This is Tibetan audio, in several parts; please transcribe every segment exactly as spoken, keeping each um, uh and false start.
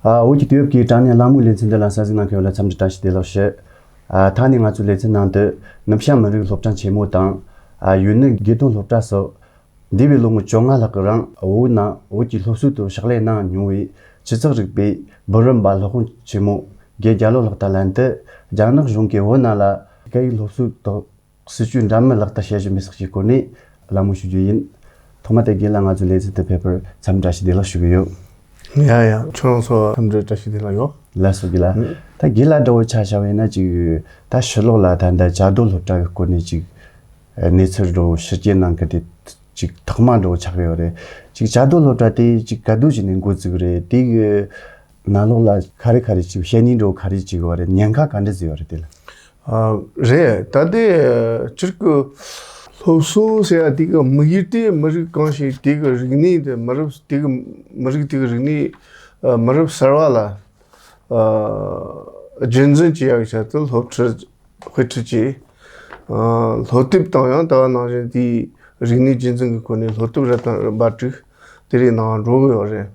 ཨ། བོད་ཀྱི་དུས་བབ་ཀྱི་དྲ་བརྙན་གླེང་མོལ་ལེ་ཚན་འདི་ལ་གསན་གཟིགས་གནང་མཁན་ལ་འཚམས་འདྲི་བཀྲ་ཤིས་བདེ་ལེགས་ཞུ། ཨ། ད་ནི་ང་ཚོའི་ལེ་ཚན་ནང་དུ་ནུབ་བྱང་མི་རིགས་སློབ་གྲྭ་ཆེན་མོ་དང་། ཨ། ཡུན་ནན་དགེ་ཐོན་སློབ་གྲྭ་སོགས། འདས་པའི་ལོ་ངོ་བཅོ་ལྔ་ལྷག་གི་རིང་བོད་ནང་བོད་ཀྱི་སློབ་གསོའི་ཐོག་ཕྱག་ལས་གནང་མྱོང་བའི་སྤྱི་ཚོགས་རིག་པའི་འབུམ་རམས་པ་སློབ་དཔོན་ཆེན་མོ་དགེ་རྒྱལ་ལོ་ལགས་དང་ལྷན་དུ། རྒྱ་ནག་གཞུང་གིས་བོད་ནང་ལ་སྐད་ཡིག་སློབ་གསོའི་ཐོག་སྲིད་ཇུས་འདྲ་མིན་ལག་བསྟར་བྱེད་བཞིན་པ་སོགས་ཀྱི་སྐོར་ནས་གླེང་མོལ་ཞུ་རྒྱུ་ཡིན། ཐོག་མ་དེ་རྒན་ལགས་ང་ཚོའི་ལེ་ཚན་དུ་ཕེབས་པར་འཚམས་འདྲི་བཀྲ་ཤིས་བདེ་ལེགས་ཞུ་གི་ཡོད། ཡ་ཡ། ཁྱོད་རང་ཚོ་འཚམས་འདྲི་བཀྲ་ཤིས་བདེ་ལེགས་ཡོད། ལགས་སོ། རྒན་ལགས། ཨུ། ད་རྒན་ལགས་འདྲ་བོ་ཆ་བཞག་པ་ཡིན་ན་ཅིག་ད་ཕྱི་ལོགས་ལ་ད་ལྟ་བཅའ་སྡོད་སློབ་གྲྭ་གི་སྐོར་ནས་ཅིག་གནས་ཚུལ་འདྲ་བོ་ཕྱི་རྒྱལ་ནང་གི་དེ་ཅིག་ཐོག་མ་འདྲ་བོ་ཆགས་ཡོད་རེད། ཅིག་བཅའ་སྡོད་སློབ་གྲྭ་དེ་ཅིག་ག་དུས་ཅིག་ནས་འགོ་བཙུགས་རེད། དེ་གི་ནང་ལོགས་ལ་ག་རེ་ག་རེ་ཅིག་བྱེད་ནི་འདྲ་བོ་ག་རེ་ཅིག་ཡོད་རེད། ཉེན་ཁ་ག་འདྲ་ཟིག་ཡོད་རེད། དེ་ལ། ཨ། རེད། ད་ལྟའི་སྤྱིར་གྱི་སློབ་གསོ་ཟེར་ཡ་དེ་གི་དམིགས་ཡུལ་དེ་མི་རིགས་གང་ཞིག་དེ་གི་རིག་གནས་དེ་མི་རབས་དེ་གི་མི་རིགས་དེ་གི་རིག་གནས། ཨ། མི་རབས་གསར་བ་ལ། ཨ། རྒྱུན་འཛིན་བྱེད་ཡག་གི་ཆེད་དུ་སློབ་ཁྲིད་དཔེ་ཁྲིད་བྱས། ཨ། སློབ་དེབ་དང་ཡང་ད་ག་ནང་བཞིན་དེའི་རིག་གནས་རྒྱུན་འཛིན་གྱི་སྒོ་ནས་སློབ་དེབ་རབ་དང་རིམ་པ་དྲུག་དེ་རིགས་ནང་འགྲོ་གི་ཡོད་རེད།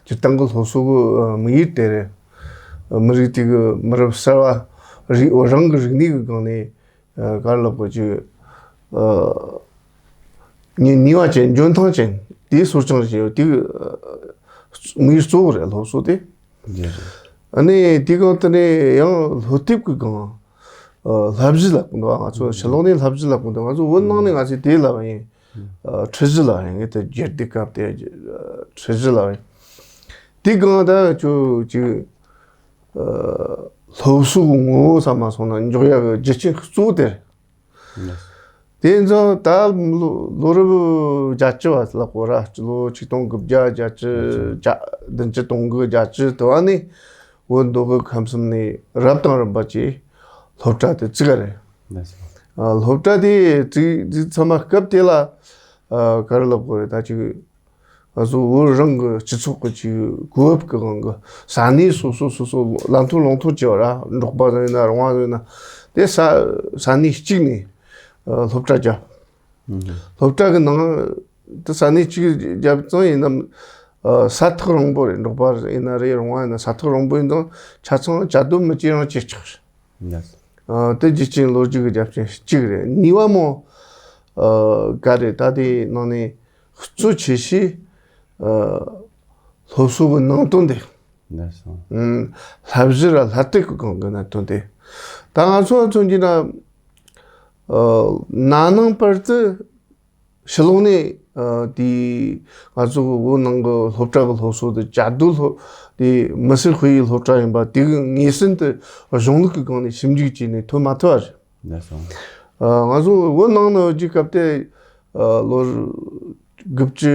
སྤྱིར་བཏང་གི་སློབ་གསོ་གི་དམིགས་ཡུལ་དེ་རེད། མི་རིགས་དེ་གི་མི་རབས་གསར་བ་རིགས་རང་གི་རིག་གནས་ཀྱི་སྒང་ནས། ཨ། ག་རེ་ལབ་དགོས། ཅིག་ཨ། ནུས་ནུས་པ་ཅན། འཇོན་ཐང་ཅན་དེ་གསོ་སྐྱོང་བྱེད་ཡག་དེ་གི་དམིགས་ཡུལ་གཙོ་བོ་རེད། སློབ་གསོ་དེ། རེད་རེད། ཨ་ནི་དེ་གང་དེ་ནས་ཡང་སློབ་དེབ་ཀྱི་སྒང་། ཨ། བསླབ་གཞི་ལབ་དགོས་འདུག་ང་ཚོ་ཕྱི་ལོགས་ནས་བསླབ་གཞི་ལབ་དགོས་འདུག་ང་ཚོ་བོད་ནང་ནས་ང་ཚོས་དེ་ལབ་པ་ཡིན། ཨ། ཁྲིད་གཞི་ལབ་པ་ཡིན། ངས་དེ་རྒྱུད་སྡེ་སྐབས་དེ་ཁྲིད་གཞི་ལབ་པ་ཡིན། དེ་སྒང་ད་ཁྱོད་ཅིག་ཨ། སློབ་གསོ་གི་ངོ་བོ་ཙམ་མ་སོང་ན་འཇོག་ཡག་གི་རྒྱུ་རྐྱེན་གཙོ་བོ་དེ་རེད། དེ་ཚོ་ད་ལོ་ལོ་རབས་བརྒྱད་ཅུ་བ་ལབ་དགོས་ར། ལོ་ཆིག་སྟོང་དགུ་བརྒྱ་བརྒྱད་ཅུ། བརྒྱ། བདུན་ཅུ་དོན་དགུ། བརྒྱད་ཅུ་དུ་བ་ནས་བོད་མདོ་དབུས་ཁམས་གསུམ་ནས་རབ་དང་རིམ་པ་བྱས་སློབ་གྲྭ་དེ་བཙུགས་པ་རེད། ཨ། སློབ་གྲྭ་དེ་བཙུགས་བཙུགས་ཚང་མ་སྐབས་དེ་ལ། ཨ། ག་རེ་ལབ་དགོས་རེད། ད་ཅིག་ང་ཚོ་བོད་རང་གི་སྤྱི་ཚོགས་ཀྱི་ཅིག་གོ་སྐབས་ཀྱི་དབང་གིས་ས་གནས་སོ་སོ་སོ་སོ་ལ་མཐོ་ལོང་མཐོ་བྱེད་པ་ར། འབྲོག་པ་ཟིག་ཡིན་ན་རོང་བ་ཟིག་ཡིན་ན་དེ་ས་ས་གནས་གཅིག་ནས། ཨ། སློབ་གྲྭ་བརྒྱབ། ཨུ་ཧུ། སློབ་གྲྭ་གི་ནང་དུ་ས་གནས་གཅིག་བརྒྱབ་ཙང་ཡིན་ནམ། ཨ། ས་ཐག་རིང་པོ་རེད། འབྲོག་པ་ཡིན་ན་རེད། རོང་བ་ཡིན་ན་ས་ཐག་རིང་པོ་ཡིན་ཙང་ཆ་ཚང་བཅའ་སྡོད་མི་བྱེད་རང་བྱེད་ཆོག་རེད། ལགས། ཨ། དེ་རྒྱུ་རྐྱེན་ལོ་རྒྱུས་ཀྱི་རྒྱབ་རྟེན་གཅིག་རེད། གཉིས་པ་མོ། ཨ། ག་རེ། ད་དེའི་ནང་ནས་གཙོ་ཆེ་ཤོས། ཨ། སློབ་གསོ་གི་ནང་དོན་དེ། ལགས་སོ། ཨུམ། བསླབ་གཞི་ར་བསླབ་དེབ་ཀྱི་སྒང་གི་གནད་དོན་དེ། ད་ང་ཚོ་མཚོན་གྱི་ན། ཨ། ན་ནིང་བར་དུ་ཕྱི་ལོགས་ནས། ཨ། དེ་ང་ཚོ་བོད་ནང་གི་སློབ་གྲྭ་གི་སློབ་གསོ་དེ་བཅའ་སྡོད་སློབ་དེ་མི་སེར་དཔེ་ཡིག་སློབ་གྲྭ་ཡིན་པ་དེ་གི་ངེས་ཟིན་དེ་གཞུང་ལུགས་ཀྱི་སྒང་ནས་ཞིབ་འཇུག་བྱས་ནས་ཐོན་མ་ཐུབ་པ་རེད། ལགས་སོ། ཨ། ང་ཚོ་བོད་ནང་ནས་ཡོད་རྒྱུ་སྐབས་དེ། ཨ། ལོ་དགུ་བཅུ་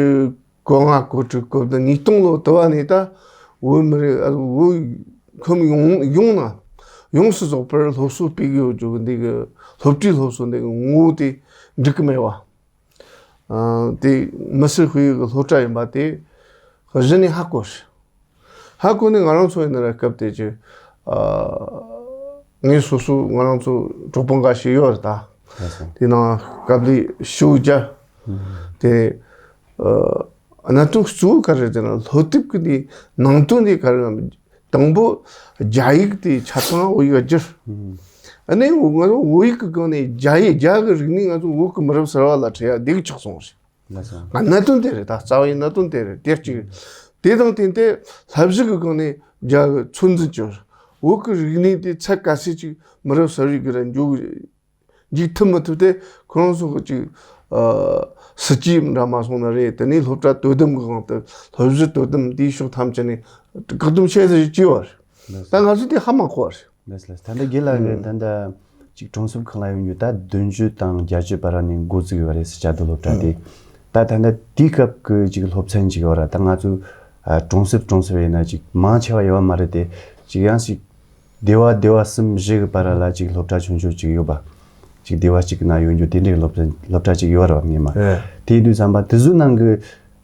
གོ་ལྔ། གོ་དྲུག། གོ་བདུན། ཉིས་སྟོང་ལོ་དུ་བ་ནས་ད་བོད་མི་རིགས། ཨ། བོད་ཁམས་ཡོངས་ཡོངས་ན་ཡོངས་སུ་རྫོགས་པར་སློབ་གསོ་སྤེལ་གྱི་ཡོད་རྒྱུ་འདི་གི་སློབ་གྲྭའི་སློབ་གསོ་འདི་གི་ངོ་བོ་དེ་འགྲིག་གི་མེད་པ། ཨ། དེ་མི་སེར་དཔེ་ཡིག་གི་སློབ་གྲྭ་ཡིན་པ་དེ་གཞི་ནས་ཧ་གོ། ཧ་གོ་ནས་ང་རང་ཚོ་ཡིན་ན་ར་སྐབས་དེ་ཅིག་ཨ། ངས་སོ་སོ་ང་རང་ཚོ་གྲོགས་པོ་འགའ་ཞིག་ཡོད་རེད་ད། ལགས་སོ། དེ་ནང་སྐབས་ལས་ཞུ་རྒྱ། ཨུ་ཧུ། དེ། ཨ། གནད་དོན་གཙོ་བོ་ག་རེ་རེད་ཟེར་ན་སློབ་དེབ་ཀྱི་དེ་ནང་དོན་དེ་ག་རེ་ལབ། དང་པོ་རྒྱ་ཡིག་དེ་ཆ་ཚང་བོད་ཡིག་བསྒྱུར། ཨུ་ཧུ། ཨ་ནི་ང་ཚོ་བོད་ཡིག་གི་སྒང་ནས་རྒྱ་ཡིག་རྒྱ་གི་རིག་གནས་ང་ཚོ་བོད་ཀྱི་མི་རབས་གསར་བ་ལ་ཁྲིད་ཡ་འདི་གི་ཆགས་སོང་ཞིག་ལགས་སོ། ང་གནད་དོན་དེ་རེད། ད་རྩ་བའི་གནད་དོན་དེ་རེད། དེ་གཅིག་རེད། དེ་དང་བསྟུན་ཏེ་བསླབ་གཞི་གི་སྒང་ནས་རྒྱ་གི་ཚོད་འཛིན་བྱོས། བོད་ཀྱི་རིག་གནས་དེ་ཚད་ག་ཚད་ཅིག་མི་རབས་གསར་བའི་སྒང་ལ་འཇུག་འཇུག་ཐུབ་མི་ཐུབ་དེ་ཁོ་རང་ཚོ་གི་ཅིག་ཨ། སྲིད་ཇུས་འདྲ་མ་སོང་ན་རེད། དེ་ནས་སློབ་གྲྭ་དོ་དམ་གི་སྒང་དུ་སློབ་གཞི་དོ་དམ་དེའི་ཕྱོགས་ཐམས་ཅད་ནས་བཀག་སྡོམ་བྱས་ཟེར་གྱི་ཡོད་རེད། ད་ང་ཚོ་དེ་ཧ་མ་གོ་བ་རེད། ལགས་ལགས། ད་ལྟ་རྒན་ལགས་ཀྱིས་ཨུམ། ད་ལྟ་ཅིག་གྲོང་གསེབ་ཁག་ལ་ཡོང་རྒྱུ་ད་བདུན་ཅུ་དང་བརྒྱད་ཅུ་བར་ནས་འགོ་བཙུགས་ཡོད་རེད་ཟེར། བཅའ་སྡོད་སློབ་གྲྭ་དེ། ཨུམ། ད་ད་ལྟ་དེའི་སྐབས་ཀྱི་ཅིག་སློབ་ཚན་ཅིག་ཡོད་ར། ད་ང་ཚོ་ཨ་གྲོང་གསེབ་གྲོང་གསེབ་ཡིན་ན་ཅིག་མང་ཆེ་བ་ཡོད་པ་མ་རེད་དེ། ཅིག་ཡང་ཅིག་སྡེ་བ་སྡེ་བ་གསུམ་བཞི་གི་བར་ལ་ཅིག་སློབ་གྲྭ་ཆུང་ཆུང་ཅིག་ཡོད་པ། ཅིག་སྡེ་བ་གཅིག་གི་ནང་ཡོང་རྒྱུ་དེ་འདྲའི་སློབ་ཚན་སློབ་གྲྭ་ཅིག་ཡོད་ར་བ། སྔོན་མ། ཨེ། དེ་ཡིན་དུས་ཙམ་པ་དེ་ཚོའི་ནང་གི་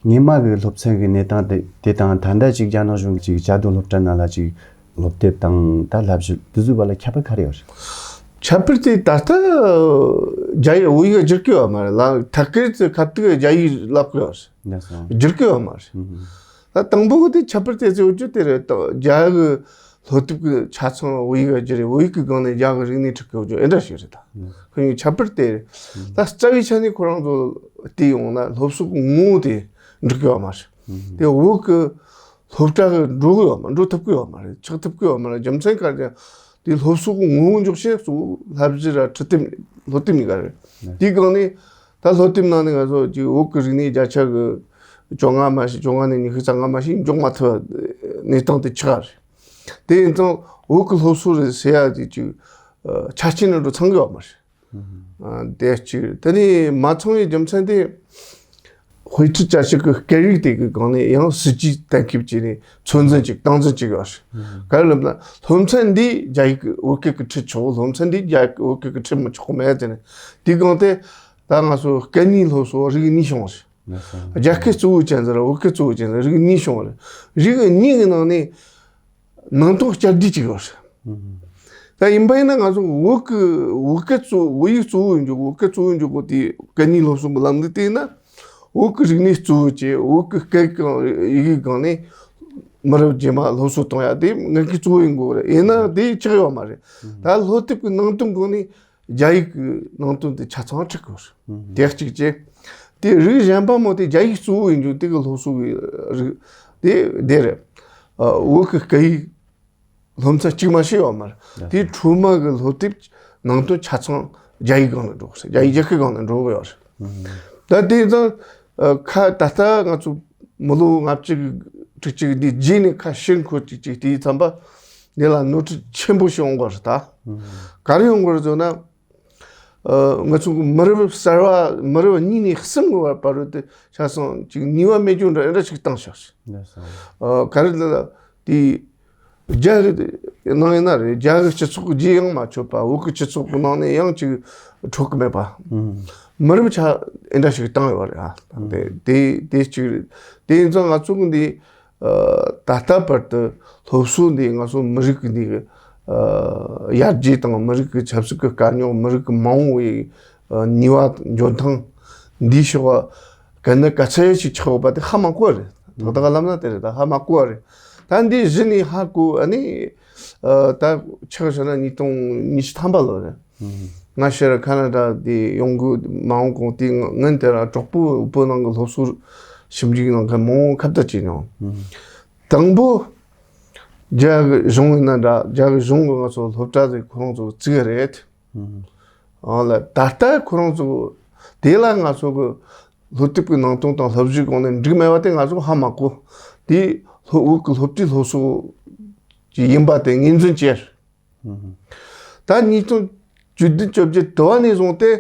སྔོན་མ་གི་སློབ་ཚན་གྱི་གནས་སྟངས་དེ་དེ་དང་ད་ལྟ་ཅིག་རྒྱ་ནག་གཞུང་གིས་ཅིག་བཅའ་སྡོད་སློབ་གྲྭ་ནང་ལ་ཅིག་སློབ་དེབ་དང་ད་བསླབ་གཞི་དེ་ཚོའི་བར་ལ་ཁྱད་པར་ག་རེ་ཡོད་རེད། ཁྱད་པར་དེ་ད་ལྟ་རྒྱ་ཡིག་བོད་ཡིག་བསྒྱུར་གི་ཡོད་མ་རེད་ལ། ཐད་ཀར་དུ་ཁ་ཐུག་རྒྱ་ཡིག་བསླབ་གི་ཡོད་རེད། ལགས་སོ། བསྒྱུར་གི་ཡོད་མ་རེད། ཨུ་ཧུ། ད་དང་པོ་དེ་ཁྱད་པར་དེ་ཚོ་བརྗོད་དེ་རེད། ད་རྒྱ་གི་སློབ་དེབ་ཀྱི་ཆ་ཚང་བོད་ཡིག་བསྒྱུར་རེད། བོད་ཡིག་གི་སྒང་ནས་རྒྱ་གི་རིག་གནས་ཁྲིད་གི་ཡོད་རྒྱུ་ཨེ་འདྲ་ཞིག་རེད། ད་ཁོ་གཉིས་ཁྱད་པར་དེ་རེད། ད་རྩ་བའི་ཆ་ནས་ཁོ་རང་ཚོ་བལྟས་ཡོང་ན་སློབ་གསོ་གི་ངོ་བོ་དེ་འགྲིག་གི་ཡོད་མ་རེད། དེ་བོད་གི་སློབ་གྲྭ་གི་འགྲོ་གི་ཡོད་མ། འགྲོ་ཐུབ་གི་ཡོད་མ་རེད། ཆགས་ཐུབ་གི་ཡོད་མ་རེད། རྒྱུ་མཚན་ག་རེ། དེ་སློབ་གསོ་གི་ངོ་བོ་འཇོག་བྱེད་གཙོ་བོ་བསླབ་གཞི་ར་ཁྲིད་དེབ་སློབ་དེབ་གཉིས་ཀ་རེད། དེའི་སྒང་ནས་ད་སློབ་དེབ་ནང་ནས་ང་ཚོ་ཅིག་བོད་ཀྱི་རིག་གནས་བརྒྱ་ཆ་གི་བཅོ་ལྔ་མ་ཞིག་བཅོ་ལྔ་ནས་ཉི་ཤུ་རྩ་ལྔ་མ་ཞིག་འཇོག་མ་ཐུབ་པ་གནས་སྟངས་དེ་ཆགས་རེད། དེ་ཡིན་ཙང་བོད་ཀྱི་སློབ་གསོ་རེད་ཟེར་ཡ་དེ་ཅིག་ཆ་རྐྱེན་ནང་དུ་ཚང་གི་ཡོད་མ་རེད། ཨ། དེ་གཅིག་རེད། དེ་ནས་མ་ཚང་བའི་རྒྱུ་མཚན་དེ། དཔེ་ཁྲིད་བྱ་བྱེད་ཀྱི་སྐད་ཡིག་དེ་གི་སྒང་ནས་ཡང་སྲིད་ཇུས་གཏན་འཁེལ་བྱས་ནས་ཚོད་འཛིན་ཅིག་སྟངས་འཛིན་ཅིག་ཡོད་རེད། ག་རེ་ལབ་ན་སློབ་ཚན་འདི་རྒྱ་ཡིག་གི་བོད་སྐད་ཀྱི་ཁྲིད་ཆོག་སློབ་ཚན་འདི་རྒྱ་ཡིག་གི་བོད་སྐད་ཀྱི་ཁྲིད་མི་ཆོག་གི་མེད་ཟེར་ནས། དེའི་སྒང་དེ་ད་ང་ཚོ་སྐད་གཉིས་སློབ་གསོ་རིགས་གཉིས་བྱུང་བ་རེད། རྒྱ་སྐད་གཙོ་བོ་ཅན་ཟེར་བོད་སྐད་གཙོ་བོ་ཅན་ཟེར་རིགས་གཉིས་བྱུང་བ་རེད། རིགས་གཉིས་ཀྱི་ནང་ནས་ནང་དོན་བསྐྱར་ཟློས་བྱེད་དགོས་རེད། ད་ཡིན་པ་ཡིན་ན་ང་ཚོ་བོད་ཀྱི་བོད་སྐད་གཙོ་བོད་ཡིག་གཙོ་བོ་ཡིན་རྒྱུ་བོད་སྐད་གཙོ་བོ་ཡིན་རྒྱུ་གོ་དེ་སྐད་གཉིས་སློབ་གསོ་གི་ལམ་ལུགས་དེ་ཡིན་ན། བོད་ཀྱི་རིག་གནས་གཙོ་བོ་བྱས་བོད་ཀྱི་སྐད་ཀྱི་ཡི་གེ་སྒང་ནས་མི་རབས་རྗེས་མ་སློབ་གསོ་གཏོང་ཡ་དེ་ངན་སྐུལ་གཙོ་བོ་ཡིན་དགོས་རེད། ཡིན་ན་དེ་ཆགས་ཡོད་མ་རེད། ད་སློབ་དེབ་ཀྱི་ནང་དོན་སྒང་ནས་རྒྱ་ཡིག་གི་ནང་དོན་དེ་ཆ་ཚང་ཁྲིད་དགོས་རེད། དེ་གཅིག་བྱས། དེ་རིགས་གཞན་པ་མོ་དེ་རྒྱ་ཡིག་གཙོ་བོ་ཡིན་རྒྱུ་དེ་གི་སློབ་གསོ་གི་རིགས་དེ་དེ་རེད། ཨ། བོད་ཀྱི་སྐད་ཡིག་སློབ་ཚན་གཅིག་མ་ཞིག་ཡོད་མ་རེད། དེའི་འཕྲོ་མ་གི་སློབ་དེབ་ནང་དོན་ཆ་ཚང་རྒྱ་ཡིག་སྒང་ལ་འགྲོ་གི་རེད། རྒྱ་ཡིག་རྒྱ་སྐད་སྒང་ལ་འགྲོ་གི་ཡོད་རེད། ད་དེ་ཡིན་ཙང་ཨ། ཁ་ད་ལྟ་ང་ཚོ་མི་ལོ་ལྔ་བཅུ་དྲུག་ཅུ་འདི་རྗེས་ནས་ཁ་ཕྱིར་འཁོར་ཅིག་ཅིག་དེའི་མཚམས་པ་འདི་ལ་ནོར་འཁྲུལ་ཆེན་པོ་ཞིག་ཡོང་གི་རེད་ད། ག་རེ་ཡོང་གི་རེད་ཟེར་ན། ཨ། ང་ཚོ་གི་མི་རབས་གསར་བ་མི་རབས་གཉིས་ནས་གསུམ་གི་བར་བར་དུ་ཆ་ཚང་ཅིག་ནུས་པ་མེད་རྒྱུ་འདྲ་འདྲ་ཞིག་བཏང་ཤག་ཨ། ག་རེ་ལ་དེ་རྒྱ་གི་ནང་ཡིན་ན་རེད། རྒྱ་གི་སྤྱི་ཚོགས་ཀྱི་རྗེས་ཡང་མ་ཆོད་པ། བོད་ཀྱི་སྤྱི་ཚོགས་ཀྱི་ནང་ནས་ཡང་ཅིག་འཕྲོད་ཀྱི་མེད་པ། མི་རབས་ཆ་འདྲ་ཞིག་བཏང་ཡོད་རེད། ཨ། དེ་དེ་དེ་གཅིག་རེད། དེ་ཡིན་ཙང་ང་ཚོ་གི་འདི། ཨ། ད་ལྟ་བར་དུ་སློབ་གསོ་འདི་ང་ཚོ་མི་རིགས་ཀྱི་འདི་གི། ཨ། ཡར་རྒྱས་དང་མི་རིགས་ཀྱི་ཆབ་སྲིད་ཀྱི་དཀའ་རྙོག་མི་རིགས་ཀྱི་མ་འོངས་པའི། ཨ། ནུས་པ་འཇོན་ཐང་འདིའི་ཕྱོགས་ག་ནི་ག་ཚད་ཞིག་ཆགས་ཡོད་པ་དེ་ཧ་མ་གོ་བ་རེད། ཏག་ཏག་ལབ་ན་དེ་རེད། ད་ཧ་མ་གོ་བ་རེད། ད་འདི་གཞི་ནས་ཧ་གོ། ཨ་ནི། ཨ། ད་ཆ་བཞག་ན་ཉིས་སྟོང་ཉི་ཤུ་ཐམ་པ་ལོ་རེད། ང་ཕྱིར་ཁ་ན་ཌ་དེ་ཡོང་གི་མ་འོང་གོང་དེ་ང་ངན་དེ་ར་གྲོགས་པོ་བོད་ནང་གི་སློབ་གསོ་ཞིབ་འཇུག་གནང་མཁན་མང་པོ་ཁ་བརྡ་བྱས་མྱོང་། དང་པོ་རྒྱ་གི་གཞུང་ཡིན་ན་འདྲ། རྒྱ་གི་གཞུང་གི་ང་ཚོ་སློབ་གྲྭ་དེ་ཁོ་རང་ཚོ་བཙུགས་རེད། ཨང་ལ་ད་ལྟ་ཁོ་རང་ཚོ་དེ་ལ་ང་ཚོ་གི་སློབ་དེབ་ཀྱི་ནང་དོན་དང་སློབ་གཞིའི་སྒང་ནས་འགྲིག་མེད་པ་དེ་ང་ཚོ་ཧ་མ་གོ། དེ་སློབ་བོད་ཀྱི་སློབ་ཁྲིད་སློབ་གསོ་ཅིག་ཡིན་པ་དེ་ངོས་འཛིན་བྱས། ད་ཉིས་སྟོང་བཅུ་བདུན་བཅོ་བརྒྱད་དུ་བ་ནས་བཟུང་སྟེ།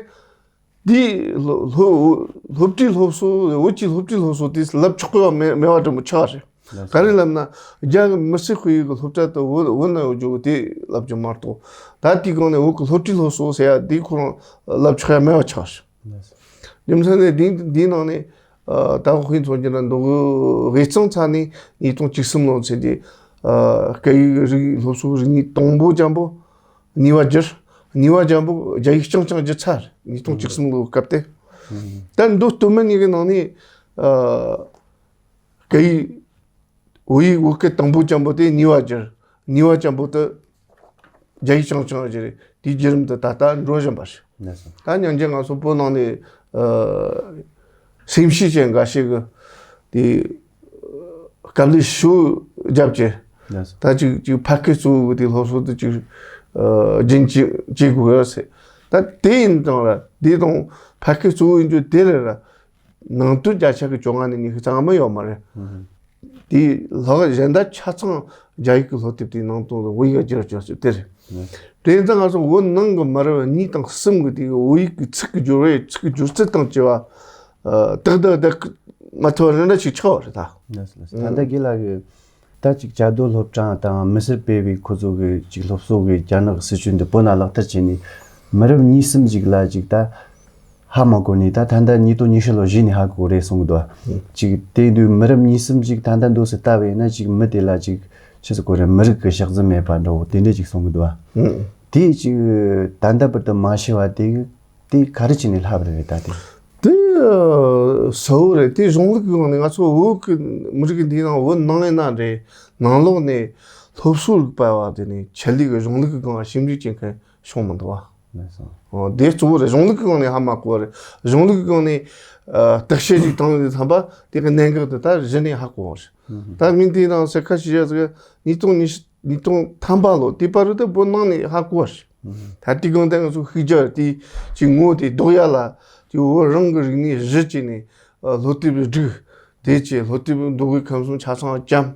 འདིའི་སློབ་སློབ་སློབ་ཁྲིད་སློབ་གསོ། བོད་ཀྱི་སློབ་ཁྲིད་སློབ་གསོ་དེ་བསླབ་ཆོག་གི་མེད་མེད་པ་འདྲ་མོ་ཆགས་རེད། ག་རེ་ལབ་ན། རྒྱ་གི་མི་སེར་ཁོར་ཡུག་གི་སློབ་གྲྭ་དུ་བོད་བོད་ན་ཡོད་རྒྱུ་དེ་བསླབ་རྒྱུ་མ་གཏོགས། ད་དེའི་སྒང་ནས་བོད་ཀྱི་སློབ་ཁྲིད་སློབ་གསོ་ཟེར་ཡ་དེ་ཁོ་རང་བསླབ་ཆོག་ཡ་མེད་པ་ཆགས་རེད། རྒྱུ་མཚན་ནི་འདི་འདིའི་ནང་ནས། ཨ། ད་དཔེ་མཚོན་རྒྱུ་ན་མདོ་དབུས་དབུས་གཙང་ཚ་ནས་ཉིས་སྟོང་བཅུ་གསུམ་ལོ་ཚེ་འདི། ཨ། སྐད་ཡིག་རིགས་སློབ་གསོ་རིག་གནས་དང་པོ་ཅན་པོ་ནུས་པ་བསྒྱུར། ནུས་པ་ཅན་པོ་རྒྱ་ཡིག་རྐྱང་རྐྱང་བསྒྱུར་ཚར། ཉིས་སྟོང་བཅུ་གསུམ་ལོའི་སྐབས་དེ། ད་མདོ་སྟོད་སྨད་གཉིས་ཀྱི་ནང་ནས། ཨ། སྐད་ཡིག་བོད་ཡིག་བོད་སྐད་དང་པོ་ཅན་པོ་དེ་ནུས་པ་བསྒྱུར། ནུས་པ་ཅན་པོ་དེ་རྒྱ་ཡིག་རྐྱང་རྐྱང་བསྒྱུར། དེའི་བརྒྱུད་རིམ་དུ་ད་ལྟ་འགྲོ་བཞིན་པ་རེད། ལགས་སོ། ད་སྙིང་རྗེ་ང་ཚོ་བོད་ནང་ནས། ཨ། སེམས་ཤེས་ཅན་འགའ་ཞིག་གིས་དེ་དཀའ་ལས་ཤུགས་བརྒྱབ་བྱས། ལགས་སོ། ད་ཅིག་ཅིག་ཕ་སྐད་གཙོ་བོ་གི་དེ་སློབ་གསོ་དེ་ཅིག་ཨ། རྒྱུན་བཅད་བྱེད་དགོས་ཟེར། ད་དེ་ཡིན་དང་ར་དེ་དང་ཕ་སྐད་གཙོ་བོ་ཡིན་རྒྱུ་དེ་རེད་ར། ནང་དོན་བརྒྱ་ཆ་གི་བཅོ་ལྔ་ནས་ཉི་ཤུ་རྩ་ལྔ་མ་ཡོད་མ་རེད། ཨུ་ཧུ། དེའི་ལྷག་གཞན་དག་ཆ་ཚང་རྒྱ་ཡིག་གི་སློབ་དེབ་དེའི་ནང་དོན་དུ་བོད་ཡིག་བསྒྱུར་བཅོས་བྱས་དེ་རེད། ཨུ་ཧུ། དེ་ཡིན་ཙང་ང་ཚོ་བོད་ནང་གི་མི་རབས་གཉིས་དང་གསུམ་གི་དེ་གི་བོད་ཡིག་གི་ཚིག་གི་སྦྱོར་བའི་ཚིག་གི་སྦྱོར་ཚུལ་དང་བཅས་པ། ཨ། ཏག་ཏག་ཏག་མ་ཐུབ་པ་རེ་འདྲ་ཞིག་ཆགས་པ་རེད་ད། ལགས་སོ། ལགས་སོ། ད་ལྟ་རྒན་ལགས་ཀྱིས། ད་ཅིག་བཅའ་སྡོད་སློབ་གྲྭ་དང་མི་སེར་སྤེལ་བའི་ཁོ་ཚོ་གི་ཅིག་སློབ་གསོ་གི་རྒྱ་ནག་གི་སྲིད་བྱུས་འདི་བོད་ནང་ལག་བསྟར་བྱས་ནས་མི་རབས་གཉིས་གསུམ་ཅིག་ལ་ཅིག་ད་ཧ་མ་གོ་ནས། ད་ད་ལྟ་ཉིས་སྟོང་ཉི་ཤུ་ལོ་གཞི་ནས་ཧ་གོ་རེད་གསུང་གི་འདུག་བ། ཅིག་དེ་དུས་མི་རབས་གཉིས་གསུམ་ཅིག་ད་ལྟ་འདུག་སེ་ལྟ་བས་ན་ཅིག་མི་དེ་ལ་ཅིག་ཆི་ཟེར་གོ་རེད། མི་རིགས་ཀྱི་ཤག་རྫི་མེད་པ་འདྲ་བོ་དེ་འདྲས་ཅིག་གསུང་གི་འདུག་བ། དེ་ཅིག་ད་ལྟ་བར་དུ་མ་ཤི་བ་དེ་དེ་ག་རེ་བྱས་ནས་ལྷག་པ་རེད་ད་དེ། དེ་གསལ་བོ་རེད། དེ་གཞུང་ལུགས་ཀྱི་ངང་ནས། ང་ཚོ་བོད་ཀྱི་མི་རིགས་འདིའི་ནང་བོད་ནང་ཡིན་ན་འདྲ། ནང་ལོགས་ནས་སློབ་གསོ་རིག་པ་བ་དེ་ནས་ཆེད་ལས་ཀྱི་གཞུང་ལུགས་ཀྱི་སྒང་ཞིབ་འཇུག་བྱེད་མཁན་བྱུང་མི་འདུག་བ། ལགས་སོ། འོ། དེ་གཙོ་བོ་རེད། གཞུང་ལུགས་ཀྱི་སྒང་ནས་ཧ་མ་གོ་བ་རེད། གཞུང་ལུགས་ཀྱི་སྒང་ནས་ཨ་བརྟག་དཔྱད་ཅིག་བཏང་ནས་བསམ་པ་དེ་གི་གནད་འགག་དེ་ད་གཞི་ནས་ཧ་གོ་བ་རེད། ད་མིན་དེའི་ནང་གསལ་ཁ་ཞུ་ཡ་ཟིག་ཉིས་སྟོང་ཉི་ཤུ། ཉིས་སྟོང་ཐམ་པ་ལོ་དེ་བར་དུ་བོད་ནང་ནས་ཧ་གོ་བ་རེད། ད་དེ་སྒང་དེ་ང་ཚོ་ཤེས་བྱ་དེ་ཅིག་ངོ་དེ་ལྡོག་ཡ་ལ་དེ་བོད་རང་གི་རིག་གནས་གཞི་བྱས་ནས་ཨ་སློབ་དེབ་བསྒྲིགས། དེ་བྱས་སློབ་དེབ་མདོ་དབུས་ཁམས་གསུམ་ཆ་ཚང་བཅོམ།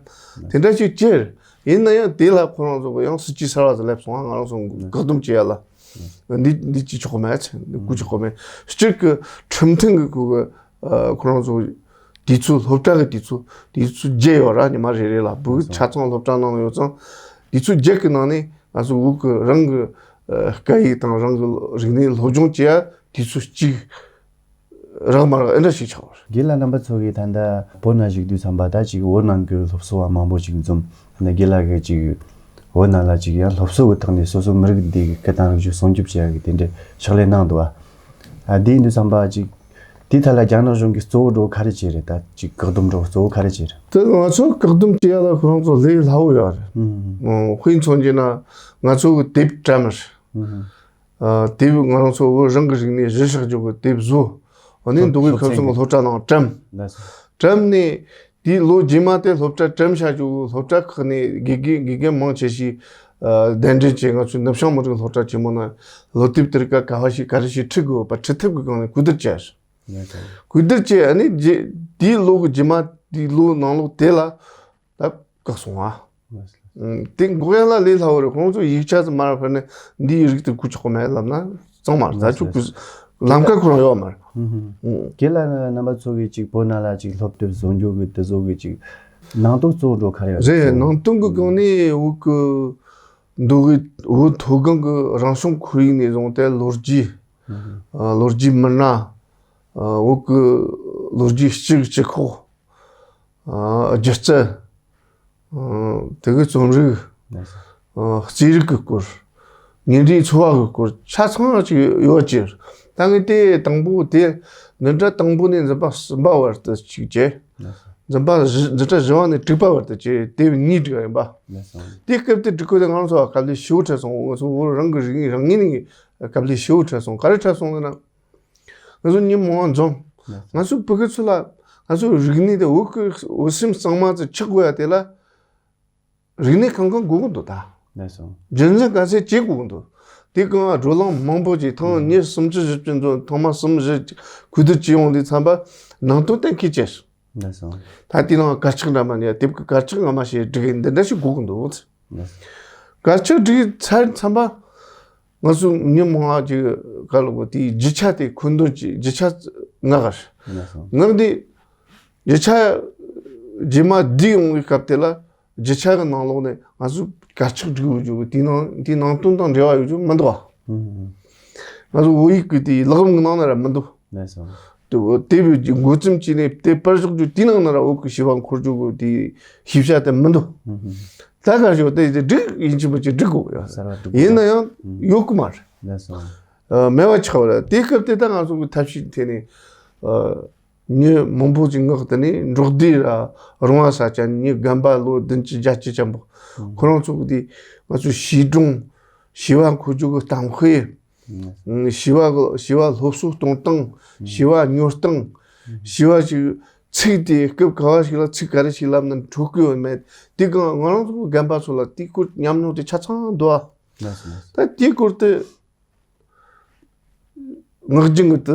དེ་འདྲ་ཞིག་བྱས། ཡིན་ན་ཡང་དེ་ལ་ཁོ་རང་ཚོ་གི་ཡང་སྲིད་ཇུས་གསར་བ་ཟིག་སླེབས་སོང་། ང་རང་ཚོ་བཀག་སྡོམ་བྱེད་ཡ་ལ་འདི་འདི་བྱེད་ཆོག་གི་མེད། འདི་བཀོལ་ཆོག་གི་མེད། སྤྱིར་གི་ཁྲིམས་མཐུན་གི་ཁོ་གི་ཨ་ཁོ་རང་ཚོ་དུས་ཚོད། སློབ་གྲྭ་གི་དུས་ཚོད། དུས་ཚོད་བརྒྱད་ཡོད་ར། ཉི་མ་རེ་རེ་ལ་བོད་ཆ་ཚང་སློབ་གྲྭ་ནང་ཡོད་ཙང་། དུས་ཚོད་བརྒྱད་གི་ནང་ནས་ང་ཚོ་བོད་གི་རང་གི་ཨ་སྐད་ཡིག་དང་རང་གི་རིག་གནས་སློབ་སྦྱོང་བྱེད་ཡ་དུས་ཚོད་གཅིག་རག་མ་རག་ཨེ་འདྲ་ཞིག་ཆགས་པ་རེད། རྒན་ལགས་རྣམ་པ་ཚོ་གིས་ད་ལྟ་བོད་ནང་བཞུགས་དུས་ཙམ་པ་ད་ཅིག་བོད་ནང་གི་སློབ་གསོ་བ་མང་པོ་ཅིག་འཛོམས། ད་ལྟ་རྒན་ལགས་ཀྱིས་ཅིག་བོད་ནང་ལ་ཅིག་ཡང་སློབ་གསོ་གི་ཐོག་ནས་སོ་སོ་མི་རིགས་འདི་གི་སྐད་དང་རིག་གཞུང་སྲུང་སྐྱོབ་བྱེད་ཡ་གི་དེ་འདྲའི་ཕྱག་ལས་གནང་འདུག་བ། ཨ་དེ་ཡིན་དུས་ཙམ་པ་ཅིག་དེའི་ཐད་ལ་རྒྱ་ནག་གཞུང་གིས་གཙོ་བོ་འགྲོ་ག་རེ་བྱས་རེད། ད་ཅིག་བཀག་སྡོམ་འགྲོ་གཙོ་བོ་ག་རེ་བྱས་རེད། དེ་ང་ཚོ་བཀག་སྡོམ་བྱེད་ཡ་ལ་ཁོ་རང་ཚོ་ལས་སླ་བོ་ཡོད་རེད། ཨང་། དཔེ་མཚོན་བྱས་ན་ང་ཚོ་གི་དེབ་བཀྲམ་རེད། ཨང་། ཨ་དེབ་ང་རང་ཚོ་བོད་རང་གི་རིག་གནས་གཞི་བཞག་རྒྱུ་གི་དེབ་བཟོ། ཨ་ནི་མདོ་དབུས་ཁམས་གསུམ་གི་སློབ་གྲྭ་ནང་བཀྲམ། ལགས་སོ། བཀྲམ་ནས་དེའི་ལོ་རྗེས་མ་དེ་སློབ་གྲྭ་བཀྲམ་བཞག་རྒྱུ་གི་སློབ་གྲྭ་ཁག་ནས་དགེ་རྒན་དགེ་རྒན་མང་ཆེ་ཞིག་ཨ་གདན་འདྲེན་བྱས། ང་ཚོའི་ནུབ་བྱང་མི་རིགས་སློབ་གྲྭ་ཆེན་མོ་ནང་སློབ་དེབ་དེར་ག་ག་བ་ཞིག་ག་རེ་ཞིག་ཁྲིད་དགོས་པ་ཁྲིད་ཐབས་ཀྱི་སྒང་ནས་གོ་བསྡུར་བྱས། ལགས་སོ། གོ་བསྡུར་བྱས། ཨ་ནི་རྗེས་དེའི་ལོ་གི་རྗེས་མ་དེའི་ལོ་ནང་ལོགས་དེ་ལ་ད་བཀག་སོང་ཨ། ལགས་སོ། ཨང་། དེ་འགོག་ཡ་ལ་ལས་སླ་བོ་རེད། ཁོང་ཚོ་ཡིག་ཆ་ཚོ་མར་ཕུལ་ནས་འདིའི་རིགས་དེ་བཀོལ་ཆོག་གི་མེད་ལབ་ན་གཙང་མ་རེད། ད་ལགས་སོ། ཅིག་ལམ་ཁ་ཁོ་རང་ཡོད་མ་རེད། ཨང་། རྒན་ལགས་རྣམ་པ་ཚོ་གིས་ཅིག་བོད་ནང་ལ་ཅིག་སློབ་དེབ་བཟོ་རྒྱུ་གི་དེ་ཚོ་གི་ཅིག་ནང་དོན་གཙོ་བོ་འགྲོ་ག་རེ་ཡོད་རེད། ཟེར། ནང་དོན་གི་སྒང་ནས་བོད་གི་མདོ་དབུས་བོད་མཐོ་སྒང་གི་རང་བྱུང་ཁོར་ཡུག་ནས་བཟུང་སྟེ་ལོ་རྒྱུས། ཨང་། ཨ་ལོ་རྒྱུས་མི་སྣ། ཨ་བོད་གི་ལོ་རྒྱུས་སྤྱི་སྤྱི་ཁོག་ཨ་སྒྱུ་རྩལ། ཨ་དེ་གི་རྩོམ་རིག་ཨ་རྩིས་རིག་གི་སྐོར། ཉིན་རེའི་འཚོ་བ་གི་སྐོར་ཆ་ཚང་ཅིག་ཡོད་ཀྱི། ད་ངས་དེ་དང་པོ་དེ་འཛིན་གྲྭ་དང་པོ་ནས་འཛིན་པ་གསུམ་པ་བར་དུ་ཅིག་བྱས། འཛིན་པ་བཞི། འཛིན་གྲྭ་བཞི་བ་ནས་དྲུག་པ་བར་དུ་བྱས། དེབ་གཉིས་བསྒྲིགས་ཡིན་པ། དེ་སྐབས་དེ་བསྒྲིགས་སྐབས་དེ་ང་རང་ཚོ་ལ་དཀའ་ལས་ཞེ་པོ་འཕྲད་སོང་། ང་ཚོ་བོད་རང་གི་རིག་གནས་རང་ངོས་ནས་དཀའ་ལས་ཞེ་པོ་འཕྲད་སོང་། ག་རེ་འཕྲད་སོང་ཟེར་ན། ང་ཚོ་མི་མང་བ་འཛོམས། ལགས་སོ། ང་ཚོ་བོད་ཀྱི་ཚུལ་ལ་ང་ཚོའི་རིག་གནས་དེ་བོད་ཀྱི་བོད་སེམས་གཙང་མ་ཚོ་ཆགས་དགོས་ཡ་དེ་ལ་རིག་གནས་གང་གང་དགོས་ཀྱི་འདུག་ད། ལགས་སོ། རྒྱུན་འཛིན་ག་ཚད་བྱེད་དགོས་ཀྱི་འདུག། དེ་གང་བགྲོ་གླེང་མང་པོ་ཅིག་ཐེངས་ཉི་ཤུ་སུམ་ཅུ་བཞི་བཅུ་འཛོམས། ཐེངས་མ་གསུམ་བཞི་གོ་བསྡུར་བྱས་ཡོང་དུས་ཙམ་པ་ནང་དོན་གཏན་འཁེལ་བྱས། ལགས་སོ། ད་དེ་ནང་དཀར་ཆག་འདྲ་མ་ནི་དེབ་ཀྱི་དཀར་ཆག་སྔ་མ་ཞིག་བསྒྲིགས། འདི་འདྲ་ཞིག་དགོས་ཀྱི་འདུག། ལགས་སོ། དཀར་ཆག་བསྒྲིགས་ཚར་ཙམ་པ། ང་ཚོ་མི་མང་བ་ཅིག་ག་ལ་གོ་དེའི་རྒྱུ་ཆ་དེ་མཁོ་འདོན་གྱི་རྒྱུ་ཆ་མངགས་ག་རེད། ལགས་སོ། མངགས་དེ་རྒྱུ་ཆ་རྗེས་མ་བསྡུས་ཡོང་བའི་སྐབས་དེ་ལ་རྒྱུ་ཆ་གི་ནང་ལོགས་ནས་ང་ཚོས་དཀར་ཆག་བསྒྲིགས་ཡོད་རྒྱུ་དེའི་ནང་དེའི་ནང་དོན་དང་འབྲེལ་བ་ཡོད་རྒྱུ་མི་འདུག་བ། ཨང་། ང་ཚོ་བོད་ཡིག་གི་དེའི་ལག་རིམ་གི་ནང་ན་ར་མི་འདུག། ལགས་སོ། དེ་བོ་དེ་བས་ཀྱི་འགོ་རྩོམ་བྱས་ནས་དེ་པར་བཞག་རྒྱུ་དེའི་ནང་ན་ར་བོད་ཀྱི་བྱིས་པ་འཁོར་རྒྱུ་གི་དེའི་ཤེས་བྱ་དེ་མི་འདུག། ཨང་། ད་ག་ཞོག་དེ་བསྒྲིགས་ཡིན་གཅིག་མིན་གཅིག་བསྒྲིགས་དགོས་ཡོད། གསར་བ་བསྒྲིགས་ཡིན་ན་ཡང་ཨང་ཡོད་གི་མ་རེད། ལགས་སོ། ཨ་མེད་པ་ཆགས་པ་རེད། དེ་སྐབས་དེ་ད་ང་ཚོ་གི་ཐབས་ཤེས་དེ་ནས་ཨ་མི་མང་པོ་ཅིག་མངགས། དེ་ནས་འབྲོག་སྡེ་ར་རོང་བ་ས་ཆ་ནས་རྒན་པ་ལོ་བདུན་ཅུ་བརྒྱད་ཅུ་ཅན་པོ་ཨང་། ཁོ་རང་ཚོ་གི་དེ་ང་ཚོ་བྱིས་སྒྲུང་བྱིས་པ་འཁོར་རྒྱུ་གི་གཏམ་དཔེ། ཨང་། བྱིས་པ་གི་བྱིས་པ་སློབ་གསོ་གཏོང་སྟངས། ཨང་། བྱིས་པ་ཉོ་སྟངས། ཨང་། བྱིས་པ་ཞིག་ཚིག་དེ་སྐབས་ག་བ་ཞིག་ལ་ཚིག་ག་རེ་ཞིག་ལབ་ན་འཕྲོད་ཀྱི་ཡོད་མེད། དེ་གང་ང་རང་ཚོ་རྒན་པ་ཚོ་ལ་དེའི་སྐོར་ཉམས་མྱོང་དེ་ཆ་ཚང་འདུག་ཨ། ལགས་སོ། ལགས་སོ། ད་དེའི་སྐོར་དེ་ངག་རྒྱུན་གྱི་དེ་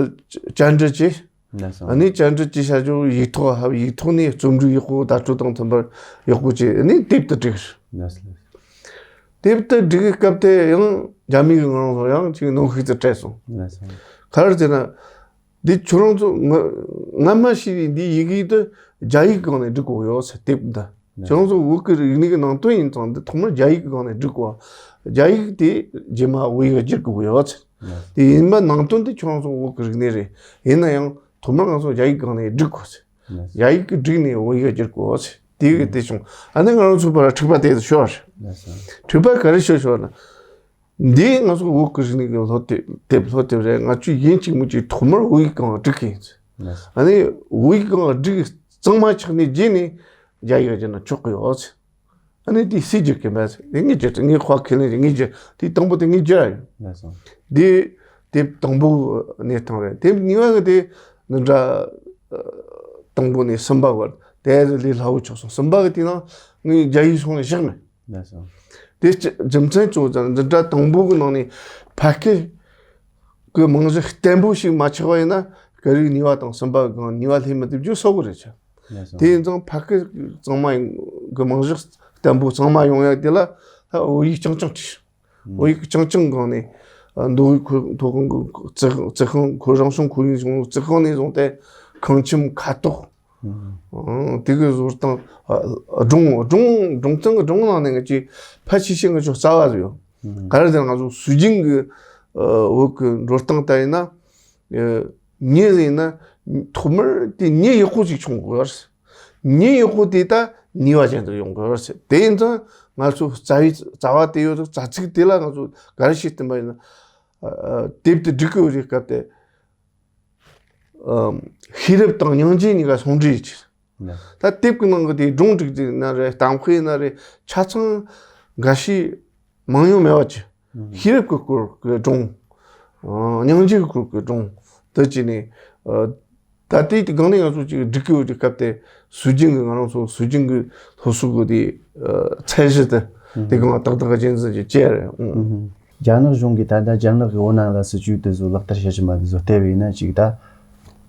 བཅར་འདྲི་བྱས། ལགས་སོ། ཨ་ནི་བཅར་འདྲི་བྱས་བྱ་རྒྱུ་ཡིག་ཐོག་ཧ་ཡིག་ཐོག་ནས་རྩོམ་རིག་ཡག་པོ་བརྡ་སྤྲོད་དང་མཐུན་པར་ཡག་པོ་བྱས། ཨ་ནི་དེབ་དེ་བསྒྲིགས། ལགས་སོ། དེབ་དེ་བསྒྲིགས་སྐབས་དེ་ཡང་རྒྱ་མི་གི་ང་རང་ཚོ་ཡང་ཅིག་གནོན་ཤུགས་དེ་སྤྲད་སོང་། ལགས་སོ། ག་རེ་ཟེར་ན། འདི་ཁྱོད་རང་ཚོ་ང་སྔ་མ་ཤེས་པའི་འདི་ཡི་གེ་འདི་རྒྱ་ཡིག་སྒང་ནས་འབྲི་དགོས་ཡོད་ཟེར། དེབ་འདི་ཁྱོད་རང་ཚོ་བོད་ཀྱི་རིག་གནས་ཀྱི་ནང་དོན་ཡིན་ཙང་འདི་ཐོག་མར་རྒྱ་ཡིག་སྒང་ནས་འབྲི་དགོས། རྒྱ་ཡིག་དེ་རྗེས་མ་བོད་ཡིག་བསྒྱུར་དགོས་ཡོད་ཟེར། དེ་ཡིན་པ་ནང་དོན་དེ་ཁྱོད་རང་ཚོ་བོད་ཀྱི་རིག་གནས་རེད། ཡིན་ན་ཡང་ཐོག་མར་ང་ཚོ་རྒྱ་ཡིག་སྒང་ནས་འབྲི་དགོས་ཟེར། རྒྱ་ཡིག་གི་བསྒྲིགས་ནས་བོད་ཡིག་བསྒྱུར་དགོས་ཟེར། དེ་གི་དེ་བྱུང་། ཨ་ནི་ང་རང་ཚོ་བར་འཁྲུག་པ་དེ་ཤོར་བ་རེད། འཁྲུག་པ་ག་རེ་ཤོར་ཤོར་ན། འདི་ང་ཚོ་བོད་ཀྱི་རིག་གནས་ཀྱི་སློབ་དེབ་སློབ་དེབ་རེད། ང་ཚོས་ཡིན་གཅིག་མིན་གཅིག་ཐོག་མར་བོད་ཡིག་སྒང་སྒྲིག་གི་ཡིན། ཨ་ནི་བོད་ཡིག་སྒང་སྒྲིག་གཙང་མ་ཆགས་ནས་རྗེས་ནས་རྒྱ་ཡིག་སྦྱར་ན་ཆོག་གི་ཡོད། ཨ་ནི་དེ་སུས་བསྒྱུར་གི་མེད། དེ་ངས་བསྒྱུར། ངས་ཁོ་ཁས་ལེན་བྱས། ངས་བསྒྱུར། དེ་དང་པོ་དེ་ངས་བསྒྱུར་ཡ་ཡིན། ལགས་སོ། དེ་དེབ་དང་པོ་གནས་སྟངས་རེད། དེབ་གཉིས་པ་གི་དེ་འདི་འདྲ། ཨ། དང་པོ་ནས་གསུམ་པ་བར་དེ་ལས་སླ་བོ་ཆགས་སོང་། གསུམ་པ་གི་དེ་ནང་ངས་རྒྱ་ཡིག་སོང་ནས་བཞག་མེད། ལགས་སོ། དེ་ཅི་རྒྱུ་མཚན་གཙོ་བོ་ཙང་འདི་འདྲ་དང་པོ་གི་ནང་ནས་ཕ་སྐད་གི་རྨང་གཞི་བརྟན་པོ་ཞིག་མ་ཆགས་པ་ཡིན་ན། སྐད་རིགས་གཉིས་པ་དང་གསུམ་པ་གང་གཉིས་པ་སླེབས་མི་ཐུབ་རྒྱུ་གསལ་པོ་རེད་ཆ། ལགས་སོ། དེ་ཡིན་ཙང་ཕ་སྐད་གཙང་མ་ཡིན་གི་རྨང་གཞི་བརྟན་པོ་གཙང་མ་ཡོང་ཡ་དེ་ལ་ད་བོད་ཡིག་རྐྱང་རྐྱང་བྲིས། བོད་ཡིག་རྐྱང་རྐྱང་སྒང་ནས། ཨ། མདོ་དབུས་ཁོ་མཐོ་སྒང་གི་རྩི་རྩི་ཤིང་། ཁོ་རང་བྱུང་ཁོར་ཡུག་བྱུང་རྩི་ཤིང་ནས་བཟུང་སྟེ་ཁང་ཁྱིམ་ཁ་དོག་ཨང་། དེ་གི་བཟོ་སྟངས། ཨ། སྒྲུང་སྒྲུང་སྒྲུང་རྩོམ་གི་སྒྲུང་ནང་ནས་ང་ཚོས་ཕལ་ཆེ་ཤོས་ང་ཚོ་རྩ་བ་ཡོད། ཨང་། ག་རེ་ཟེར་ན་ང་ཚོ་སྲོལ་རྒྱུན་གི། ཨ། བོད་གི་འགྲོ་སྟངས་ལྟར་ཡིན་ན། ཨ། མྱི་ཟེར་ན་ཐོག་མར་དེ་མྱི་ཡག་པོ་ཅིག་བྱུང་དགོས་པ་རེད། མྱི་ཡག་པོ་དེ་ད་ནུས་པ་ཅན་དུ་ཡོང་དགོས་པ་རེད། དེ་ཡིན་ཙང་ང་ཚོ་རྩ་བའི་རྩ་བ་དེ་ཡོད། རྩ་ཚིག་དེ་ལ་ང་ཚོ་ག་རེ་བྱས་བསྟན་པ་ཡིན་ན། ཨ། དེབ་དེ་སྒྲིག་གི་ཡོད་རེད་སྐབས་དེ། ཨམ། ཤེས་རབ་དང་སྙིང་རྗེ་གཉིས་ཀ་ཟུང་འབྲེལ་གྱིས། ད་དེབ་ཀྱི་ནང་གི་དེ་སྒྲུང་སྒྲིག་རྒྱུ་ཡིན་ན་རེད། གཏམ་དཔེ་ཡིན་ན་རེད། ཆ་ཚང་འགའ་ཤས་མང་ཉུང་མེད་པ་ཅིག་ཤེས་རབ་ཀྱི་སྐོར་གྱི་སྒྲུང་། ཨ། སྙིང་རྗེ་གི་སྐོར་གྱི་སྒྲུང་དེ་བྱས་ནས། ཨ། ད་ལྟའི་དེ་སྒང་ནས་ང་ཚོ་ཅིག་སྒྲིག་གི་ཡོད་ཀྱི་སྐབས་དེ། སྲོལ་རྒྱུན་གྱི་ང་རང་ཚོ་སྲོལ་རྒྱུན་གྱི་སློབ་གསོ་གི་དེ། ཨ། ཚད་གཞི་དེ། དེ་སྒང་ཏག་ཏག་རྒྱུན་འཛིན་གྱི་བྱས་རེད། ཨང་། རྒྱ་ནག་གཞུང་གིས་ད་ལྟ་རྒྱ་ནག་གི་འོད་སྣང་ལ་སྲིད་ཇུས་དེ་ཚོ་ལག་བསྟར་བྱེད་བཞིན་པ་དེ་ཚོ་བལྟས་པ་ཡིན་ན་ཅིག་ད།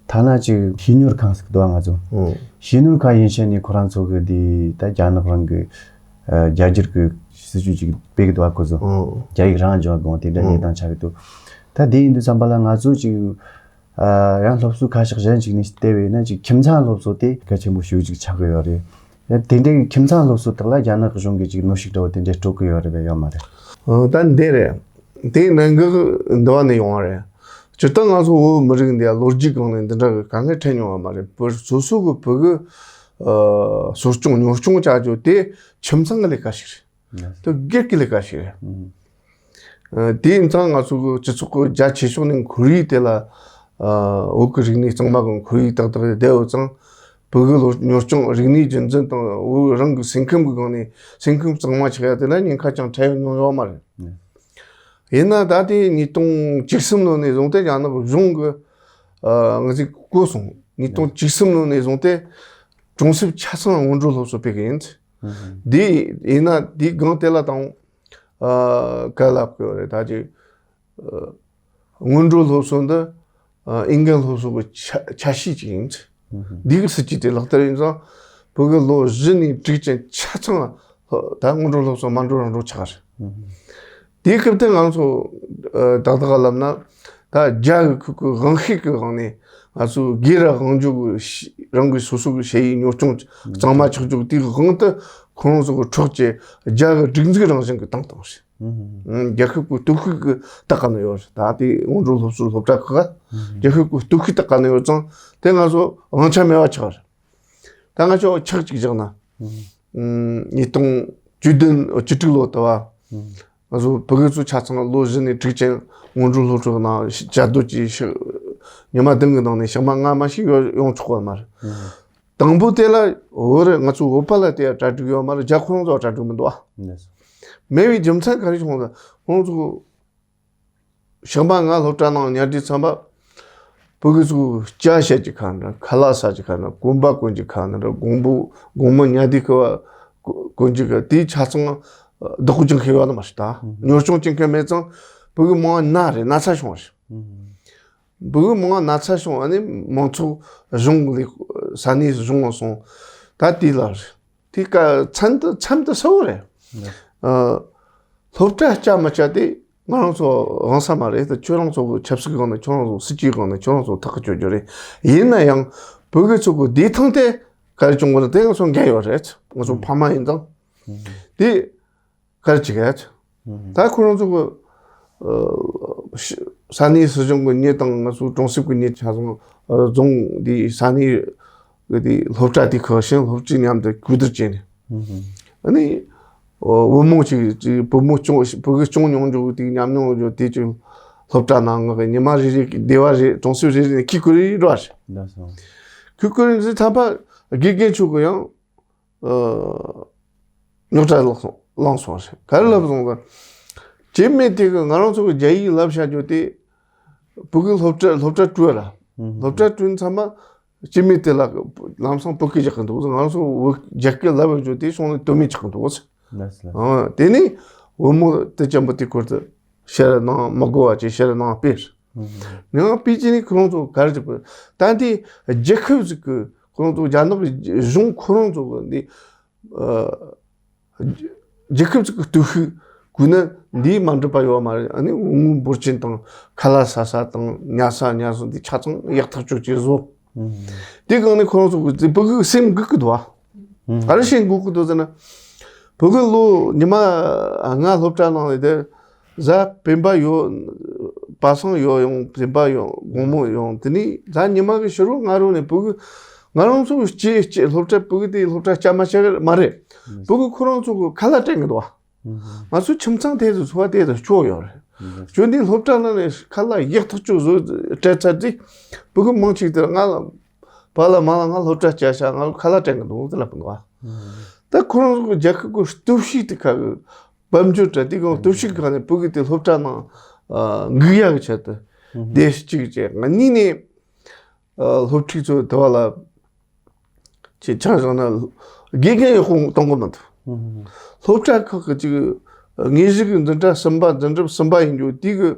ཐ་ན་ཅིག་བྱིས་གཉོར་ཁང་ཟེར་གི་འདུག་པ། ང་ཚོ་ཨང་། བྱིས་གཉོར་ཁང་ཡིན་ཕྱིན་ནས་ཁོ་རང་ཚོ་གི་དེ་ད་རྒྱ་ནག་རང་གི། ཨ། རྒྱ་སྒྱུར་གི་སྲིད་ཇུས་ཅིག་སྤེལ་གི་འདུག་པ། ཁོ་ཚོ་ཨང་། རྒྱ་ཡིག་རང་སྦྱོང་དགོས་དེ་འདྲ་གནས་སྟངས་ཆགས་ཀྱི་འདུག་ད་དེ་ཡིན་དུས་ཙམ་པ་ལ་ང་ཚོ་ཅིག་ཨ། ཡང་སློབ་གསོའི་ཁ་ཕྱོགས་གཞན་ཞིག་ནས་བལྟས་པ་ཡིན་ན་ཅིག་ཁྱིམ་ཚང་སློབ་གསོ་དེ་གལ་ཆེན་པོ་ཞེ་པོ་ཅིག་ཆགས་ཀྱི་ཡོད་རེད། ཡང་དེ་འདྲའི་ཁྱིམ་ཚང་སློབ་གསོ་དག་ལ་རྒྱ་ནག་གཞུང་གིས་ཅིག་གནོན་ཤུགས་འདྲ་བོ་དེ་འདྲ་སྤྲོད་ཀྱི་ཡོད་རེད་པས། ཡོད་མ་རེད། ཨ། ད་འདི་རེད། དེ་གནད་འགག་འདི་བ་ནས་ཡོང་བ་རེད། སྤྱིར་བཏང་ང་ཚོ་བོད་མི་རིགས་འདི་ལོ་རྒྱུས་སྒང་ནས་འདི་འདྲ་གི་དཀའ་ངལ་འཕྲད་མྱོང་བ་མ་རེད། བོད་སོ་སོ་གི་བོད་གི། ཨ། གསོ་སྐྱོང་གཉོར་སྐྱོང་བྱ་རྒྱུ་དེ་ཁྱིམ་ཚང་གི་ལས་ཀ་ཞིག་རེད། དེ་སྒེར་གྱི་ལས་ཀ་ཞིག་རེད། ཨ། དེ་ཡིན་ཙང་ང་ཚོ་གི་སྤྱི་ཚོགས་ཀྱི་རྒྱ་ཆེ་ཤོས་ནས་ཁོར་ཡུག་དེ་ལ། ཨ། བོད་ཀྱི་རིག་གནས་གཙང་མ་གི་ཁོར་ཡུག་ཏག་ཏག་བསྡད་ཡོད་ཙང་། བོད་ཀྱི་ལོ་གཉོར་སྐྱོང་། རིག་གནས་རྒྱུན་འཛིན་དང་བོད་རང་གི་སེམས་ཁམས་ཀྱི་སྒང་ནས་སེམས་ཁམས་གཙང་མ་ཆགས་ཡ་དེ་ལ་ཉེན་ཁ་ཅང་འཕྲད་མྱོང་ཡོད་མ་རེད། ཡིན་ན་ད་ལྟའི་ཉིས་སྟོང་བཅུ་གསུམ་ལོ་ནས་བཟུང་སྟེ་རྒྱ་ནག་གཞུང་གི། ཨ། ང་ཚོས་གོ་སོང་། ཉིས་སྟོང་བཅུ་གསུམ་ལོ་ནས་བཟུང་སྟེ་གྲོང་གསེབ་ཆ་ཚང་སྔོན་འགྲོ་སློབ་གསོ་སྤེལ་གི་ཡིན། འདི་ཡིན་ན་འདིའི་སྒང་དེ་ལ་དང་། ཨ། ག་ལབ་དགོས་རེད། ད་ཅིག་ཨ། སྔོན་འགྲོ་སློབ་གསོ་འདི། ཨ། ཨིན་སྐད་སློབ་གསོ་གི་ཆ་ཆ་ཤས་ཅིག་ཡིན། འདི་གི་སྲིད་ཇུས་དེ་ལག་བསྟར་ཡིན་ཙང་། བོད་ཀྱི་ལོ་བཞི་ནས་དྲུག་ཅན་ཆ་ཚང་ད་སྔོན་འགྲོ་སློབ་གསོ་མ་འགྲོ་རང་འགྲོ་ཆགས་རེད། དེའི་སྐབས་དེ་ང་ཚོ། ཨ། ཏག་ཏག་ལབ་ན། ད་རྒྱ་གི་ཁུལ་གྱི་དབང་ཤེད་ཀྱི་དབང་ནས་ང་ཚོ་སྒེར་ར་དབང་སྒྱུར་གྱི་ཤེས། རང་གི་སོ་སོ་གི་ཤེས་ཡོན་གཉོར་སྐྱོང་གཙང་མ་ཆགས་རྒྱུ་དེའི་དབང་དུ་ཁོ་རང་ཚོ་གི་འཕྲོག་བྱས་རྒྱ་གི་སྒྲིག་འཛུགས་རང་བཞིན་གྱི་བཏང་བཏང་ཞིང་། རྒྱལ་ཁབ་ཀྱི་སྟོབས་ཤུགས་ཀྱི་ལྟ་ག་ན་ཡོད་རེད། ད་དེ་སྔོན་འགྲོ་སློབ་གསོའི་སློབ་གྲྭ་ཁག་ག་རྒྱལ་ཁབ་ཀྱི་སྟོབས་ཤུགས་ལྟ་ག་ན་ཡོད་ཙང་དེ་ང་ཚོ་དབང་ཆ་མེད་པ་ཆགས་རེད། ད་ང་ཚོ་ཆག་ཅིག་བཞག་ན། ཉིས་སྟོང་བཅུ་བདུན་བཅུ་དྲུག་ལོ་དུ་བ། ང་ཚོ་བོད་ཕྲུག་ཚོ་ཆ་ཚང་ལོ་བཞི་ནས་དྲུག་ཅན་སྔོན་འགྲོ་སློབ་གྲྭ་ནང་བཅའ་སྡོད་ཀྱིས་ཤི། ཉི་མ་བདུན་གྱི་ནང་ནས་ཞག་མ་ལྔ་མ་ཞིག་ཡོང་ཆོག་པ་མ་རེད། དང་པོ་དེ་ལ་བོད་རེད། ང་ཚོ་བོད་པ་ལ་དེ་གྲ་སྒྲིག་ཡོད་མ་རེད། རྒྱ་ཁོ་རང་ཚོ་གྲ་སྒྲིག་མི་འདུག་ཨ། མེད་པའི་རྒྱུ་མཚན་ག་རེ་བྱུང་ཟེར། ཁོང་ཚོ་ཞག་མ་ལྔ་སློབ་གྲྭ་ནང་ཉལ་དུས་ཙམ་པ། བོད་ཕྲུག་ཚོ་སྐྱ་བཤད་ཀྱི་ཁ་འདྲ། ཁ་ལག་ཟ་གྱི་ཁ་འདྲ། གོན་པ་གོན་གྱི་ཁ་འདྲ། དགོང་པོ་དགོང་མོ་ཉལ་དུས་ཁ་བ་གོན་གྱི་ཁ། དེའི་ཆ་ཚང་བདག་པོ་བྱེད་མཁན་ཡོད་ནི་མ་རེད། ད་གཉོར་སྐྱོང་བྱེད་མཁན་མེད་ཙང་བོད་ཕྲུག་མང་ན་རེད། ན་ཚ་བྱུང་བ་རེད། བོད་ཕྲུག་མང་ན་ཚ་བྱུང་། ཨ་ནི་མང་ཚོགས་གཞུང་ལས་ས་གནས་གཞུང་ལ་སོང་། ད་དེ་ལ་རེད། དེ་ཀ་མཚམས་དུ་མཚམས་དུ་གསལ་བོ་རེད། ཨ། སློབ་གྲྭ་བསྐྱལ་མི་བསྐྱལ་དེ་ང་རང་ཚོ་དབང་ས་མ་རེད། ད་ཁྱོད་རང་ཚོ་གི་ཆབ་སྲིད་སྒང་ནས་ཁྱོད་རང་ཚོ་སྲིད་ཇུས་སྒང་ནས་ཁྱོད་རང་ཚོ་ཐག་གཅོད་རྒྱུ་རེད། ཡིན་ན་ཡང་བོད་ཕྲུག་ཚོ་གི་བདེ་ཐང་དེ་ག་རེ་བྱུང་བ་རེད། དེ་ང་ཚོ་འགན་ཡོད་རེད། ང་ཚོ་ཕ་མ་ཡིན་ཙང་། དེ་ག་རེ་བྱེད་ག་ཡ། ད་ཁོ་རང་ཚོ་གི་ཨ། ས་གནས་སྲིད་གཞུང་གི་མྱི་དང་ང་ཚོ་གྲོང་གསེབ་ཀྱི་མྱི་ཆ་ཚང་། ཨ། རྫོང་འདི་ས་གནས་གི་དེ་སློབ་གྲྭ་དེ་ཁག་ཤིང་སློབ་གྲྭའི་མཉམ་དུ་གོ་བསྡུར་བྱས་ནས། ཨ་ནི་ བུ་མོ་ཅིག་ཅིག་བུ་མོ་སྐྱོང་བུ་གུ་སྐྱོང་མྱོང་འཇོག་དེ་ཉམས་མྱོང་འཇོག་དེ་ཅིག་སློབ་གྲྭ་ནང་ང་གི་ཉི་མ་རེ་རེ་སྡེ་བ་རེ་གྲོང་གསེབ་རེ་རེ་ནས་ཁི་ཁུ་རེ་འགྲོ་བ་རེད། ལགས་སོ། ཁི་ཁུ་རེ་འཛིན་ཐམ་པ་དགེ་རྒན་ཆོ་གི་ཡང་རྙོག་དྲ་ལངས་སོང་ལངས་སོང་རེད། ག་རེ་ལབ་སོང་ཟེར། སྐྱེ་དམན་དེ་གི་ང་རང་ཚོ་གི་རྒྱ་ཡིག་བསླབ་བྱ་རྒྱུ་དེ་བུ་གུ་སློབ་གྲྭ་སློབ་གྲྭ་བྲོས་ར། སློབ་གྲྭ་བྲོས་ཚང་མ་སྐྱེ་དམན་དེ་ལ་ལམ་སང་བོད་སྐད་རྒྱག་གི་འདུག་ང་རང་ཚོ་བོད་རྒྱ་སྐད་ལབ་རྒྱུ་དེ་སོང་ནས་དོན་མེད་ཆགས་གི་འདུག་ལགས་སོ། ཨ་དེ་ནས་བུ་མོ་དེ་ཅན་པོ་དེ་ཁུར་དུ་ཕྱིར་ནང་མི་དགོས་པ་ཅིག་ཕྱིར་ནང་སྤེལ། ནང་སྤེལ་གྱི་ནི་ཁོ་རང་ཚོ་ག་རེ་བྱེད་དགོས། ད་འདི་རྒྱལ་ཁབ་ཟིག་གི་ཁོ་རང་ཚོ་རྒྱ་ནག་གི་གཞུང་ཁོ་རང་ཚོ་གི་འདི་ཨ། རྒྱལ་ཁབ་ཅིག་གི་སྟོབས་ཤུགས་བཀོལ་ན་འདིའི་མ་འགྲུབ་པ་ཡོད་མ་རེད། ཨ་ནི་དངུལ་འབོར་ཆེན་དང་ཁ་ལག་ཟ་ས་དང་ཉལ་ས་ཉལ་ས་འདི་ཆ་ཚང་ཡག་ཐག་ཆོད་ཅིག་བཟོ། དེ་གང་ནས་ཁོ་རང་ཚོ་གི་བོད་གི་སེམས་འགུག་གི་འདུག་ཨ། ག་རེ་བྱས་འགུག་གི་འདུག་ཟེར་ན། བོད་གི་ལོ་ཉི་མ་ལྔ་སློབ་གྲྭ་ནང་ལ་དེ་གཟའ་སྤེན་པ་ཡོད། པ་སངས་ཡོད་ཡོང་། སྤེན་པ་ཡོང་། དགོང་མོ་ཡོང་། དེ་ནས་གཟའ་ཉི་མ་གི་ཕྱི་རུ་ང་རུ་ནས་བོད་གི་ང་རང་ཚོ་སྐྱེས་སྐྱེས་སློབ་གྲྭ་བོད་གི་དེ་སློབ་གྲྭ་སྐྱ་མ་ཆགས་མ་རེད། བོད་གི་ཁོ་རང་ཚོ་གི་ཁ་ལག་སྤྲད་གི་འདུག་བ། ང་ཚོ་ཁྱིམ་ཚང་དེ་ཚོ་འཚོ་བ་དེ་ཚོ་སྐྱོ་ཡོད་རེད། སྐྱོ་འདི་སློབ་གྲྭ་ནང་ནས་ཁ་ལག་ཡག་ཐག་ཆོད་བཟོ་སྤྲད་ཚར་དུས་བོད་གི་མང་ཆེ་དེ་ང་ལ་བ་ལ་མ་ལ་ང་སློབ་གྲྭ་བསྐྱལ་ཤག་ང་ཁ་ལག་སྤྲད་གི་འདུག་དེ་ལབ་གི་འདུག་བ། ད་ཁོ་རང་ཚོ་གི་རྒྱལ་ཁབ་གི་སྟོབས་ཤུགས་དེ་ཁ་གི་དཔལ་འབྱོར་དྲ་དེ་གང་སྟོབས་ཤུགས་གང་ནས་བོད་གི་དེ་སློབ་གྲྭ་ནང་འགུག་ཡག་གི་ཆེད་དུ་བསྡད་གཅིག་བྱས། ང་གཉིས་ནས་སློབ་ཕྲུག་ཚོ་དེ་བ་ལ་ཅིག་ཆ་བཞག་ན་དགེ་རྒན་ཡག་པོ་གཏོང་གི་མི་འདུག་སློབ་གྲྭ་ཁག་གི་ཅིག་དངོས་གཞི་གི་འཛིན་གྲྭ་གསུམ་པ་འཛིན་གྲྭ་གསུམ་པ་ཡིན་རྒྱུ་དེ་གི་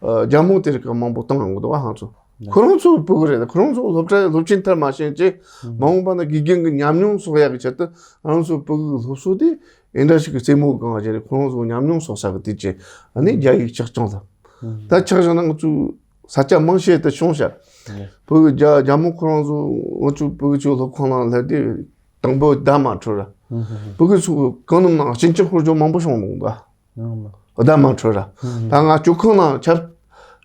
རྒྱ་མོ་དེ་རིགས་གི་མང་པོ་བཏང་ཡོང་གི་འདུག་བ། ང་ཚོ་ཁོ་རང་ཚོ་བོད་གི་རེད། ཁོ་རང་ཚོ་སློབ་གྲྭ་སློབ་ཆེན་མཐར་མ་ཕྱིན་ཅིག་མ་འོངས་པ་ན་དགེ་རྒན་གི་ཉམས་མྱོང་གསོག་ཡག་གི་ཆེད་དུ་ང་རང་ཚོ་བོད་གི་སློབ་གསོ་དེ་ཨེ་འདྲ་ཞིག་གི་རྩེད་མོ་གང་བྱས་ནས་ཁོ་རང་ཚོ་ཉམས་མྱོང་གསོག་ས་གི་དུས་ཀྱི་ཨ་ནི་རྒྱ་ཡིག་ཆག་ཆང་ལ། ད་ཆག་བཞག་ན་ང་ཚོ་ས་ཆ་མང་ཤས་དུ་བྱུང་ཤག་བོད་གི་རྒྱ་རྒྱ་མོ་ཁོ་རང་ཚོ་ང་ཚོ་བོད་གི་ཆོས་སློབ་ཁང་ནང་སླེབས་དུས་དང་པོ་བརྡ་མ་འཕྲོད་ར། བོད་གི་ཚོ་གང་ནམ་ན་སྤྱི་ཁྱབ་ཧོར་ཇོ་མང་པོ་བྱུང་འདུག་ད། བརྡ་མ་འཕྲོད་ར། ད་ང་ཇོ་ཁང་ནང་ཆབ་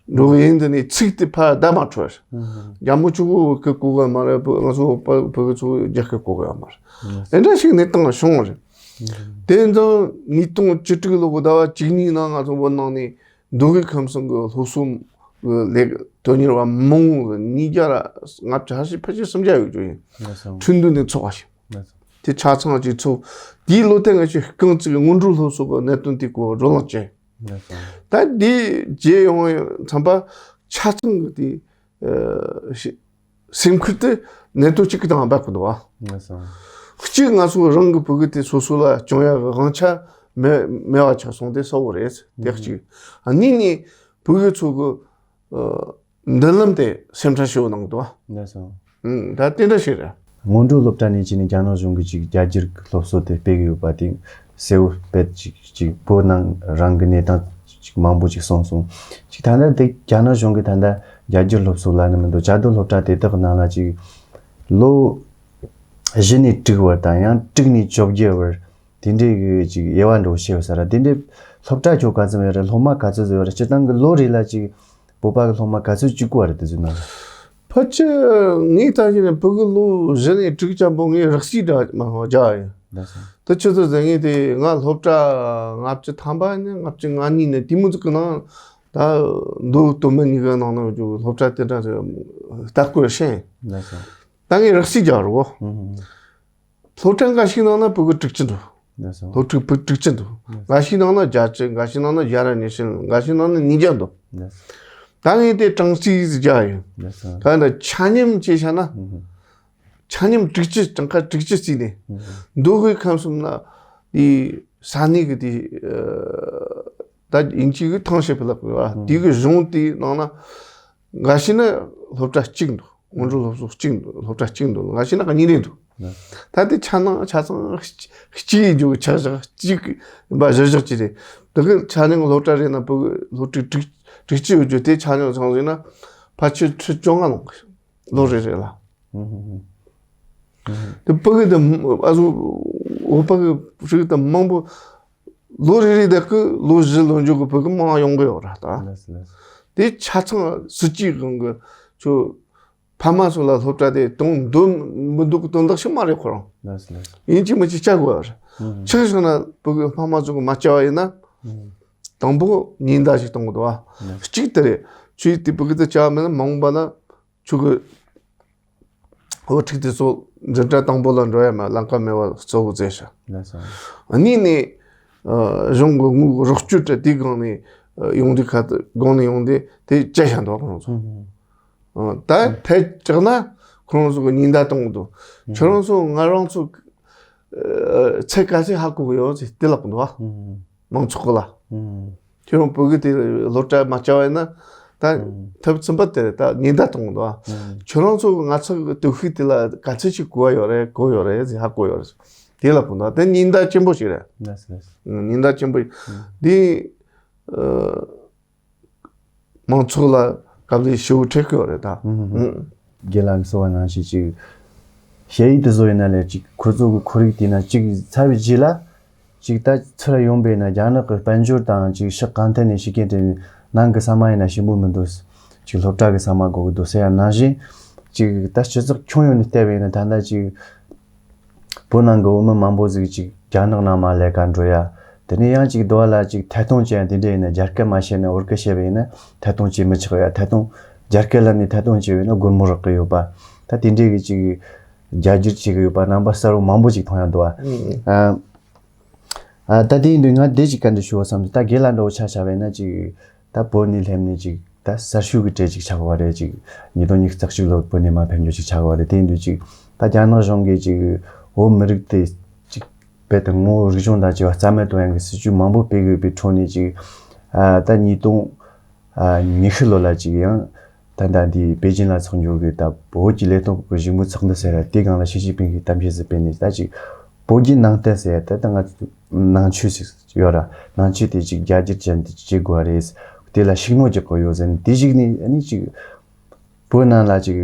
འགྲོ་གི་ཡིན་དུས་ནས་ཚིག་དེ་ཕར་བརྡ་མ་འཕྲོད་ར། རྒྱ་མོ་ཆོ་གི་གོ་གི་མ་རེད། ང་ཚོ་བོད་གི་ཚོ་རྒྱ་སྐད་གོ་གི་ཡོད་མ་རེད། ཨེ་འདྲ་ཞིག་གནས་སྟངས་བྱུང་བ་རེད། དེ་ཚོ་ཉིས་སྟོང་བཅུ་དྲུག་ལོ་གི་ཟླ་བ་བཅུ་གཉིས་ནང་ང་ཚོ་བོད་ནང་ནས་མདོ་དབུས་ཁམས་གསུམ་གྱི་སློབ་གསོ་གི་ལས་དོན་གཉེར་བ་མང་བོ་ཉིས་བརྒྱ་ལྔ་བཅུ་ཕལ་ཆེར་སུམ་བརྒྱ་ཡོད་རྒྱུ་ཡིན། ཁྲིན་ཏུའུ་ནས་ཚོགས་པ་ཞིག་དེ་ཆ་ཚང་གཅིག་ཚོགས། དེའི་ལོ་དེ་ང་ཚོས་རྐང་གཅིག་སྔོན་འགྲོ་སློབ་གསོ་གི་གནད་དོན་དེ་སྐོར་བགྲོ་གླེང་བྱས། ད་དེ་རྗེས་ཡོང་བའི་མཚམས་པ་ཆ་ཚང་གི་དེ་སེམས་ཁུར་དེ་གནད་དོན་གཅིག་གི་སྟེང་འབབ་གི་འདུག་བ། གཅིག་ང་ཚོ་རང་གི་བོད་གི་དེ་སོ་སོ་ལ་སྐྱོང་ཡག་གི་དབང་ཆ་མེད་མེད་པ་ཆགས་སོང་། དེ་གསལ་བོ་རེད། དེ་གཅིག་གཉིས་ནས་བོད་གི་ཚོ་གི་མདུན་ལམ་དེ་སེམས་ཁྲལ་ཞེ་པོ་གནང་གི་འདུག་བ། ད་དེ་འདྲ་ཞིག་རེད། སྔོན་འགྲོ་སློབ་གྲྭ་ནས་བྱས་ནས་རྒྱ་ནག་གཞུང་གིས་ཅིག་རྒྱ་སྒྱུར་གྱི་སློབ་གསོ་དེ་སྤེལ་གི་ཡོད་པ་དེ་གསལ་བོ་དཔེ་ཅིག་ཅིག་བོད་ནང་རང་གི་གནས་སྟངས་ཅིག་མང་པོ་ཅིག་གསུངས་སོང་། ཅིག་ད་ལྟ་དེ་རྒྱ་ནག་གཞུང་གིས་ད་ལྟ་རྒྱ་སྒྱུར་སློབ་གསོ་ལབ་ནི་མི་འདུག་བཅའ་སྡོད་སློབ་གྲྭ་དེ་དག་གི་ནང་ལ་ཅིག་ལོ་བཞི་ནས་དྲུག་བར་དང་ཡང་དྲུག་ནས་བཅོ་བརྒྱད་བར་དེ་འདྲའི་གི་ཅིག་དབྱེ་བ་འདྲ་བོ་ཕྱེ་ཡོད་ས་ར། དེ་འདྲའི་སློབ་གྲྭ་ཁྱོ་ག་ཚོད་ཡོད་རེད། སློབ་མ་ག་ཚོད་ཚོད་ཡོད་རེད། སྤྱིར་བཏང་གི་ལོ་རེ་ལ་ཅིག་བོད་པ་གི་སློབ་མ་ག་ཚོད་བཅུག་གི་ཡོད་རེད། དེ་ཚོའི་ནང་ལ། ཕལ་ཆེར་ངས་ལྟ་བཞིན་ན་བོད་གི་ལོ་བཞི་ནས་དྲུག་ཙམ་པོ་ངས་རགས་རྩིས་འདྲ་མ་ཧོ་རྒྱག་ཡིན། ལགས་སོ། དེ་ཆི་ཟིག་ཟེར་ངས་དེ་ང་སློབ་གྲྭ་ལྔ་བཅུ་ཐམ་པ་ནས་ལྔ་བཅུ་ང་གཉིས་ནས་དེ་མོ་ཟིག་གི་ནང་ད་མདོ་སྟོད་སྨད་གཉིས་ཀའི་ནང་ན་ཡོད་རྒྱུ་སློབ་གྲྭ་དེ་འདྲ་ཟིག་ལྟ་སྐོར་ཤེས། ལགས་སོ། ད་ངས་རགས་རྩིས་རྒྱག་རོགས། སློབ་གྲྭ་འགའ་ཞིག་ནང་ན་བོད་གི་དྲུག་ཅུ་འདུག་ལགས་སོ། སློབ་ཕྲུག་བོད་དྲུག་ཅུ་འདུག་ལགས་སོ། འགའ་ཞིག་ནང་ན་བརྒྱད་ཅུ། འགའ་ཞིག་ནང་ན་བརྒྱ་ར་ཉི་ཤུ། འགའ་ཞིག་ནང་ན་ཉིས་བརྒྱ་འདུག་ལགས་སོ། ད་ངས་དེ་གྲངས་རྩིས་རྒྱག་ཡིན། ལགས་སོ། ད་ནི་ཆ་སྙོམས་བྱས་བྱས་ན། ཧུམ་ཧུམ། ཆ་སྙོམས་དྲུག་ཅུ། གྲངས་ཀ་དྲུག་ཅུ་བརྩིས་ནས། ཧུམ་ཧུམ། མདོ་དབུས་ཁམས་གསུམ་ན་དེ་ས་གནས་ཀྱི་དེ་ད་དབྱིན་ཇི་གི་ཐང་ཤེད་པ་ལགས་པ། ཧུམ། དེ་གི་གཞུང་དེའི་ནང་ན་འགའ་ཞིག་ན་སློབ་གྲྭ་གཅིག་འདུག་སྔོན་འགྲོ་སློབ་གསོ་གཅིག་འདུག་སློབ་གྲྭ་གཅིག་འདུག་འགའ་ཞིག་ན་གཉིས་རེ་འདུག་ད་དེ་ཆ་ནང་ཆ་ཚང་གཅིག་ཡིན་རྒྱུ་གི་ཆ་བཞག་གཅིག་ཡིན་པ་གཞིར་བཞག་གཅིག་རེད། དེ་གི་ཆ་སྙོམས་སློབ་གྲྭ་རེ་ན་བོད་གི་སློབ་ཕྲུག་དྲུག་དྲུག་ཅུ་ཡོད་རྒྱུ་དེ་ཆ་སྙོམས་ཚང་ཟིན་ན་ཕལ་ཆེར་ཁྲི་བཅོ་ལྔ་ལོངས་གི་ལོ་རེ་རེ་ལ། ཧུམ་ཧུམ་ཧུམ། དེ་བོད་གི་དེ་ཨ་ཟུ་བོད་པ་གི་རིགས་དེ་མང་པོ་ལོ་རེ་རེ་དེ་གི་ལོ་བཞི་ལོ་མཇུག་གི་བོད་གི་མང་ཡོང་གི་ཡོད་ར་ད། ལགས་སོ་ལགས་སོ། དེ་ཆ་ཚང་སྲིད་ཇུས་གང་གི་ཆོ། ཕ་མ་ཚོ་ལ་སློབ་གྲྭ་དེ་གཏོང་འདོད་མི་འདུག་གི་དོན་དག་ཞིག་མ་རེད་ཁོ་རང་། ལགས་སོ་ལགས་སོ། ཡིན་གཅིག་མིན་གཅིག་བཅར་དགོས་པ་རེད། ཨུམ། ཆི་ཟེར་ན་བོད་ཀྱི་ཕ་མ་ཚོ་གིས་མ་བཅར་བ་ཡིན་ན། ཨུམ། དང་པོ་ཉེན་བརྡ་ཞིག་གཏོང་གི་འདུག་བ། ལགས། གཅིག་དེ་རེད། ཁྱོད་དེ་བོད་ཀྱི་དེ་བཅར་མེད་ན་མ་འོངས་པ་ན་ཁྱོད་ཀྱི་དབུ་ཁྲིད་དེ་ཚོ་འཛིན་གྲྭ་དང་པོ་ལ་འགྲོ་ཡ་མེད། ལམ་ཁ་མེད་པ་གཙོ་བོ་བྱས་ཤག། ལགས་སོ། གཉིས་ནས་ཨ་གཞུང་གི་དངུལ་རོགས་སྐྱོར་དེ་དེའི་སྒང་ནས་ཨ་ཡོང་དུས་ཁ་སྒང་ནས་ཡོང་དུས་དེ་བཅད་བཞག་འདུག་ཁོང་ཚོ། ཨུམ། ཨ་ད་ཐལ་དྲགས་ན་ཁོང་ཚོ་གིས་ཉེན་བརྡ་གཏོང་གི་འདུག། ཨུམ། ཁྱོད་རང་ཚོ་ང་རང་ཚོ་ཨ་ཚད་ག་ཚད་ཧ་གོ་གི་ཡོད་ཟེར་དེ་ལབ་གི་འདུག་བ། ཨུམ། མང་ཚོགས་ལ། ཨུམ། ཁྱོད་རང་བོད་ཀྱི་དེ་སློབ་གྲྭ་མ་བཅར་བ་ཡིན་ན་ད། ཨུམ། ཐབས་ཚིམ་པ་དེ་རེད། ད་ཉེན་བརྡ་གཏོང་གི་འདུག་ཨ། ཨུམ། ཁྱོད་རང་ཚོ་ང་ཚོ་གི་སྟོབས་ཤུགས་དེ་ལ་ག་ཚོད་ཅིག་གོ་བ་ཡོད་རེད། གོ་ཡོད་རེད་ཟེར། ཧ་གོ་ཡོད་རེད་དེ་ལ་གོ་འདུག། དེ་ཉེན་བརྡ་ཆེན་པོ་ཞིག་རེད། ལགས་སོ་ལགས་སོ། ཨུམ། ཉེན་བརྡ་ཆེན་པོ་ཞིག། ཨུམ། འདི་ཨ་མང་ཚོགས་ལ་དཀའ་ལས་ཞེ་པོ་འཕྲད་ཀྱི་ཡོད་རེད་ད། ཨུམ། ཨུམ། རྒན་ལགས་ཀྱིས་གསུངས་པ་ནང་བཞིན་ཅིག་ཞ་ཡི་དེ་ཚོ་ཡིན་ན་ལས་ཅིག་ཁོ་ཚོ་གི་ཁོར་ཡུག་དེ་ན་ཅིག་ཚར་བའི་རྗེས་ལ། ཅིག་ད་ཚུར་ཡོང་པས་ན་རྒྱ་ནག་གི་དཔལ་འབྱོར་དང་ཅིག་ཕྱོགས་གང་ཐད་ནས་ཤེས་མཁན་དེ་ནང་གི་ས་མ་ཡིན་ན་ཞིམ་པོ་མི་འདུག། ཅིག་སློབ་གྲྭ་གི་ས་མ་དགོས་ཀྱི་འདུག་ཟེར་ཡ་ནང་བཞིན། ཅིག་ད་སྤྱི་ཚོགས་ཁྱོན་ཡོངས་ནས་བལྟས་པས་ན་ད་ལྟ་ཅིག་བོད་ནང་གི་བོད་མི་མང་པོ་ཟིག་ཅིག་རྒྱ་ནག་ནང་མར་ལས་ཀ་འགྲོ་ཡ། དེ་ནས་ཡང་ཅིག་དོ་བ་ལ་ཅིག་ཐད་གཏོང་བྱེད་ཡ་དེ་འདྲ་ཡིན་ན་རྒྱ་སྐད་མ་ཤེས་ན་བོད་སྐད་བཤད་པ་ཡིན་ན་ཐད་གཏོང་བྱེད་མི་ཆོག་ཡ། ཐད་གཏོང་རྒྱ་སྐད་ལམ་ནས་ཐད་གཏོང་བྱས་པ་ཡིན་ན་སྒོར་མོ་རག་གི་ཡོད་པ། ད་དེ་འདྲའི་གི་ཅིག་རྒྱ་སྒྱུར་བྱེད་ཀྱི་ཡོད་པ་རྣམ་པ་གསར་བ་མང་པོ་ཅིག་མཐོང་ཡ་འདུག་ཨ། ཨ། ཨ། ད་དེ་ཡིན་དུས་ང་དེ་ཅིག་བཀའ་འདྲི་ཞུ་བ་བསམ་སོང་། ད་རྒན་ལགས་འདྲ་བོ་ཆ་བཞག་པ་ཡིན་ན་ཅིག་ད་བོད་ནས་སླེབས་ནས་ཅིག་ད་གསར་ཤོག་གི་གྲས་ཅིག་ཆགས་པ་རེད། ཅིག་ཉིས་སྟོང་ཉི་ཤུ་རྩ་གཅིག་ལོར་བོད་ནས་མར་ཕེབས་འབྱོར་ཅིག་ཆགས་པ་རེད། དེ་ཡིན་དུས་ཅིག་ད་རྒྱ་ནག་གཞུང་གིས་ཅིག་བོད་མི་རིགས་དེ་ཅིག་རྦད་དེ་ངོ་བོ་རིག་གཞུང་དང་བཅས་པ་རྩ་མེད་གཏོང་ཡ་གི་སྲིད་ཇུས་མང་པོ་སྤེལ་གི་ཡོད་པའི་ཁྲོད་ནས་ཅིག་ཨ། ད་ཉིས་སྟོང་ཨ། ཉི་ཤུ་ལོ་ལ་ཅིག་ཡང་ད་ལྟ་འདི་པེ་ཅིན་ལ་ཚོགས་འགྱུར་གི་ད་བོད་ཀྱི་ལས་དོན་སྐོར་གྱི་བཞུགས་མོལ་ཚོགས་འདུ་ཟེར་ཡ་དེའི་སྒང་ལ་ཞི་ཅིན་ཕིང་གིས་གཏམ་བཤད་ཟིག་སྤེལ་ནས། ད་ཅིག་བོད་ཀྱི་ནང་བསྟན་ཟེར་ཡ་ད་ལྟ་ང་ཚོ་ནང་ཆོས་ཟིག་ཡོད་ར། ནང་ཆོས་དེ་ཅིག་རྒྱ་སྒྱུར་བྱས་འདི་བྱེད་དགོས་པ་རེད། དེ་ལ་ཤུགས་སྣོན་རྒྱག་དགོས་ཡོད་ཟེར་ནས། དེ་གཞིགས་ནས་ཨ་ནི་ཅིག་བོད་ནང་ལ་ཅིག་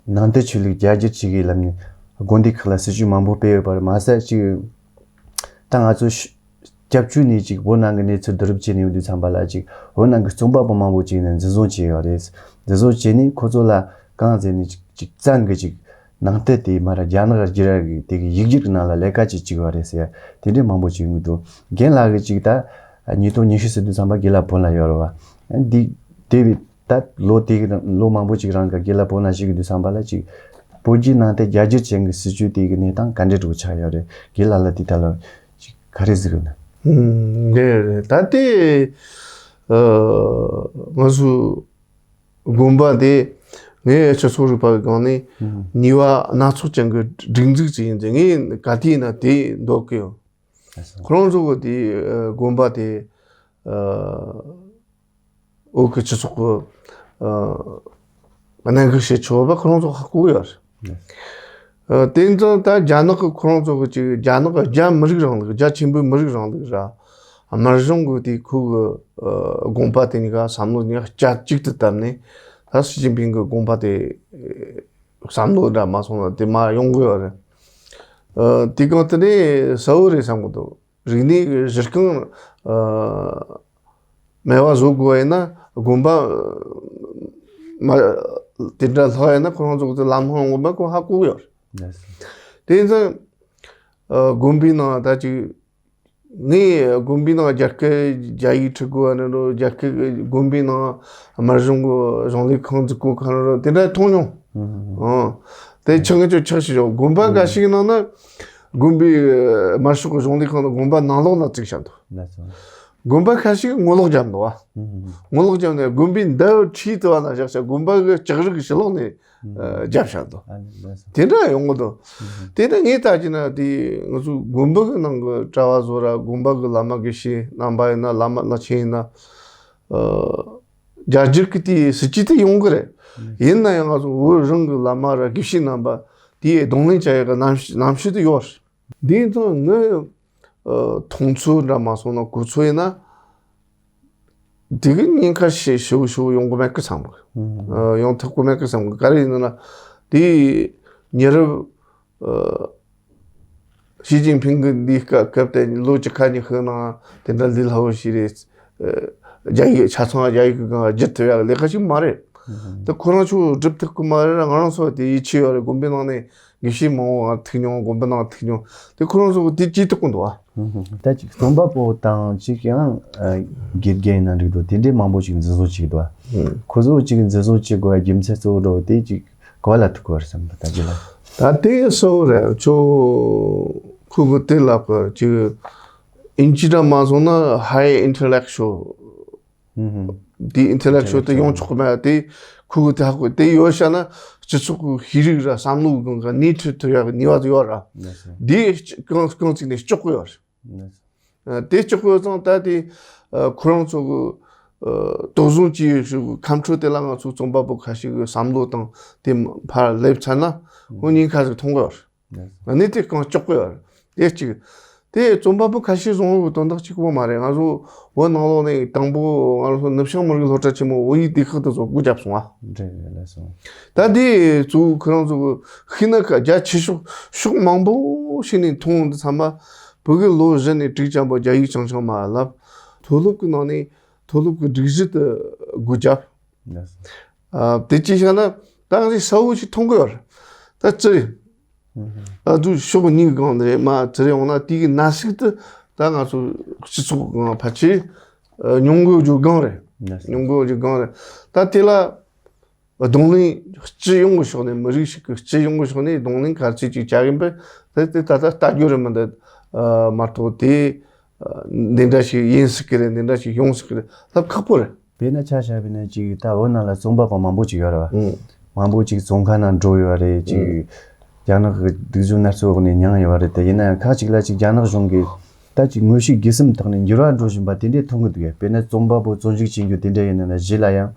ནང་བསྟན་ཆོས་ལུགས་རྒྱ་སྒྱུར་བྱེད་ཀྱི་ལམ་ནས་དགོན་སྡེ་ཁག་ལ་སྲིད་ཇུས་མང་པོ་སྤེལ་ཡོད་པ་རེད། མ་ཟད་ཅིག་ད་ང་ཚོ་ཤ་སྐྱབས་བཅོལ་ནས་ཅིག་བོད་ནང་གི་གནས་ཚུལ་བསྡུ་རུབ་བྱས་ནས་ཡོང་དུས་ཙམ་པ་ལ་ཅིག་བོད་ནང་གི་རྩོམ་པ་པོ་མང་པོ་ཅིག་ནས་འཛིན་བཟུང་བྱས་ཡོད་རེད། འཛིན་བཟུང་བྱས་ནས་ཁོ་ཚོ་ལ་གང་ཟེར་ནས་ཅིག་ཅིག་བཙན་གྱིས་ཅིག་ནང་བསྟན་དེ་མར་རྒྱ་ནག་བསྒྱུར་ཡ་གི་དེ་གི་ཡིག་སྒྱུར་གྱི་ནང་ལ་ལས་ཀ་ཅིག་བྱེད་དགོས་རེད་ཟེར་ཡ་དེ་འདྲའི་མང་པོ་ཅིག་ཡོང་གི་འདུག། རྒན་ལགས་ཀྱིས་ཅིག་ད་ཉིས་སྟོང་ཉི་ཤུ་ཟེར་དུས་ཙམ་པ་རྒན་ལགས་བོད་ལ་ཡོད་རེད་བ། འདི་དེ་བས་ད་ལོ་དེ་གི་རིང་ལོ་མང་པོ་ཅིག་རིང་གི་རྒན་ལགས་བོད་ནང་བཞུགས་ཀྱི་དུས་ཙམ་པ་ལ་ཅིག་བོད་བརྒྱུད་ནང་བསྟན་རྒྱ་སྒྱུར་ཅན་གྱི་སྲིད་བྱུས་དེ་གི་གནས་སྟངས་ག་འདྲའི་འདྲ་བོ་ཆགས་ཡོད་རེད། རྒན་ལགས་ལ་དེ་ལྟ་ལ་ཅིག་ག་རེ་ཟེར་གི་ན། ཨུམ། རེད་རེད། ད་དེ་ཨ་ང་ཚོ་དགོན་པ་དེ་ངའི་སྤྱི་ཚོགས་རིག་པ་གི་སྒང་ནས་ཨུམ་ནུས་པ་སྣ་ཚོགས་ཅན་གྱི་སྒྲིག་འཛུགས་ཅིག་ཡིན་ཙང་ངས་ག་དུས་ཡིན་ན་དེ་འདོད་ཀྱི་ཡོད། ལགས་སོ། ཁོ་རང་ཚོ་གི་དེ་ཨ་དགོན་པ་དེ་ཨ་བོད་ཀྱི་སྤྱི་ཚོགས་ཀྱི་ཨ་གནད་འགག་བྱེད་ཆོག་པ་ཁོ་རང་ཚོ་ཧ་གོ་གི་ཡོད་རེད། ལགས་སོ། ཨ་དེ་ཡིན་ཙང་ད་རྒྱ་ནག་གི་ཁོ་རང་ཚོ་གི་ཅིག་རྒྱ་ནག་གི་རྒྱ་མི་རིགས་རིང་ལུགས། རྒྱ་ཆེན་པོའི་མི་རིགས་རིང་ལུགས་ར། སྨར་གཞུང་གི་དེ་ཁོ་གི་ཨ་དགོངས་པ་དེ་གཉིས་ཀ་བསམ་བློ་གཉིས་ཀ་རྒྱ་གཅིག་ཏུ་བཏབ་ནས་ད་ཞི་ཅིན་ཕིང་གི་དགོངས་པ་དེ་བསམ་བློ་འདྲ་མ་སོང་ན་དེ་མར་ཡོང་གི་ཡོད་རེད། ཨ་དེ་གང་དེ་ནས་གསལ་བོ་རེད་བསམ་གི་འདུག། རིག་གནས་ཀྱི་གཞི་རྐང་ཨ་མེད་པ་བཟོ་དགོས་ཡིན་ན་དགོན་པ་མ་དེ་འདྲ་ལྷག་ཡིན་ན་ཁོ་རང་ཚོ་གི་ལམ་ལྷོང་ཡོང་གི་མེད་ཁོ་ཧ་གོ་གི་ཡོད་རེད། ལགས་སོ། དེ་ཡིན་ཙང་ཨ་དགོན་པའི་ནང་ད་ཅིག་ངས་དགོན་པའི་ནང་རྒྱ་སྐད་རྒྱ་ཡིག་ཁྲིད་དགོས་པ་ནི་རོ། རྒྱ་སྐད་དགོན་པའི་ནང་སྨར་གཞུང་གི་གཞུང་ལས་ཁང་འཛུགས་དགོས་ཁ་ནི་རོ། དེ་འདྲ་མཐོང་མྱོང་། ཨང་། དེ་ཆགས་ངེས་ཅོ་ཆགས་ཤིག་ཡོད། དགོན་པ་འགའ་ཞིག་ནང་ན་དགོན་པའི་སྨར་ཤོག་གི་གཞུང་ལས་ཁང་དང་དགོན་པ་ནང་ལོགས་ལ་བཙུགས་བཞག་འདུག། ལགས་སོ། དགོན་པ་ཁ་ཤས་ངོ་ལོག་བརྒྱབ་འདུག་བ། ཨང་། ངོ་ལོག་བརྒྱབ་ནས་དགོན་པའི་མདའ་ཁྲིད་དུ་བ་ན་བཞག་བྱ་དགོན་པ་གི་ལྕགས་རིགས་ཕྱི་ལོགས་ནས་ཨ་རྒྱབ་བཞག་འདུག། ཨ་ནི་ལགས་སོ། དེ་འདྲ་ཡོང་གི་འདུག། ཨང་། དེ་ནས་ངས་ལྟ་ཅི་ན་དེ་ང་ཚོ་དགོན་པ་གི་ནང་གི་གྲྭ་བ་ཚོ་ར་དགོན་པ་གི་བླ་མ་དགེ་བཤེས་རྣམ་པ་ཡིན་ན་བླ་མ་བླ་ཆེན་ཡིན་ན་ཨ་རྒྱ་སྒྱུར་གི་དེ་སྲིད་ཇུས་དེ་ཡོང་གི་རེད། ཨང་། ཡིན་ན་ཡང་ང་ཚོ་བོད་རང་གི་བླ་མ་ར་དགེ་བཤེས་རྣམ་པ་དེ་གདོང་ལེན་བྱ་ཡག་གི་རྣམ་རྣམ་དཔྱོད་དེ་ཡོད་རེད། འདི་ཚོ་ངའི་ཨ་མཐོང་ཚུལ་འདྲ་མ་སོང་ན་གོ་ཚུལ་ཡིན་ན། དེ་གི་ཉེན་ཁ་ཞེ་ཞེ་པོ་ཞེ་པོ་ཡོང་གི་མེད་གི་བསམ་གི། ཨ་ཡོང་ཐུབ་གི་མེད་གི་བསམ་གི། ག་རེ་ཡིན་ན་དེ་ཉེ་རབས་ཨ་ཞི་ཅིན་ཕིང་གི་འདི་སྐབས་སྐབས་དེ་ལོ་བཅུ་ཁ་ཉི་ཤུ་ནང་དེ་འདྲ་ལས་སླ་པོ་ཞིག་རེད། ཨ་རྒྱ་ཡིག་ཆ་ཚང་རྒྱ་ཡིག་གི་སྒང་བསྒྱུར་ཐུབ་ཡག་ལས་ཀ་ཞིག་མ་རེད། དེ་ཁོ་རང་ཚོ་སྒྲུབ་ཐུབ་ཀྱི་མ་རེད། ང་རང་ཚོ་དེ་ཡིད་ཆེས་ཡོད་རེད། དགོན་པའི་ནང་ནས་དགེ་བཤེས་མང་བོ་ང་ཐུག་མྱོང་། དགོན་པའི་ནང་ཐུག་མྱོང་། དེ་ཁོ་རང་ཚོ་དེ་ཇུས་གཏོགས་ཀྱི་འདུག་ཨ། ད་ཅིག་རྩོམ་པ་པོ་དང་ཅིག་ཡང་དགེ་རྒན་ཡིན་ན་འགྲིག་འདུག་དེ་འདྲའི་མང་པོ་ཅིག་འཛིན་བཟུང་བྱས་འདུག་ཨ། ཁོ་ཚོ་ཅིག་འཛིན་བཟུང་བྱེད་དགོས་པའི་རྒྱུ་མཚན་གཙོ་བོ་འདྲ་བོ་དེ་ཅིག་ག་བ་ལ་ཐུག་གི་ཡོད་རེད་བསམ་གི་འདུག་ད་ཅི་ལ། ད་དེ་གསལ་བོ་རེད། ཁྱོད་ཁོ་གི་དེ་ལབ་གི་ཅིག་ཨིན་ཇི་འདྲ་མ་སོང་ན་high intellectual། དེ་intellectual་དེ་ཡོང་ཆོག་གི་མེད། དེ་ཁོ་གི་དེ་ཧ་གོ་དེ་ཡོད་བྱས་ན་སྤྱི་ཚོགས་ཀྱི་ཤེས་རིག་ར་བསམ་བློ་གི་སྣེ་ཁྲིད་ཐུབ་ཡག་གི་ནུས་པ་དེ་ཡོད་ར། དེ་རྐང་རྐང་བཙུགས་ནས་གཅོག་གི་ཡོད་རེད། དེ་གཅོག་དགོས་ཙང་ད་དེ་ཁོ་རང་ཚོ་གི་དོགས་ཟོན་གྱི་ཁམས་ཁྲོད་དེ་ལ་ང་ཚོ་རྩོམ་པ་པོ་ཁ་ཤས་ཀྱི་བསམ་བློ་དང་དེ་ཕར་སླེབས་ཚར་ན་ཁོ་ཉེན་ཁ་ཟིག་མཐོང་གི་ཡོད་རེད། གནས་དེ་གང་ལྕོགས་གི་ཡོད་རེད། དེ་གཅིག་དེ་རྩོམ་པ་པོ་ཁ་ཤས་བཟུང་བའི་དོན་དག་གཅིག་པོ་མ་རེད། ང་ཚོ་བོད་ནང་ལོགས་ནས་དང་པོ་ང་ཚོ་ནུབ་བྱང་མི་རིགས་སློབ་གྲྭ་ཆེན་མོ་བོད་ཡིག་སྡེ་ཁག་དེ་ཚོ་སྒོ་བརྒྱབ་སོང་ཨ། རེད་རེད་ལགས་སོ། ད་དེ་ཚོ་ཁོ་རང་ཚོ་གི་ཤིན་ན་ཁ་རྒྱ་ཆེ་ཤོས་ཕྱོགས་མང་པོ་ཞིག་ནས་མཐོང་འདི་ཚང་མ་བོད་ཀྱི་ལོ་བཞི་ནས་དྲུག་ཙམ་པ་རྒྱ་ཡིག་ཆང་ཆང་མ་ལབ། མཐོ་སློབ་ཀྱི་ནང་ནས་མཐོ་སློབ་ཀྱི་སྒྲིག་གཞི་དེ་སྒོ་བརྒྱབ། ལགས་སོ། ཨ། དེ་ཅི་བྱ་ན་ད་ང་ཚོས་གསལ་བོ་ཞིག་མཐོང་གི་ཡོད་རེད། ད་ཅི་རེད། ཨ་དུ་ཕྱོགས་གཉིས་སྒང་རེད་མ་ཅི་རེད་འོང་ན་དེ་གི་ན་ཟུག་དེ་ད་ང་ཚོ་སྤྱི་ཚོགས་སྒང་ཕལ་ཆེར་ཨ་མྱོང་གི་ཡོད་རྒྱུ་སྒང་རེད། ལགས་སོ། མྱོང་གི་ཡོད་རྒྱུ་སྒང་རེད། ད་དེ་ལ་གདོང་ལེན་སྤྱི་ཡོངས་ཀྱི་ཕྱོགས་ནས་མི་རིགས་ཤིག་གི་སྤྱི་ཡོངས་ཀྱི་ཕྱོགས་ནས་གདོང་ལེན་ག་ཚོད་ཅིག་བྱ་གིན་པས་དེ་དེ་ད་ལྟ་ལྟ་རྒྱུ་རེད་མི་འདུག་ཨ་མ་གཏོགས་དེ་ཨ་འདི་འདྲ་ཞིག་ཡིན་སྲིད་ཀྱི་རེད། འདི་འདྲ་ཞིག་ཡོང་སྲིད་ཀྱི་རེད་ལབ་ཁག་པོ་རེད། དཔེར་ན་ཆ་བཞག་པ་ཡིན་ན་ཅིག་ད་བོད་ནང་ལ་རྩོམ་པ་པོ་མང་པོ་ཅིག་ཡོད་རེད་བ། ཨང་། མང་པོ་ཅིག་བཙོན་ཁང་ནང་འགྲོ་ཡོད་རེད་ཅིག་ཨང་། རྒྱ་ནག་གི་སྡུག་སྦྱོང་ངལ་རྩོལ་འོག་ནས་མྱངས་ཡོད་རེད། དེ་ཡིན་ན་ཡང་ཁག་ཅིག་ལ་ཅིག་རྒྱ་ནག་གཞུང་གིས་ད་ཅིག་ངོ་ཤེས་སྒོས་སམ་ཐོག་ནས་འགྱུར་བ་འགྲོ་བཞིན་པ་དེ་འདྲས་མཐོང་གི་འདུག་གས། དཔེར་ན་རྩོམ་པ་པོ་བཙོན་འཇུག་བྱེད་རྒྱུ་དེ་འདྲ་ཡིན་ན་གཞི་ལ་ཡང་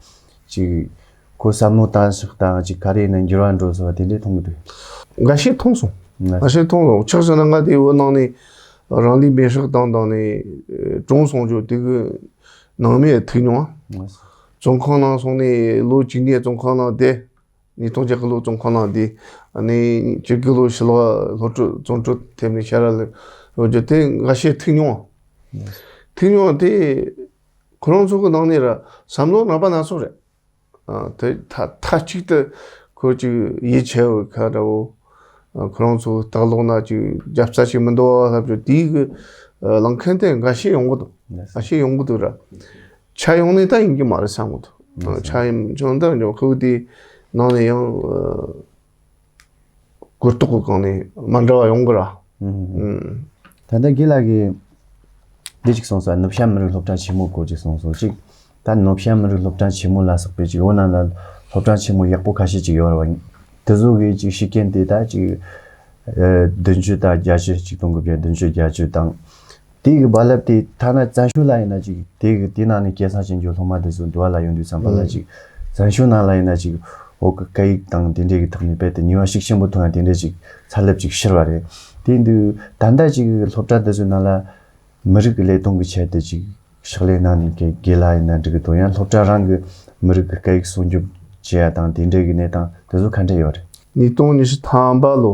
ཅིག་ཁོ་བསམ་བློ་བཏང་ཕྱོགས་དང་ཅིག་ག་རེ་ཡིན་ན་འགྱུར་བ་འགྲོ་ཟེར་བ་དེ་འདྲས་མཐོང་གི་འདུག་འགའ་ཤས་མཐོང་སོང་། ང་འགའ་ཤས་མཐོང་སོང་། ཆགས་ཟེར་ན་ང་དེ་བོད་ནང་ནས་རང་ལུས་མེར་སྲེག་བཏང་བཏང་ནས་གྲོངས་སོང་རྒྱུ་དེ་གི་ནང་མི་ཐུག་མྱོང་། ང་བཙོན་ཁང་ནང་སོང་ནས་ལོ་གཅིག་གཉིས་བཙོན་ཁང་ནང་བསྡད། ཉིས་སྟོང་བརྒྱད་ལོ་བཙོན་ཁང་ནང་བསྡད། ཨ་ནི་བཅུ་དགུ་ལོ་ཕྱི་ལོ་སློབ་གྲྭ་བཙོན་གྲོལ་ཐེབས་ནས་ཕྱིར་ར་ལོག་རྒྱུ་དེ་འགའ་ཤས་ཐུག་མྱོང་། ཐུག་མྱོང་དེ་ཁོ་རང་ཚོ་གི་ནང་ནས་ར་བསམ་བློ་རྣམ་པ་སྣ་ཚོགས་རེད། ཨ། དེ་མཐའ་མཐའ་གཅིག་ཏུ་ཁོ་ཅིག་ཡིད་ཆེས་པའི་ཁ་འདྲ་བོ། ཨ། ཁོ་རང་ཚོ་ལྟག་ལོག་ན་ཅིག་རྒྱབ་རྩ་ཞིག་མི་འདུག་ལབ་རྒྱུ་དེའི་གི་ལངས་མཁན་དེ་འགའ་ཤས་ཡོང་གི་འདུག་ལགས་སོ། འགའ་ཤས་ཡོང་གི་འདུག་ར། ཆ་ཡོང་ནས་ད་ཡིན་གྱི་མ་རེད་བསམ་གི་འདུག་ལགས་སོ། ཆ་ཡིན་ཀྱང་ད་ཉོ་ཁུག་དེའི་ནང་ནས་ཡང་གོ་རྟོགས་ཀྱི་སྒང་ནས་མ་འདྲ་བ་ཡོང་གི་ར། ཨུམ། ད་ལྟ་དགེ་ལགས་ཀྱིས་འདི་ཅིག་གསུངས་སོང་། ནུབ་བྱང་མི་རིགས་སློབ་གྲྭ་ཆེན་མོའི་སྐོར་ཅིག་གསུངས་སོང་ཅིག་ད་ནུབ་བྱང་མི་རིགས་སློབ་གྲྭ་ཆེན་མོ་ལ་སོགས་པའི་ཅིག་བོད་ནང་ལ་སློབ་གྲྭ་ཆེན་མོ་ཡག་པོ་ཁ་ཤས་ཅིག་ཡོད་རེད་བ། དེ་ཚོ་གི་ཅིག་ཤེས་མཁན་དེ་ད་ཅིག་ཨ་བདུན་ཅུ་དང་བརྒྱད་ཅུ། ཆིག་སྟོང་དགུ་བརྒྱ་བདུན་ཅུ་བརྒྱད་ཅུ་དང་། དེ་གི་རྦ་རླབས་དེ་ཐ་ན་བཙན་བྱོལ་ལ་ཡིན་ན་ཅིག་དེ་གི་དེ་ནང་ནས་སྐལ་བཟང་ཅན་གྱི་སློབ་མ་དེ་ཚོ་འདི་བ་ལ་ཡོང་དུས་ཙམ་པ་ལ་ཅིག་བཙན་བྱོལ་ནང་ལ་ཡིན་ན་ཅིག་བོད་ཀྱི་སྐད་ཡིག་དང་དེ་འདྲའི་གི་ཐོག་ནས་རྦད་དེ་ནུས་པ་ཤུགས་ཆེན་པོ་ཐོན་ཡ་དེ་འདྲའི་ཅིག་ཚ་རླབས་ཅིག་ཤར་བ་རེད། དེ་དུས་ད་ལྟ་ཅིག་སློབ་གྲྭ་དེ་ཚོའི་ནང་ལ་མི་རིགས་ཀྱི་ལས་དོན་གྱི་ཆེད་དུ་ཅིག་ཕྱག་ལས་གནང་ནས་དགེ་དགེ་ལགས་ཡིན་ན་འགྲིག་གི་འདུག་ཡང་སློབ་གྲྭ་རང་གི་མི་རིགས་ཀྱི་སྐད་ཡིག་སྲུང་སྐྱོབ་བྱེད་ཡ་དང་དེ་འདྲའི་གི་གནས་སྟངས་དེ་ཚོ་ག་འདྲ་ཡོད་རེད། ཉིས་སྟོང་ཉི་ཤུ་ཐམ་པ་ལོ་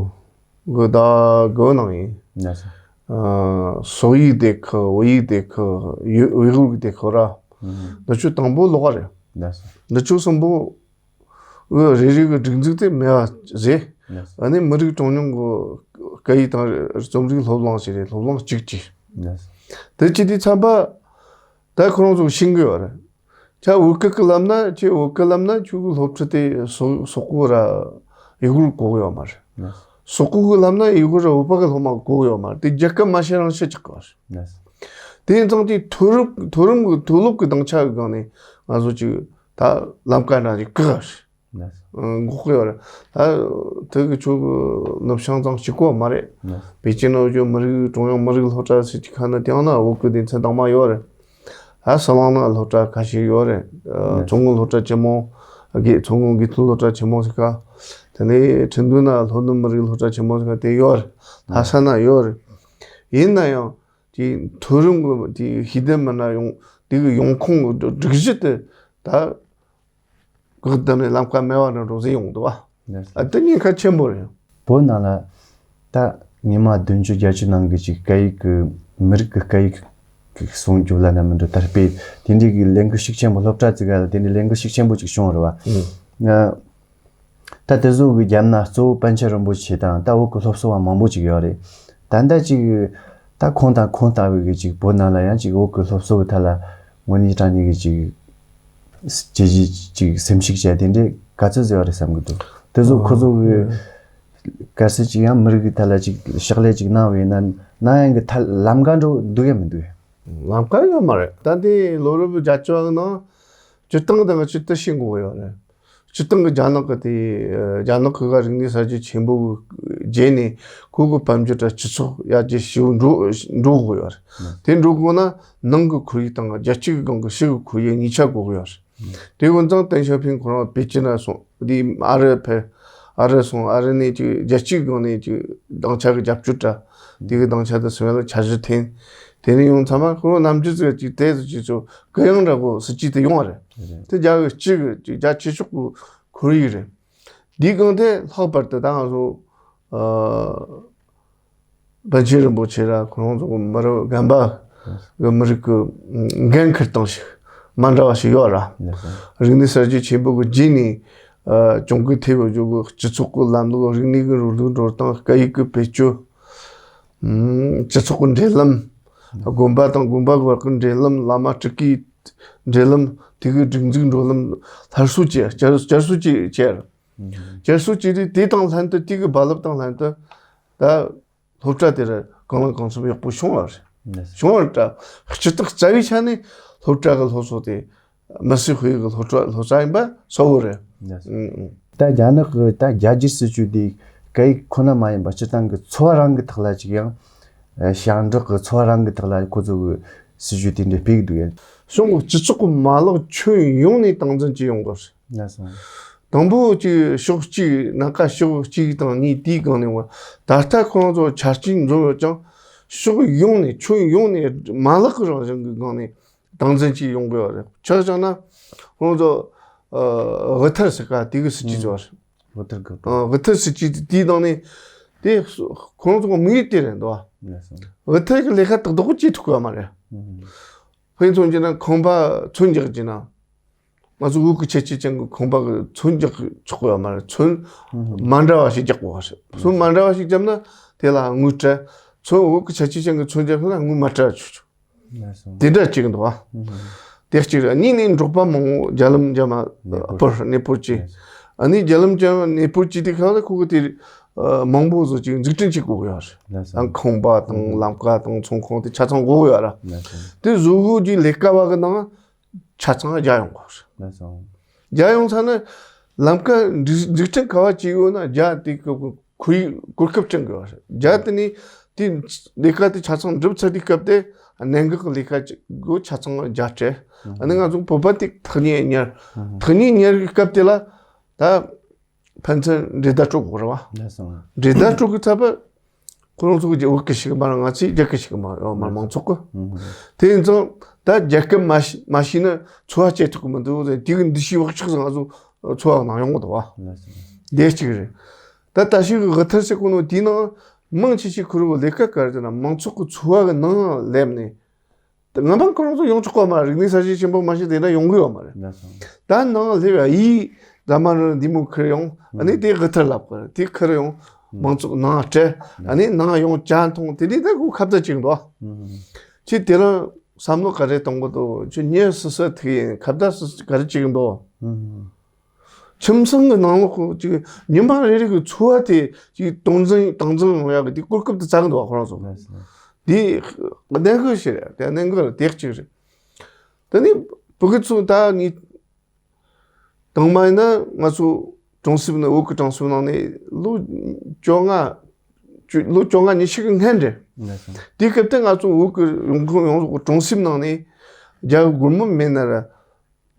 གི་ཟླ་དགུ་ནང་ཡིན། ལགས་སོ། ཨ། སོག་ཡིག་སྡེ་ཁག་བོད་ཡིག་སྡེ་ཁག་ཡུ་ཝེ་ཝེ་གུར་གྱི་སྡེ་ཁག་ར། ཨུ་ཧུམ། འདི་ཚོ་དང་པོ་ལོགས་ཀ་རེད། ལགས་སོ། འདི་ཚོ་གསུམ་པོ་གི་རེ་རེ་གི་སྒྲིག་འཛུགས་དེ་མེད་པ་བཟོས། ལགས་སོ། ཨ་ནི་མི་རིགས་གྲངས་ཉུང་གི་སྐད་ཡིག་དང་རྩོམ་རིག་སློབ་གླིང་ཞིག་རེད། སློབ་གླིང་གཅིག་གཅིག་ལགས་སོ། དེ་བྱས་དུས་ཙམ་པ་ད་ཁོ་རང་ཚོ་ཤེས་ཀྱི་ཡོད་རེད། ཁྱེད་བོད་སྐད་ཀྱི་ལབ་ན་ཁྱེད་བོད་སྐད་ལབ་ན་ཁྱོད་ཀྱི་སློབ་ཕྲུག་དེ་སོག་སོག་པོ་ར་ཡུ་གུར་གོ་གི་ཡོད་མ་རེད། ལགས་སོ། སོག་པོ་གི་ལབ་ན་ཡུ་གུར་ར་བོད་པ་གི་སློབ་མ་གོ་གི་ཡོད་མ་རེད། དེ་རྒྱ་སྐད་མ་ཤེས་རང་ཤེས་ཆགས་གི་ཡོད་རེད། ལགས་སོ། དེ་ཡིན་ཙང་དེ་མཐོ་རིམ་མཐོ་རིམ་གྱི་མཐོ་སློབ་ཀྱི་སྡིངས་ཆ་གི་སྒང་ནས་ང་ཚོ་ཅིག་ད་ལམ་ཀ་འདྲ་ཅིག་བཀག་ཡོད་རེད། ལགས་སོ། འགོག་གི་ཡོད་རེད། ད་དེ་གི་ཆོ་གི་ནུབ་བྱང་ཙམ་གཅིག་པོ་མ་རེད། ལགས་སོ། པེ་ཅིན་ནང་བཞུགས་མི་རིགས་ཀྲུང་དབྱང་མི་རིགས་སློབ་གྲྭ་ཟེར་གྱི་ཁ་ན་དེ་ཡང་ན་བོད་ཀྱི་སྡེ་ཚན་དྭངས་མ་ཡོད་རེད། ད་ཟི་ལིང་ན་སློབ་གྲྭ་ཁ་ཤས་ཡོད་རེད། ཨ། ལགས་སོ། མཚོ་སྔོན་སློབ་གྲྭ་ཆེན་མོ། དགེ་མཚོ་སྔོན་དགེ་ཐོན་སློབ་གྲྭ་ཆེན་མོ་ཟེར་ག་དེ་ནས་ཁྲིན་ཏུའུ་ན་ལྷོ་ནུབ་མི་རིགས་སློབ་གྲྭ་ཆེན་མོ་ཟེར་ག་དེ་ཡོད་རེད། ལྷ་ས་ན་ཡོད་རེད། ཡིན་ན་ཡང་དེ་མཐོ་རིམ་གྱི་དེ་ཤེས་ལྡན་མི་སྣ་ཡོང་དེ་གི་ཡོང་ཁུངས་ཀྱི་སྒྲིག་གཞི་དེ་ད་བཀག་བསྡམས་ནས་ལམ་ཁ་མེད་པ་འདྲ་འགྲོ་ཟིན་ཡོང་འདུག་བ། ལགས་སོ། ཨ། དེ་ཉེན་ཁ་ཆེན་པོ་རེད། བོད་ནང་ལ་ད་ཉི་མ་བདུན་ཅུ་བརྒྱད་ཅུ་ནང་གི་ཅིག་སྐད་ཡིག་གི་མི་རིགས་ཀྱི་སྐད་ཡིག་ གསུང་རྒྱུ་ལ་ན་མི་འདུག་དར་སྤེལ་དེ་འདྲའི་གི་ལས་འགུལ་ཤུགས་ཆེན་པོ། སློབ་གྲྭ་ཙི་ག་ལ་དེ་འདྲའི་ལས་འགུལ་ཤུགས་ཆེན་པོ་ཅིག་བྱུང་བ་རེད་བ། ཨུ། ང་ད་དེ་ཚོ་གི་རྒྱབ་ན་གཙོ་བོ་པཎ་ཆེན་རིན་པོ་ཆེ་དང་ད་བོད་ཀྱི་སློབ་གསོ་བ་མང་པོ་ཅིག་ཡོད་རེད། ད་ལྟ་ཅིག་ད་ཁོང་དང་ཁོང་ལྟ་བུ་གི་ཅིག་བོད་ནང་ལ་ཡང་ཅིག་བོད་ཀྱི་སློབ་གསོ་གི་ཐད་ལ་དངོས་གནས་དྲང་གནས་གི་ཅིག་བྱས་རྗེས་ཅིག་སེམས་ཤུགས་བྱས་དེ་འདྲའི་ག་ཚོད་ཟེར་བ་རེད་བསམ་གི་འདུག་དེ་ཚོ་ཁོ་ཚོ་གི་གལ་སྲིད་ཅིག་ཡང་མི་རིགས་ཀྱི་ཐད་ལ་ཅིག་ཕྱག་ལས་ཅིག་གནང་བ་ཡིན་ན་གནང་ཡག་གི་ཐད་ལམ་ཁ་འགྲོ་འདུག་ཡང་མི་འདུག་ལམ་ཁ་ཡོད་མ་རེད། ད་ལྟའི་ལོ་རབས་བརྒྱད་ཅུ་བ་གི་ནང་སྤྱིར་བཏང་དང་སྤྱིར་བཏང་ཤེས་དགོས་ཡོད་རེད། སྤྱིར་བཏང་གི་རྒྱ་ནག་གི་དེ་རྒྱ་ནག་གི་རིག་གནས་གསར་བརྗེ་ཆེན་པོ་གི་རྗེས་ནས་ཁོ་གི་དཔལ་འབྱོར་དང་སྤྱི་ཚོགས་ཡར་རྒྱས་ཞེ་པོ་འགྲོ་འགྲོ་དགོས་ཡོད་རེད། དེ་འགྲོ་དགོས་ན་ནང་གི་ཁོར་ཡུག་དང་རྒྱལ་སྤྱི་གི་སྒང་གི་ཕྱི་གི་ཁོར་ཡུག་གཉིས་ཆ་དགོས་ཀྱི་ཡོད་རེད། དེ་འོན་ཀྱང་ཏེང་ཞའོ་ཕིང་ཁོ་རང་པེ་ཅིན་ལ་སོང་། དེ་ཨ་རི་ཕེབས། ཨ་རི་སོང་། ཨ་རི་ནས་ཅིག་རྒྱལ་སྤྱིའི་སྒང་ནས་ཅིག་སྡིངས་ཆ་གི་རྒྱབ་སྐྱོར་དྲ། དེ་གི་སྡིངས་ཆ་དེ་སོང་ཡ་ལ་འཆར་གཞི་འཐེན། དེ་ནས་ཡོང་ཚང་མ་ཁོ་རང་ནམ་རྒྱུན་ཟིག་ཅིག་དེ་ཟིག་ཅིག་ཚོ་གུ་ཡངས་འདྲ་པོ་སྲིད་ཇུས་དེ་ཡོང་བ་རེད། དེ་རྒྱ་གི་སྤྱི་གི་ཅིག་རྒྱ་ཆེ་ཤོས་གི་ཁོར་ཡུག་རེད། དེའི་སྒང་དེ་ལྷག་པར་དུ་ད་ང་ཚོ་ཨ། པཎ་ཆེན་རིན་པོ་ཆེ་ར་ཁོ་རང་ཚོ་མི་རབས་རྒན་པ་གི་མི་རིགས་ཀྱི་འགན་འཁུར་སྟངས་ཤིག་མ་འདྲ་བ་ཞིག་ཡོད་ར། ལགས་སོ། རིག་གནས་གསར་བརྗེ་ཆེན་པོ་གི་རྗེས་ནས་ཨ། གྱོང་གུན་ཐེབས་ཡོད་རྒྱུ་གི་སྤྱི་ཚོགས་ཀྱི་ལམ་ལུགས། རིག་གནས་ཀྱི་རོལ་ལུགས་འགྲོ་སྟངས། སྐད་ཡིག་གི་བེད་སྤྱོད། ཨམ། སྤྱི་ཚོགས་ཀྱི་འབྲེལ་ལམ། དགོན་པ་དང་དགོན་པ་གི་བར་གྱི་འབྲེལ་ལམ། བླ་མ་སྤྲུལ་སྐུའི་འབྲེལ་ལམ། དེ་གི་སྒྲིག་འཛུགས་འགྲོ་ལམ་སླར་གསོ་བྱས། བསྐྱར་བསྐྱར་གསོ་བྱས་བྱས་ར། བསྐྱར་གསོ་བྱས་དུས་དེ་དང་ལྷན་དུ། དེ་གི་རྦ་རླབས་དང་ལྷན་དུ་ད་སློབ་གྲྭ་དེར་གང་ལ་གང་འཚམ་ཡག་པོ་བྱུང་བ་རེད། ལགས་སོ། བྱུང་བ་རེད་དྲ། སྤྱིར་བཏང་རྩ་བའི་ཆ་ནས་སློབ་གྲྭ་གི་སློབ་གསོ་དེ་མི་སེར་ཁོར་ཡུག་གི་སློབ་གྲྭ་སློབ་གསོ་ཡིན་པ་གསལ་བོ་རེད། ལགས་སོ། ཨུ་ཨུ། ད་རྒྱ་ནག་གི་ད་རྒྱ་སྒྱུར་སྲིད་ཇུས་དེ་སྐད་ཡིག་ཁོ་ན་མ་ཡིན་པ་སྤྱིར་བཏང་གི་འཚོ་བ་རང་གི་ཐོག་ལ་ཅིག་ཡང་ཞབས་འདེགས་ཀྱི་འཚོ་བ་རང་གི་ཐོག་ལ་ཁོ་ཚོ་གི་སྲིད་ཇུས་དེ་འདྲ་སྤེལ་གི་འདུག་ཡ། གཞུང་གི་སྤྱི་ཚོགས་ཀྱི་མ་ལག་ཁྱོན་ཡོངས་ནས་སྟངས་འཛིན་བྱེད་ཡོང་དགོས་རེད། ལགས་སོ། དང་པོ་གཅིག་ཕྱོགས་གཅིག་ནམ་མཁའ་ཕྱོགས་གཅིག་དང་གཉིས། དེའི་སྒང་ནས་བ་ད་ལྟ་ཁོ་རང་ཚོ་ཆ་རྐྱེན་འཛོམས་ཡོད་ཀྱང་ཕྱོགས་ཡོངས་ནས་ཁྱོན་ཡོངས་ནས་མ་ལག་གི་རང་བཞིན་གྱི་སྒང་ནས་སྟངས་འཛིན་བྱེད་ཡོང་དགོས་པ་རེད། ཆ་བཞག་ན་ཁོ་རང་ཚོ་ཨ་དབུལ་ཐར་ཟེར་ག་དེ་གི་སྲིད་ཇུས་ཚོ་བ་རེད། དབུལ་ཐར་གི་ཨ་དབུལ་ཐར་སྲིད་ཇུས་དེའི་ནང་ནས་དེ་ཁོ་རང་ཚོ་དམིགས་ཡུལ་དེ་རེད་འདུག་བ། ལགས་སོ། དབུལ་ཐར་གྱི་ལས་ཀ་ཏག་ཏག་པོ་བྱེད་ཐུབ་ཀྱི་ཡོད་མ་རེད། ཕན་ཚུན་གྱི་ན་ཁང་པ་ཚོན་རྒྱག་གྱི་ན། ང་ཚོ་བོད་ཀྱི་ཁྱད་ཆོས་ཅན་གྱི་ཁང་པ་གི་ཚོན་རྒྱག་ཆོག་གི་ཡོད་མ་རེད། ཚོན་ཨུ་ཧུམ། མ་འདྲ་བ་ཞིག་རྒྱག་དགོས་པ་རེད། ཚོན་མ་འདྲ་བ་ཞིག་བརྒྱབ་ན་དེ་ལ་དངུལ་སྤྲད། ཚོན་བོད་ཀྱི་ཁྱད་ཆོས་ཅན་གྱི་ཚོན་རྒྱག་ན་དངུལ་མ་སྤྲད་ཆོག་ཆོག་ལགས་སོ། དེ་འདྲ་གཅིག་འདུག་བ། ཨུ་ཧུམ། དེ་གཅིག་རེད། གཉིས་ནས་འབྲོག་པ་མང་བོ་རྒྱ་ལམ་རྒྱབ་མ་གནས་སྤོར་སྤོར་གནས་སྤོར་བྱས། ལགས་སོ། ཨ་ནི་རྒྱ་ལམ་རྒྱབ་མ་གནས་སྤོར་བྱས་དུས་སྒང་ལ་ཁོ་གི་དེ་ཨ་མང་པོ་བཟོ་ཅིག་འཛུགས་སྐྲུན་བྱེད་དགོས་ཀྱི་ཡོད་རེད། ལགས་སོ། ཨ་ཁང་པ་དང་ཨུ་ཧུམ། ལམ་ཀ་དང་ཚོང་ཁང་དེ་ཆ་ཚང་དགོས་ཀྱི་ཡོད་ར། ལགས་སོ། དེ་བཟོ་དགོས་ཀྱི་ལས་ཀ་བ་གི་ནང་ཆ་ཚང་རྒྱ་ཡོང་དགོས་རེད། ལགས་སོ། རྒྱ་ཡོང་ཚར་ན་ལམ་ཀ་འཛུགས་འཛུགས་སྐྲུན་ག་བ་བྱེད་ཡོད་ན་རྒྱ་དེ་གི་ཁོར་ཡུག་གོ་སྐབས་བསྐྲུན་དགོས་པ་རེད། རྒྱ་དེ་ནས་དེ་ལས་ཀ་དེ་ཆ་ཚང་འགྲུབ་ཚར་དུས་སྐབས་དེ་གནད་འགག་གི་ལས་ཀ་ཅིག་དགོས་ཆ་ཚང་རྒྱ་སྤྲད། ཨ་ནི་ང་ཚོ་བོད་པ་དེ་ཐག་ཉེ་ཉེར་ཐག་ཉེ་ཉེར་གི་སྐབས་དེ་ལ་ད་ཕན་ཚུན་འབྲེལ་ཟླ་སྤྲོད་དགོས་རེད་བ། ལགས་སོ། འབྲེལ་ཟླ་སྤྲོད་གི་ཚར་བ་ཁོ་རང་ཚོ་གི་བོད་སྐད་ཤེས་གི་མ་རེད། ང་ཚོས་རྒྱ་སྐད་ཤེས་གི་མ་རེད། མ་མང་ཚོགས་གི། ཨུ་ཧུམ། དེ་ཡིན་ཙང་ད་རྒྱ་སྐད་མ་ཤེས་མ་ཤེས་ན་འཚོ་བ་སྐྱེལ་ཐུབ་གི་མི་འདུག་ཟེར། དེ་གི་འདུ་ཤེས་བག་ཆགས་ཟིག་ང་ཚོ་འཚོ་བ་ནང་ཡོང་གི་འདུག་བ། ལགས་སོ། དེ་གཅིག་རེད། ད་ད་ཤི་གི་དབུལ་ཐར་ཟེར་གོ་ནོ་དེའི་ནང་མང་ཆེ་ཤོས་ཁོ་རང་གི་ལས་ཀ་ག་རེ་ཟེར་ན་མང་ཚོགས་གི་འཚོ་བ་གི་ནང་སླེབས་ནས། ད་ང་ཕན་ཁོ་རང་ཚོ་ཡོང་ཆོག་གི་མ་རེད། རིག་གནས་གསར་བརྗེ་ཆེན་པོ་མ་བྱས་དེ་འདྲ་ཡོང་གི་ཡོད་མ་རེད། ལགས་སོ། ད་ནང་སླེབས་ཡ་ཡིས་ད་མ་རུ་འདི་མོ་ཁུར་ཡོང་། ཨ་ནི་དེ་དབུལ་ཐར་ལབ་གི་རེད། དེ་ཁུར་ཡོང་། ཨུ་ཧུམ། མང་ཚོགས་ནང་སྤྲད། ཨ་ནི་ནང་ཡོང་ཇ་འཐུང་། དེ་ནས་ད་ཁོ་ཁ་བརྡ་བྱེད་གི་འདུག་ཨུ་ཧུམ། ཁྱེད་དེ་རིང་བསམ་བློ་ག་རེ་གཏོང་གི་འདུག་ཁྱོད་ཉལ་སི་སི་ཐུག་ཡིན། ཁ་བརྡ་སི་སི་ག་རེ་བྱེད་གི་འདུག་ཨུ་ཧུམ། ཁྱིམ་ཚང་གི་ནང་ལོགས་ཅིག་ཉི་མ་རེ་རེ་གི་འཚོ་བ་དེ་ཅིག་སྟངས་འཛིན་སྟངས་འཛིན་ཡོང་ཡག་གི་དེ་གོ་སྐབས་དེ་བཙལ་གི་འདུག་ཁོ་རང་ཚོ། ལགས་སོ། དེ་གནད་འགག་ཞིག་རེད། དེ་གནད་འགག་རེད། དེ་གཅིག་རེད། དེ་ནས་བོད་སྐད་ཚོ་ད་ནི་དང་མ་ཡིན་ན་ང་ཚོ་གྲོང་གསེབ་ནང་། བོད་ཀྱི་གྲོང་གསེབ་ནང་ནས་ལོ་བཅོ་ལྔ་བཅུ། ལོ་བཅོ་ལྔ་ཉི་ཤུ་གི་སྔན་རེད། ལགས་སོ། དེའི་སྐབས་དེ་ང་ཚོ་བོད་ཀྱི་ཡོང་ཁུངས་ཡོངས་རྫོགས་གྲོང་གསེབ་ནང་ནས་རྒྱ་གར་སྒོར་མོ་མེད་ན་ར།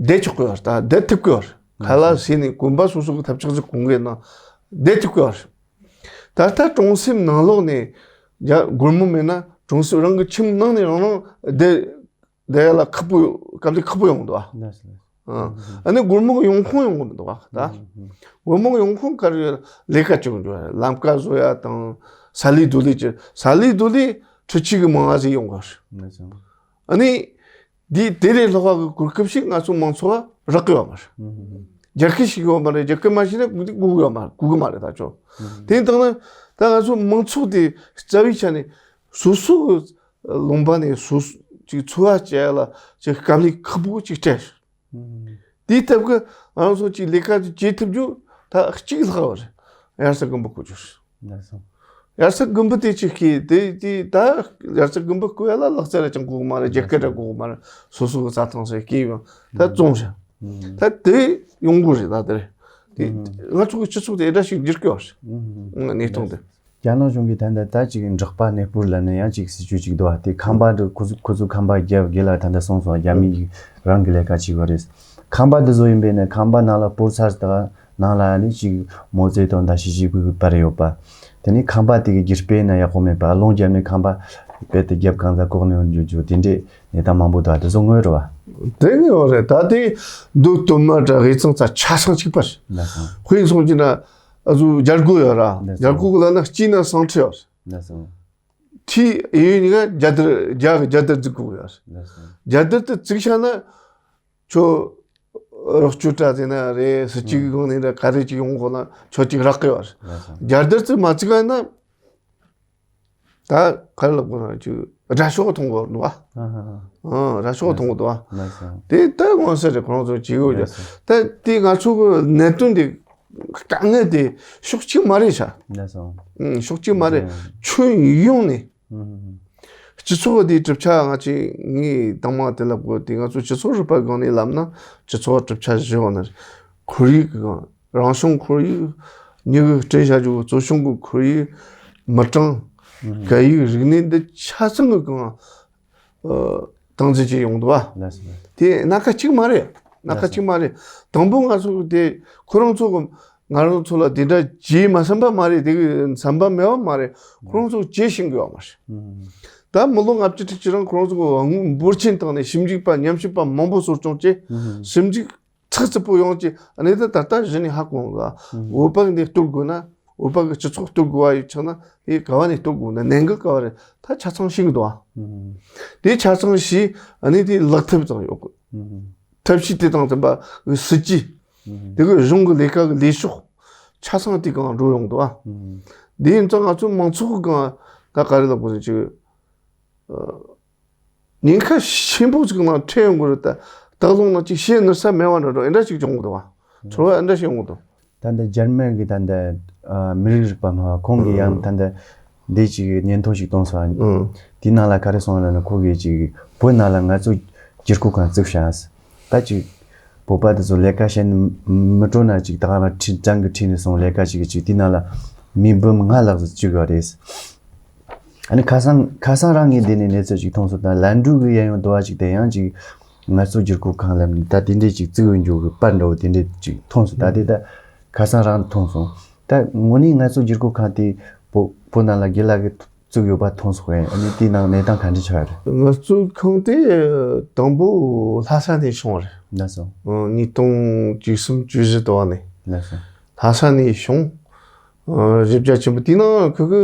བསྡད་ཆོག་གི་ཡོད་རེད། ད་བསྡད་ཐུབ་ཀྱི་ཡོད་རེད། ཁ་ལག་ཟས་ནས་གོན་པ་སོ་སོ་གི་ཐབས་ཆག་ཅིག་གོན་གི་ཡོད་ན་བསྡད་ཐུབ་ཀྱི་ཡོད་རེད། ད་ལྟ་གྲོང་གསེབ་ནང་ལོགས་ནས་རྒྱ་སྒོར་མོ་མེད་ན་གྲོང་གསེབ་རང་གི་ཁྱིམ་ནང་ནས་རང་རང་བསྡད་བསྡད་ཡ་ལ་ཁག་པོ་ཡོད། སྐབས་དེ་ཁག་པོ་ཡོང་གི་འདུག་ཨ། ལགས་སོ། ཨ་ནི་སྒོར་མོ་གི་ཡོང་ཁུངས་ཡོང་གི་མི་འདུག་ཨ། ད་སྒོར་མོ་གི་ཡོང་ཁུངས་ག་རེ་ཡོད། ལས་ཀ་བྱེད་དགོས་འདུག་ཨ། ལམ་ཀ་བཟོ་ཡ་དང་ས་ལས་རྡོ་ལས་ཀྱི། ས་ལས་རྡོ་ལས་འཕྲུལ་ཆས་གི་མང་བ་ཟིག་ཡོང་གི་རེད། ལགས་སོ། ཨ་ནི་འདི་དེ་ལས་ལྷག་པ་གི་གོ་སྐབས་ཤིག་ང་ཚོ་མང་ཚོགས་ལ་རག་གི་ཡོད་མ་རེད། རྒྱལ་ཁ་ཞིག་ཡོད་མ་རེད། རྒྱལ་ཁ་མ་ཞིག་ན་དགོས་གི་ཡོད་མ་རེད། དགོས་གི་མ་རེད། ད་ཆོ་དེ་ཡིན་དང་ན་ད་ང་ཚོ་མང་ཚོགས་དེ་རྩ་བའི་ཆ་ནས་སོ་སོ་གི་ལུང་པ་ནས་སོ་སོ་ཅིག་འཚོ་བ་སྐྱེལ་ཡ་ལ་ཅིག་དཀའ་ལས་ཁག་པོ་ཅིག་སྤྲད། དེའི་སྟབས་ཀྱིས་ང་ཚོ་ཅིག་ལས་ཀ་ཅིག་བྱེད་ཐུབ་རྒྱུ་ད་གཅིག་ལྷག་པ་རེད། དབྱར་རྩྭ་དགུན་འབུ་བརྐོ་རྒྱུ་རེད། ལགས་སོ། དབྱར་རྩྭ་དགུན་འབུ་དེ་ཅིག་གིས་དེ་དེ་ད་དབྱར་རྩྭ་དགུན་འབུ་བརྐོ་ཡ་ལ་ལག་རྩལ་ར་ཅང་དགོས་མ་རེད། རྒྱ་སྐད་ར་དགོས་མ་རེད། སོ་སོ་གི་རྩྭ་ཐང་སོ་སྐྱེས་ཡོང་ད་བཙོང་བྱ། ད་དེ་ཡོང་དགོས་རེད། ད་དེ་རེད། དེ་ང་ཚོ་གི་སྤྱི་ཚོགས་དེ་འདྲ་ཞིག་འགྱུར་དགོས་པ་རེད། གནས་སྟངས་དེ། རྒྱ་ནག་གཞུང་གིས་ད་ལྟ་ད་ཅིག་འབྲོག་པ་གནས་སྤོར་ལབ་ནས་ཡང་ཅིག་སྲིད་ཇུས་ཅིག་འདུག་པ། དེ་ཁང་པ་འདི་ཁོ་ཚོ་ཁོ་ཚོ་ཁང་པ་རྒྱབ་དགེ་ལ་ད་ལྟ་སོང་སོང་། རྒྱ་མི་རང་གི་ལས་ཀ་བྱེད་དགོས་རེད། ཁང་པ་འདི་བཟོ་ཡིན་པས་ན་ཁང་པ་ནང་ལ་སྤོར་ཚར་ད་ནང་ལ་ནི་ཅིག་མོ་རྩེ་དང་ད་ཞི་ཞི་བུ་བུ་པར་ཡོད་པ། དེ་ནི་ཁང་པ་དེ་གི་རྒྱུ་སྤེལ་ན་ཡག་པོ་མེད་པ། རླུང་རྒྱབ་ནས་ཁང་པ་རྦད་དེ་རྒྱབ་གང་ཟག་ལྐོག་ནས་འཇུ་རྒྱུ་དེ་འདྲས་གནས་སྟངས་མང་པོ་འདུག་དེ་ཚོ་དངོས་རེད་པ། དེ་ནི་ཡོད་རེད། ད་དེ་འདུག་སྟོན་མ་འདྲ་དབྱེ་མཚམས་ཚ་ཆ་ཚང་གཅིག་པ་རེད། ལགས་སོ། དཔེ་མཚོན་གྱི་ན། ཨ་ཟུ་རྒྱ་སྒོ་ཡོད་ར། ལགས་སོ། རྒྱ་སྒོ་ལ་ན་སྐྱིད་ན་སང་ཁྲི་ཡོད་ར། ལགས་སོ། ཁྲི་ཡོད་ནི་ག་རྒྱ་དར་རྒྱ་གི་རྒྱ་དར་བཙུགས་གོ་ཡོད་ར། ལགས་སོ། རྒྱ་དར་དུ་བཙུགས་ཤ་ན་ཁྱོད་རོགས་སྐྱོར་དྲ་ཟེར་ན་རེད། སུ་གཅིག་གི་སྒང་ནས་ར་ག་རེ་གཅིག་ཡོང་གོ་ན་ཁྱོད་གཅིག་རག་གི་ཡོད་ར། ལགས་སོ། རྒྱ་དར་དུ་མ་བཙུགས་ན་ད་ག་རེ་ལབ་དགོས་ན་ཅིག་དགྲ་ཕྱོགས་མཐོང་གོ་འདུག་ཨ། ཨ་དགྲ་ཕྱོགས་མཐོང་གོ་འདུག་ཨ། ལགས་སོ། དེ་ལྟ་མངོན་གསལ་རེད། ཁོ་རང་ཚོ་བྱེད་དགོས་ཀྱི། ལགས་སོ། ད་དེ་ང་ཚོ་གི་གནད་དོན་དེ་དཀའ་ངལ་དེ་ཕྱོགས་གཅིག་མ་རེད་ཤག་ལགས་སོ། ཨུམ། ཕྱོགས་གཅིག་མ་རེད། ལགས་སོ། ཁྱོན་ཡོངས་ནས། ཨུམ། སྤྱི་ཚོགས་དེའི་གྲུབ་ཆ་ང་ཚོས་ངས་དང་མ་དེ་ལབ་དགོས་དེ། ང་ཚོ་སྤྱི་ཚོགས་རིག་པ་སྒང་ནས་ལབ་ན་སྤྱི་ཚོགས་གྲུབ་ཆ་བཞི་ཡོད་ནི་རེད། ཁོར་ཡུག་གི་སྒང་། རང་བྱུང་ཁོར་ཡུག་མྱི་གི་སྐྲུན་བྱ་རྒྱུ་གཙོ་བྱུང་གི་ཁོར་ཡུག་མི་གྲངས། ཨུམ། སྐད་ཡིག་རིག་གནས་འདི་ཆ་ཚང་གི་སྒང་། ཨ། སྟངས་འཛིན་བྱེད་ཡོང་འདུག་བ། ལགས་སོ། དེ་སྣ་ཁ་གཅིག་མ་རེད། སྣ་ཁ་གཅིག་མ་རེད། དང་པོ་ང་ཚོ་དེ་ཁོ་རང་ཚོ་གི་ང་རང་ཚོ་ལ་དེ་འདྲ་བྱེད་མ་བསམ་པ་མ་རེད། དེ་གི་བསམ་པ་མེད་པ་མ་རེད། ཁོ་རང་ཚོ་བྱེད་ཤེས་གི་ཡོད་མ་རེད། ཨུམ། ད་མི་ལོ་ལྔ་བཅུ་ཕྲག་གཅིག་རིང་ཁོ་རང་ཚོ་གི་དངུལ་འབོར་ཆེན་བཏང་ནས་ཞིབ་འཇུག་པ་ཉམས་ཞིབ་པ་མང་པོ་གསོ་སྐྱོང་བྱས། ཨུམ། ཞིབ་འཇུག་ཚགས་ཚུད་པོ་ཡོང་ཅིག་ཨ་ནི་ད་ད་ལྟ་གཞི་ནས་ཧ་གོ་འོང་གི། ཨུམ། བོད་པ་འདི་གཏོར་དགོས་ན། བོད་པ་གི་སྤྱི་ཚོགས་གཏོར་དགོས་པ་ཡོད་ཆགས་ན་དེ་ག་བ་ནས་གཏོར་དགོས་ན་གནད་འགག་ག་བ་རེད། ད་ཆ་ཚང་ཤེས་གི་འདུག་ཨ། ཨུམ། དེ་ཆ་ཚང་ཤེས། ཨ་ནི་དེ་ལག་ཐབས་ཙང་ཡོད་གི། ཨུམ། ཐབས་ཤེས་དེ་དང་མཐུན་པ་གི་སྲིད་ཇུས། ཨུམ། དེ་གི་གཞུང་གི་ལས་ཀ་གི་ལས་ཕྱོགས་ཆ་ཚང་དེ་གང་འགྲོ་ཡོང་འདུག་ཨ། ཨུམ། དེ་ཡིན་ཙང་ང་ཚོ་མང་ཚོགས་གི་གང་ད་ག་རེ་ལབ་དགོས་ཟེར་ཅིག་ཉེན་ཁ་ཆེན་པོ་ཅིག་ནང་འཕྲད་ཡོང་གི་རེད། ད་སྟག་ལུང་ན་ཅིག་ཤེས་ནུས་ས་མེད་པ་འདྲ་འགྲོ་འདྲ་ཅིག་བྱུང་གི་འདུག་བ། ཚོར་བ་འདྲ་ཞིག་ཡོང་གི་འདུག་ད་ལྟ་འཇར་མན་གྱི་ད་ལྟ་ཨ་མི་རིགས་རིག་པ་སྨྲ་བ་ཁོང་གིས་ཡང་ད་ལྟ་འདི་ཅིག་སྙན་ཐོ་ཞིག་བཏོན་སོང་། ཨང་། དེའི་ནང་ལ་ག་རེ་གསུངས་ལབ་ན་ཁོ་གིས་ཅིག་བོད་ནང་ལ་ང་ཚོ་སྒེར་ཁུག་ཁང་བཙུགས་ཤག་ད་ཅིག་བོད་པ་དེ་ཚོ་ལས་ཀ་བྱེད་ནི་མི་སྤྲོ་ན་ཅིག་ད་ག་རང་ཁྲིད་གྲངས་ཀྱི་ཁྲིད་ནས་སོང་ལས་ཀ་ཅིག་གི་ཅིག་དེའི་ནང་ལ་མི་འབུམ་ལྔ་ལྷག་ཙམ་བཅུག་ཡོད་རེད། ཨ་ནི་ཁ་སང་ཁ་སང་རང་ངས་འདི་ནས་གནས་ཚུལ་ཅིག་མཐོང་སོང་། ད་ལན་གྲུ་གི་གཡས་གཡོན་དུ་བ་ཅིག་དེ་ཡང་ཅིག་ངལ་རྩོལ་སྒྱུར་བཀོད་ཁང་ལབ་ནས་ད་དེ་འདྲས་ཅིག་བཙུགས་ཡོད་འཇུག་གི་པར་འདྲ་བོ་དེ་འདྲས་ཅིག་མཐོང་སོང་། ད་དེ་ད་ཁ་སང་རང་མཐོང་སོང་། ད་དངོས་གནས་ངལ་རྩོལ་སྒྱུར་བཀོད་ཁང་དེ་བོད་བོད་ནང་ལ་དགེ་ལགས་ཀྱིས་བཙུགས་ཡོད་པ་མཐོང་སོང་ངས། ཨ་ནི་དེའི་ནང་གནས་སྟངས་ག་འདྲ་ཆགས་རེད། ངལ་རྩོལ་ཁང་དེ་དང་པོ་ལྷ་ས་ནས་བྱུང་བ་རེད། ལགས་སོ། ཉིས་སྟོང་བཅུ་གསུམ་བཅུ་བཞི་དུ་བ་ནས། ལགས་སོ། ལྷ་ས་ནས་བྱུང་། ཨ་གཞི་རྒྱ་ཆེན་པོ་དེའི་ནང་ཁོ་གི་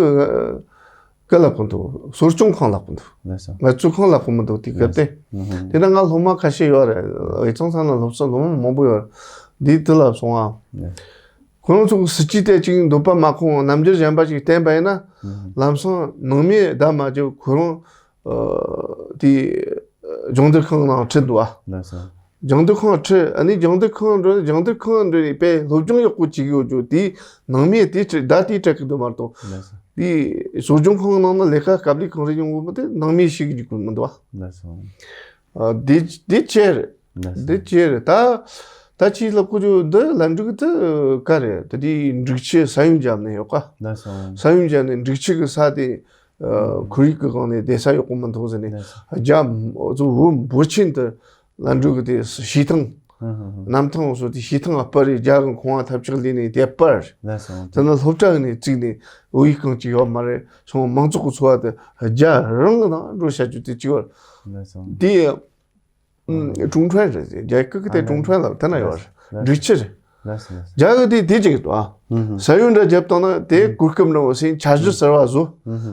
ག་ལབ་གི་འདུག་གསོ་སྐྱོང་ཁང་ལབ་གི་འདུག་ལགས་སོ། ངལ་རྩོལ་ཁང་ལབ་གི་མི་འདུག་དེ་སྐབས་དེ། ལགས་སོ། དེ་ན་ང་སློབ་མ་ཁ་ཤས་ཡོད་རེད། དབུས་གཙང་ས་ན་སློབ་གསོ་སློབ་མ་མང་པོ་ཡོད་རེད། འདི་དུ་ལབ་སོང་ཨ། ལགས་སོ། ཁོ་རང་ཚོ་གི་སྲིད་ཇུས་དེ་ཅིག་འདོད་པ་མ་ཁོང་རྣམ་འགྱུར་གཞན་པ་ཅིག་བསྟན་པ་ཡིན་ན། ལམ་སང་ནང་མིས་བདའ་མ་བརྒྱབ་ཁོ་རང་། ཨ་དེ་སྦྱོང་བརྡར་ཁང་ནང་ཁྲིད་འདུག་ཨ། ལགས་སོ། སྦྱོང་བརྡར་ཁང་ཁྲིད། ཨ་ནི་སྦྱོང་བརྡར་ཁང་འགྲོ་ནས་སྦྱོང་བརྡར་ཁང་འགྲོ་ནས་དཔེ་སློབ་སྦྱོང་ཡག་པོ་བྱེད་ཀྱི་ཡོད་རྒྱུ་དེ་ནང་མིས་དེ་ཁྲིད་བདའ་དེ་སྤྲད་ཀྱི་འདུག་མ་གཏོགས། ལགས་སོ། དེ་གསོ་སྦྱོང་ཁང་ནང་ན་ལས་ཀ་དཀའ་ལས་གང་རེ་ཡོང་གི་མི་དེ་ནང་མིས་ཤེས་ཀྱི་འཇུག་གི་མི་འདུག་ཨ། ལགས་སོ། ཨ་དེ་དེ་ཅི་རེད། ལགས་སོ། འདི་ཅི་རེད། ད་ད་ཅི་ལབ་དགོས་རྒྱུ་འདི་ལ་འབྲུག་དུ་ག་རེད། ད་དེ་འབྲུག་ཆུ་ས་ཡོམ་བརྒྱབ་ནས་ཡོད་ཀ་ལགས་སོ། ས་ཡོམ་བརྒྱབ་ནས་འབྲུག་ཆུ་གི་ས་དེ་ཨ་ཁོར་ཡུག་གི་སྒང་ནས་བསྡད་ས་ཡག་པོ་མི་འདུག་ཟེར་ནས། ལགས་སོ། རྒྱ་ཚོ་བོད་འབོར་ཆེན་དུ་ལ་འབྲུག་གི་དེ་བྱེ་ཐང་། ཧུམ་ཧུམ་ཧུམ། གནམ་ཐང་སོགས་དེ་བྱེ་ཐང་ལ་སྤར་རེད། རྒྱ་གི་ཁང་བ་ཐབས་ཆག་ལས་ནས་དེ་སྤར། ལགས་སོ། དེ་ནས་སློབ་གྲྭ་ནས་བཙུགས་ནས་བོད་ཡིག་གང་ཅི་ཡོད་མ་རེད། སོང་མང་ཚོགས་ཀྱི་འཚོ་བ་དེ་རྒྱ་རང་གི་ནང་འགྲོ་བྱ་རྒྱུ་དེ་གཅིག་བར། ལགས་སོ། དེ། ཨུམ། ཀྲུང་ཁྲན་རེད། རྒྱ་སྐད་ཀྱི་དེ་ཀྲུང་ཁྲན་ལབ་དེ་ན་ཡོད་རེད། འབྲུག་ཆུ་རེད། ལགས་སོ། རྒྱ་གི་དེ་དེ་ཅིག་ཏོ། ཨ། ས་ཡོམ་འདྲ་བརྒྱབ་བཏང་ན་དེ་གོ་སྐབས་འདྲ་བོ་ཟིན་འཆར་གཞི་གསར་བ་བཟོ།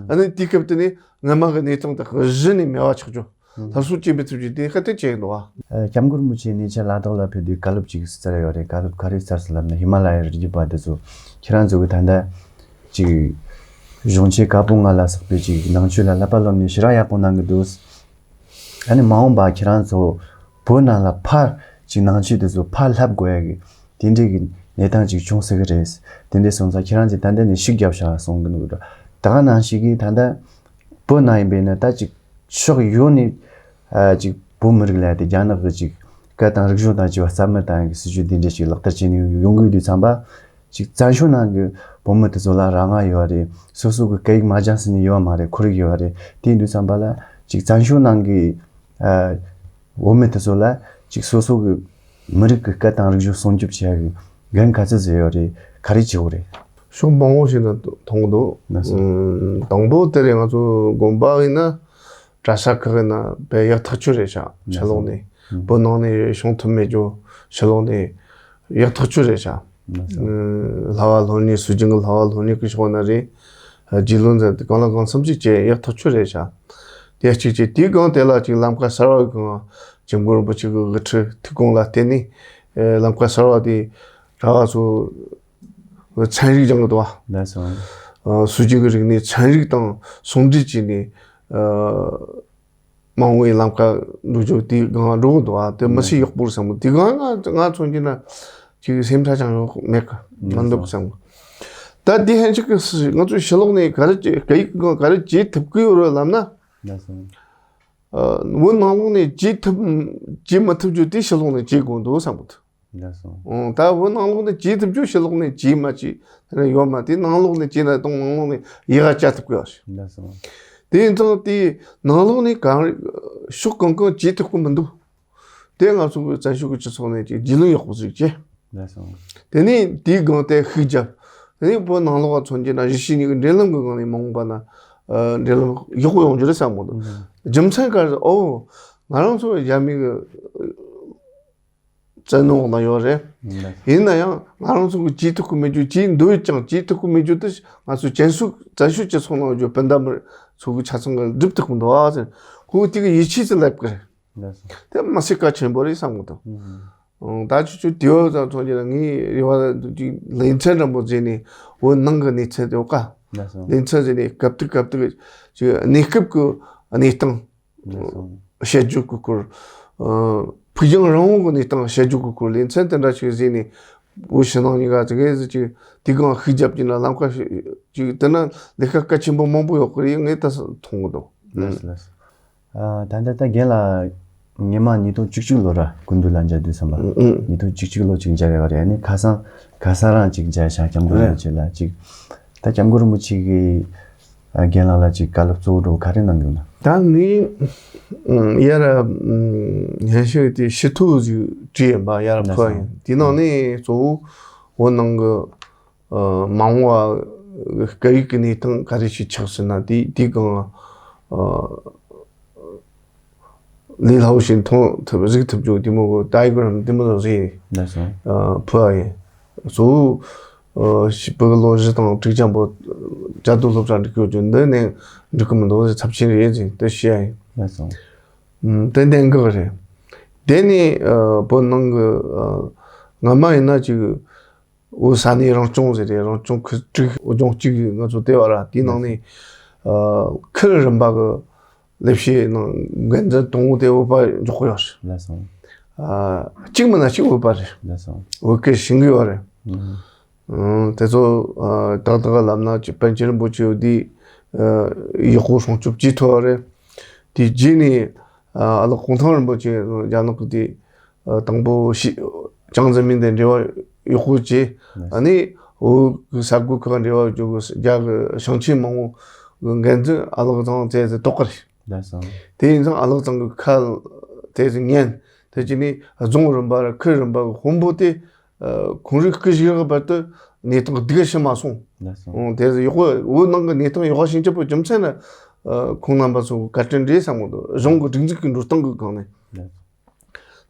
ཨ་ནི་དེའི་སྐབས་དེ་ནས་སྔ་མ་གི་གནས་སྟངས་དེ་གཞི་ནས་མེད་པ་ཆགས་རྒྱུ། སླར་གསོ་བྱེད་མི་ཐུབ་རྒྱུ་དེ་ཁ་གཏད་བྱས་ཡོད་འདུག་བ། ཨ། སྐྱབས་མགོན་རིན་པོ་ཆེ་གནས་མཆོག་ལ་དྭགས་ལ་ཕེབས་དུས་བཀའ་སློབ་ཅིག་སྩལ་ཡོད་རེད། བཀའ་སློབ་ག་རེ་སྩལ་ཟེར་ལབ་ན། ཧི་མ་ལ་ཡའི་རི་རྒྱུད་པ་འདི་ཚོ་ཁྱེད་རང་ཚོ་གི་ད་ལྟ་ཅིག་གཞུང་ཆེན་བཀའ་པོད་ལྔ་ལ་སོགས་པའི་ཅིག་ནང་ཆོས་ལ་བསླབ་པ་སློབ་ནས་ཞེ་དྲག་ཡག་པོ་གནང་གི་འདུག་ཨ་ནི་མ་འོངས་པ་ཁྱེད་རང་ཚོ་བོད་ནང་ལ་ཕར་ཅིག་ནང་ཆོས་དེ་ཚོ་ཕར་བསླབ་དགོས་ཡ་གི་དེ་འདྲའི་གི་གནས་སྟངས་ཅིག་བྱུང་སྲིད་གི་རེད། དེ་འདྲའི་སོང་ཙང་ཁྱེད་རང་ཚོས་ད་ལྟ་ནས་ཤུགས་རྒྱབ་ཤག་གསུང་གི་འདུག་ད་ག་ནང་བཞིན་གི་ད་ལྟ་བོད་ནང་ཡིན་པས་ན་ད་ཅིག་ཕྱོགས་ཡོངས་ནས་ཨ་ཅིག་བོད་མི་རིགས་ལ་དེ་རྒྱ་ནག་གི་ཅིག་སྐད་དང་རིག་གཞུང་དང་བཅས་པ་རྩ་མེད་བཏང་ཡ་གི་སྲིད་ཇུས་འདི་འདྲ་ཞིག་ལག་བསྟར་བྱས་ནས་ཡོང་གི་ཡོད་དུས་ཙམ་པ། ཅིག་བཙན་བྱོལ་ནང་གི་བོད་མི་དེ་ཚོ་ལ་རང་དབང་ཡོད་རེད། སོ་སོ་གི་སྐད་ཡིག་མ་སྦྱངས་ཟིན་ནས་ཡོད་མ་རེད། ཁོར་ཡུག་ཡོད་རེད། དེ་ཡིན་དུས་ཙམ་པ་ལ་ཅིག་བཙན་བྱོལ་ནང་གི་ཨ་བོད་མི་དེ་ཚོ་ལ་ཅིག་སོ་སོ་གི་མི་རིགས་ཀྱི་སྐད་དང་རིག་གཞུང་སྲུང་སྐྱོབ་བྱེད་ཡ་གི་འགན་ག་ཚོད་ཟིག་ཡོད་རེད། ག་རེ་བྱེད་དགོས་རེད། ཕྱོགས་མང་པོ་ཞིག་ནས་མཐོང་གི་འདུག་ལགས་སོ། ཨུམ། དང་པོ་དེ་རེད། ང་ཚོ་དགོན་པ་ཡིན་ན། གྲྭ་ས་ཁག་ཡིན་ན་དཔེ་ཡག་ཐག་ཆོད་རེད་ཤག་ཕྱི་ལོགས་ནས། ཨུམ། བོད་ནང་ནས་བྱུང་ཐུབ་མེད་རྒྱུ་ཕྱི་ལོགས་ནས་ཡག་ཐག་ཆོད་རེད་ཤག་ལགས་སོ། ཨུམ། བསླབ་པ་སློབ་གཉེར་སྲོལ་རྒྱུན་གྱི་བསླབ་པ་སློབ་གཉེར་གྱི་ཕྱོགས་ན་རེད། རྒྱུས་ལོན་མཛད་དེ་གང་ལ་གང་འཚམ་ཅིག་བྱས་ཡག་ཐག་ཆོད་རེད་ཤག་དེ་གཅིག་བྱས། དེའི་སྒང་དེ་ལ་ཅིག་ལམ་ཁ་གསར་བ་གང་སྐྱབས་མགོན་རིན་པོ་ཆེ་གི་དབུ་ཁྲིད་ཐུགས་དགོངས་ལ་བརྟེན་ནས་ལམ་ཁ་གསར་བ་དེ་གྲྭ་བ་ཚོ་ཚན་རིག་སྦྱང་གི་འདུག་བ། ལགས་སོ། ཨ། སྲོལ་རྒྱུན་གྱི་རིག་གནས་ཚན་རིག་དང་ཟུང་འབྲེལ་བྱས་ནས། ཨ། མ་འོངས་པའི་ལམ་ཁ་འགྲོ་རྒྱུ་དེ་སྒང་འགྲོ་གི་འདུག་བ། དེ་མི་སྲིད་ཡག་པོ་རེད་བསམ་གི། དེ་སྒང་ང་ང་མཚོན་གྱི་ན་ཅིག་སེམས་ཁྲལ་ཅང་ཡོད་མེད་གི། མི་འདུག་བསམ་གི། ད་དེ་ཧན་ཅིག་གི་སྲིད་ང་ཚོའི་ཕྱི་ལོགས་ནས་ག་རེ་བྱེད། སྐད་ཡིག་སྒང་ག་རེ་བྱེད་ཐུབ་ཀྱི་ཡོད་རེད་ལབ་ན། ལགས་སོ། ཨ། བོད་ནང་ལོགས་ནས་བྱེད་ཐུབ་བྱེད་མི་ཐུབ་རྒྱུ་དེ་ཕྱི་ལོགས་ནས་བྱེད་དགོས་འདུག་བསམ་གི་འདུག་ལགས་སོ། ཨང་། ད་བོད་ནང་ལོགས་ནས་བྱེད་ཐུབ་རྒྱུ་ཕྱི་ལོགས་ནས་བྱེད་མ་བྱེད་དེ་ཡོད་མ། དེ་ནང་ལོགས་ནས་བྱེད་ན་དང་ནང་ལོགས་ནས་ཡག་ག་བྱ་ཐུབ་ཀྱི་ཡོད་རེད། ལགས་སོ། དེ་ཡིན་ཙང་དེ་ནང་ལོགས་ནས་གང་ཕྱོགས་གང་གང་བྱེད་ཐུབ་ཀྱི་མི་འདུག་དེ་ང་ཚོ་གི་བཙན་བྱོལ་གྱི་སྤྱི་ཚོགས་ནས་ཀྱི་རྒྱུས་ལོན་ཡག་པོ་ཞིག་བྱས། ལགས་སོ། དེ་ནས་དེའི་སྒང་དེ་ཤུགས་བརྒྱབ། དེ་ནས་བོད་ནང་ལོགས་མཚོན་གྱི་ན་གཞིས་བྱེས་གཉིས་ཀྱི་འབྲེལ་ལམ་གྱི་སྒང་ནས་མ་འོངས་པ་ན་ཨ་འབྲེལ་ལམ་ཡག་པོ་ཡོང་རྒྱུ་རེད་བསམ་གི་འདུག་ཨང་། རྒྱུ་མཚན་ག་རེ། ཨོ། ང་རང་ཚོ་རྒྱ་མི་གི་བཙན་གནོན་འོག་ན་ཡོད་རེད། ཨང་། ཡིན་ན་ཡང་ང་རང་ཚོ་གི་བྱེད་ཐུབ་ཀྱི་མེད་རྒྱུ། བྱེད་འདོད་ཀྱང་བྱེད་ཐུབ་ཀྱི་མེད་རྒྱུ་དེ་ང་ཚོ་བཙན་བྱོལ་བཙན་བྱོལ་སྤྱི་ཚོགས་ནང་ཡོད་རྒྱུ་སྤུན་ཟླ་མི་ཚོ་གི་ཆ་ཚང་གི་སྒྲུབ་ཐུབ་ཀྱི་འདུག་ཨ་ཟེར། ཁོ་གི་དེ་གི་ཡིད་ཆེས་སུ་སླེབས་ཀྱི་རེད། ལགས་སོ། དེ་མི་སྲིད་གལ་ཆེན་པོ་རེད་བསམ་གི་འདུག་ཨང་། ད་ཆུ་ཆུ་དེའོ་ཙང་ཚོང་རྒྱག་ངའི་རེ་བ་ཅིག་ལེ་ཚན་འདྲ་པོ་བརྩིས་ནས་བོད་ནང་གི་གནས་ཚུལ་དེ་འོ་ཀ་ལགས་སོ། ལེ་ཚན་བརྩིས་ནས་སྐབས་དུས་སྐབས་དུས་ཀྱི་གནས་སྐབས་ཀྱི་གནས་སྟངས་ལགས་སོ། བཤད་རྒྱུ་གི་སྐོར། ཨ། ཕུགས་རྒྱང་རིང་བོ་གི་གནས་སྟངས་བཤད་རྒྱུ་གི་སྐོར་ལེ་ཚན་དེ་འདྲ་ཞིག་བརྩིས་ནས་བོད་ཕྱི་ནང་གཉིས་ཀ་ཙི་གེ་ཟིག་ཅིག་དེ་གང་ཤུགས་རྒྱབ་ཀྱི་ན་ལམ་ཁ་ཞིག་དེ་ན་ལས་ཀ་གལ་ཆེན་པོ་མང་པོ་ཡོད་ཀྱི་རེད། ངས་ད་མཐོང་གི་འདུག་ལགས་སོ། ལགས་སོ། ཨ། ད་ལྟ་ད་རྒན་ལགས་སྔོན་མ་ཉིས་སྟོང་བཅུ་གཅིག་ལོ་ར་སྐུ་མདུན་ལ་མཇལ་དུས་ཙམ་པ། ཨང་། ཨང་། ཉིས་སྟོང་བཅུ་གཅིག་ལོ་ཅིག་མཇལ་ཡོད་རེད། ཨ་ནི་ཁ་སང་ཁ་སང་རང་ཅིག་མཇལ་ཤག་སྐྱབས་མགོན་རིན་པོ་ཆེ་ལ་ཅིག་ད་སྐྱབས་མགོན་རིན་པོ་ཆེ་གིས་ཨ་རྒན་ལགས་ལ་ཅིག་བཀའ་སློབ་གཙོ་བོ་འདྲ་བོ་ག་རེ་གནང་གི་ཡོད་ན། ད་ངས་ཡར་སྙན་ཞུ་དེ་ཞུ་ཐུབ་ཅིག་བྲིས་ཡིན་པ། ཡར་ཕུལ་ཡིན། དེ་ནང་ནས་གཙོ་བོ་བོད་ནང་གི་ཨ་མ་འོངས་པ་སྐད་ཡིག་གི་གནས་སྟངས་ག་རེ་ཞིག་ཆགས་ཟིན་ན། དེ་དེ་གང་ཨ་ལས་སླ་བོ་ཞིག་མཐོང་ཐུབ་གཟིགས་ཐུབ་རྒྱུ་དེ་མོ་གི་ཌའི་གྷི་རམ་དེ་མོ་ཟིག་བཟོས། ལགས་སོ། ཨ་ཕུལ་བ་ཡིན། གཙོ་བོ་ཨ་ཕྱི་བོད་ལོ་བཞི་དང་དྲུག་ཅུ་པོ་རྒྱ་རྡོ་སློབ་གྲྭ་འགྲིག་གི་ཡོད་རྒྱུ་འདི་ནས་འགྲིག་གི་མི་འདུག་ཟེར། ཚབས་ཆེན་རེད་ཟེར་དེ་བཤད་ཡ་ཡིན། ལགས་སོ། ཨ་དེ་གནད་འགག་རེད། དེ་ནས་ཨ་བོད་ནང་གི་ཨ་སྔ་མ་ཡིན་ན་ཅིག་བོད་ས་གནས་རང་སྐྱོང་ཟེར་ཏེ་རང་སྐྱོང་ཁུལ་དྲུག་ཨོ་ལྗོངས་གཅིག་ང་ཚོ་ལྟེ་བ་ར། དེའི་ནང་ནས་ཨ་ཁུལ་རིམ་པ་གི་ལས་བྱེད་ནང་འགན་འཛིན་དང་པོ་དེ་བོད་པ་འཇོག་གི་ཡོད་རེད། ལགས་སོ། ཨ་གཅིག་མིན་ན་གཅིག་བོད་པ་རེད། ལགས་སོ། བོད་སྐད་ཤེས་ཀྱི་ཡོད་རེད། ཨང་། ཨང་། དེ་ཚོ་ཨ་ཏག་ཏག་ལབ་ན་ཅིག་པཎ་ཆེན་རིན་པོ་ཆེ་འདི་ཨ་ཡག་པོ་སྲུང་སྐྱོབ་བྱེད་ཐུབ་པ་རེད། དེ་རྗེས་ནས་ཨ་ཨ་ལགས་གུང་ཐང་རིན་པོ་ཆེ་རྒྱ་ནག་གི་དེ་ཨ་དང་པོ་ཞི་ཅང་ཙེ་མིན་དང་འབྲེལ་བ་ཡག་པོ་བྱས། ཨ་ནི་བོད་ཀྱི་ས་ཁུལ་ཁག་འབྲེལ་བ་བྱུང་གི་རྒྱ་གི་ཞིང་ཆེན་མང་པོ་གི་འགན་འཛིན་ཨ་ལགས་ཚང་བཙལ་ཏེ་གཏོགས་ཀྱི་རེད། ལགས་སོ། དེ་ཡིན་ཙང་ཨ་ལགས་ཚང་གི་ཁ་དེ་ཚོ་ཉན། དེ་བྱས་ནས་རྫོང་རིམ་པ་ར་ཁུལ་རིམ་པ་གི་དཔོན་པོ་དེ་ཨ་ཁོང་རང་སྐུ་གཤེགས་བར་དུ་གནས་སྟངས་སྡུག་ག་ཕྱིན་མ་སོང་། ལགས་སོ། ཨང་། དེ་ཚོ་ཡག་པོ་བོད་ནང་གི་གནས་སྟངས་ཡག་པ་ཕྱིན་ཆད་པོ་རྒྱུ་མཚན་ནི་ཨ་ཁོང་རྣམ་པ་ཚོ་བཀའ་དྲིན་རེད་བསམ་གི་འདུག་གཞུང་གི་སྒྲིག་འཛུགས་ཀྱི་འགྲོ་སྟངས་ཀྱི་སྒང་ནས། ལགས་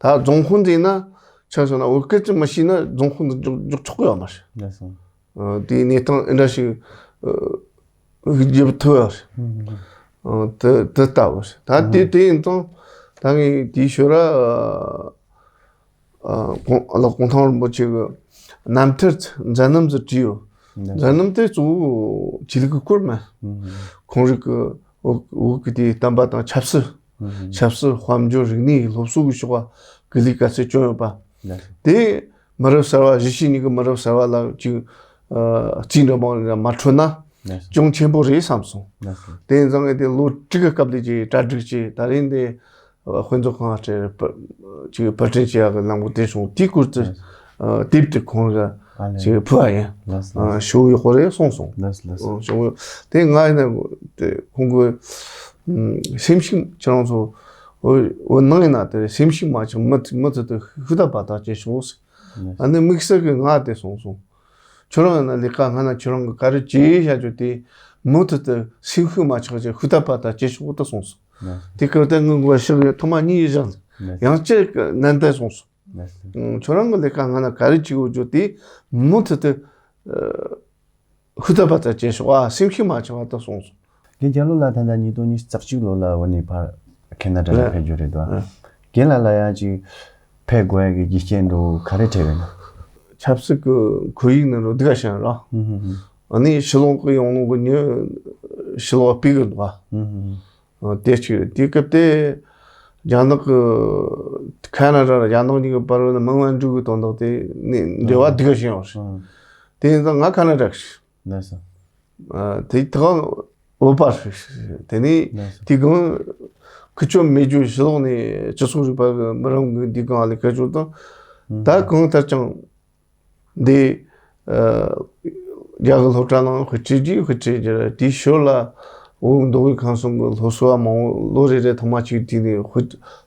སོ། ད་རྫོང་དཔོན་དེ་ན་ཆ་བཞག་ན་བོད་སྐད་ཅིག་མི་ཤེས་ན་རྫོང་དཔོན་དུ་འཇོག་འཇོག་ཆོག་གི་ཡོད་མ་རེད། ལགས་སོ། ཨ་དེའི་གནས་སྟངས་འདི་འདྲ་ཞིག་ཨ་རིག་རྒྱབ་ཐུབ་ཡོད་རེད། ཧུམ་ཧུམ། ཨ། དེ་དེ་ལྟ་བུ་རེད། ད་དེ་ཨ་དེ་ཡིན་ཙང་ད་ངས་དེའི་ཞོར་ར་ཨ་ཨ་གོང་ལགས་གོང་ཐང་རིན་པོ་ཆེ་གི་རྣམ་ཐར་མཛད་རྣམ་ཟེར་བྲིས་ཡོད། ལགས་མཛད་རྣམ་དེ་གཙོ་བོ་ཆོས་ལུགས་ཀྱི་སྐོར་མ། ཨ་ཁོང་རིགས་ཀྱི་བོད་བོད་ཀྱི་དེའི་བསྟན་པ་དང་ཆབ་སྲིད། ཨ་ཆབ་སྲིད་དཔལ་འབྱོར་རིག་གནས་སློབ་གསོ་གི་ཕྱོགས་ཀ་གི་ལས་ཀ་ཚད་བསྐྱོན་ཡོད་པ། ལགས་སོ། དེ་མི་རབས་གསར་བ་གཞིས་བྱེས་གཉིས་ཀྱི་མི་རབས་གསར་བ་ལ་ཅིག་ཨ་རྩིས་འདྲ་མང་འདྲ་མ་འཕྲོད་ན་ལགས་སོ། ཅུང་ཆེན་པོ་རེད་བསམ་སོང་། ལགས་སོ། དེ་ཡིན་ཙང་ངས་དེ་ལོ་དྲུག་གི་སྐབས་ལ་ཅིག་གྲ་སྒྲིག་བྱས། ད་རིང་འདི་དཔེ་མཛོད་ཁང་ཁྲིད་པར་ཅིག་པར་སྐྲུན་བྱེད་ཡག་གི་ལམ་བུ་དེ་བྱུང་། དེའི་སྐོར་དུ་ལགས་སོ། ཨ་དེབ་དེ་ཁོང་ག་ཨ་ལས། ཅིག་ཕུལ་བ་ཡིན། ལགས་སོ། ཨ་ལགས་སོ། ཞུ་ཡག་པོ་རེད་གསུངས་སོང་། ལགས་སོ་ལགས་སོ། ཨ་ཞུ་ཡག་དེ་ང་ཡིན་ན་དེ་ཁོང་གི་ཨ་སེམས་ཤུགས་ཁྱེད་རང་ཚོ་འོ་འོ་ནང་ཡིན་ན་དེ་སེམས་ཤུགས་མ་ཆག་མུ་མུ་མཐུད་དུ་ཤུགས་ད་པ་ད་ཅེས་ཞུ། ལགས་སོ། ཨ་ནི་དམིགས་བསལ་གྱི་ང་དེ་གསུངས་སོང་། ཁྱོད་རང་ཡིན་ན་ལས་ཀ་སྔ་ན་ཁྱོད་རང་གི་ག་རེ་བྱེད་བྱ་རྒྱུ་དེ་མུ་མཐུད་དུ་སེམས་ཤུགས་མ་ཆག་ཅེས་ཤུགས་ད་པ་ད་ཅེས་ཞུ་ད་གསུངས་སོང་། ལགས་སོ། དེ་སྐབས་དེ་ངའི་མགོ་ཞག་ཐོག་མ་གཉིས་བཞག་ལགས་སོ། ཡང་བསྐྱར་ནན་ཏན་གསུངས་སོང་། ལགས་སོ། ཨང་། ཁྱོད་རང་གི་ལས་ཀ་སྔ་ན་ག་རེ་བྱེད་དགོས་རྒྱུ་དེ་མུ་མཐུད་དུ་ཨ་ཤུགས་ད་པ་ད་བྱེད་ཤོག་ཨ་སེམས་ཤུགས་མ་ཆག་པ་ད་གསུངས་སོང་། རྒན་རྒྱ་ལོ་ལགས་ད་ལྟ་ཉིས་སྟོང་ཉི་ཤུ་རྩ་གཅིག་ལོ་ལ་འོ་ནས་ཕར་ཁེ་ན་ཌ་ལ་རེད། ཕེབས་རྒྱུ་རེད་དོ། རེད། རྒན་ལགས་ལ་ཡང་ཅིག་ཕེབས་དགོས་ཡ་གི་རྒྱུ་རྐྱེན་འདྲ་བོ་ག་རེ་འཕྲད་པས་ན། ཆབ་སྲིད་ཀྱི་ཁོར་ཡུག་ནང་ལ་སྡུག་ག་ཤར་ར། ཧུམ་ཧུམ་ཧུམ། ཨ་ནི་ཕྱི་ལོགས་ཀྱི་ཡོང་ལོང་གི་ཉོ་ཕྱི་ལོགས་སྤེལ་གི་འདུག་ཨ། ཧུམ་ཧུམ་ཧུམ། ཨ་དེ་གཅིག་རེད། དེའི་སྐབས་དེ་རྒྱ་ནག་གི་ཁ་ན་ཌ་ར་རྒྱ་ནག་གཉིས་ཀྱི་བར་ན་མི་དབང་འགྲུལ་གྱི་དོན་དག་དེ་ནས་འབྲེལ་བ་སྡུག་ག་ཕྱིན་ཡོད་རེད། ཨང་། དེ་ཡིན་ཙང་ང་ཁ་ན་ཌ་གི་ལགས་སོ། ཨ་དེ་ཐོག་བོད་པ་རེད། དེ་ནས་ལགས་སོ། དེ་གང་ཁུ་ཆོ་མེད་རྒྱུ་ཕྱི་ལོགས་ནས་སྤྱི་ཚོགས་རིག་པ་གི་མི་རང་གི་འདི་གང་ལས་ཁ་ཆོ་དང་། ཨང་། ད་གང་ལྟར་ཀྱང་། འདི་ཨ་རྒྱ་གི་སློབ་གྲྭ་ནང་དཔེ་ཁྲིད་རྒྱུ་དཔེ་ཁྲིད་རྒྱུ་རེད། དེའི་ཞོར་ལ་འོ་མདོ་དབུས་ཁམས་གསུམ་གྱི་སློབ་གསོ་བ་མང་བོ་ལོ་རེ་རེ་ཐོག་མ་གཅིག་དུས་ནས་དཔེ་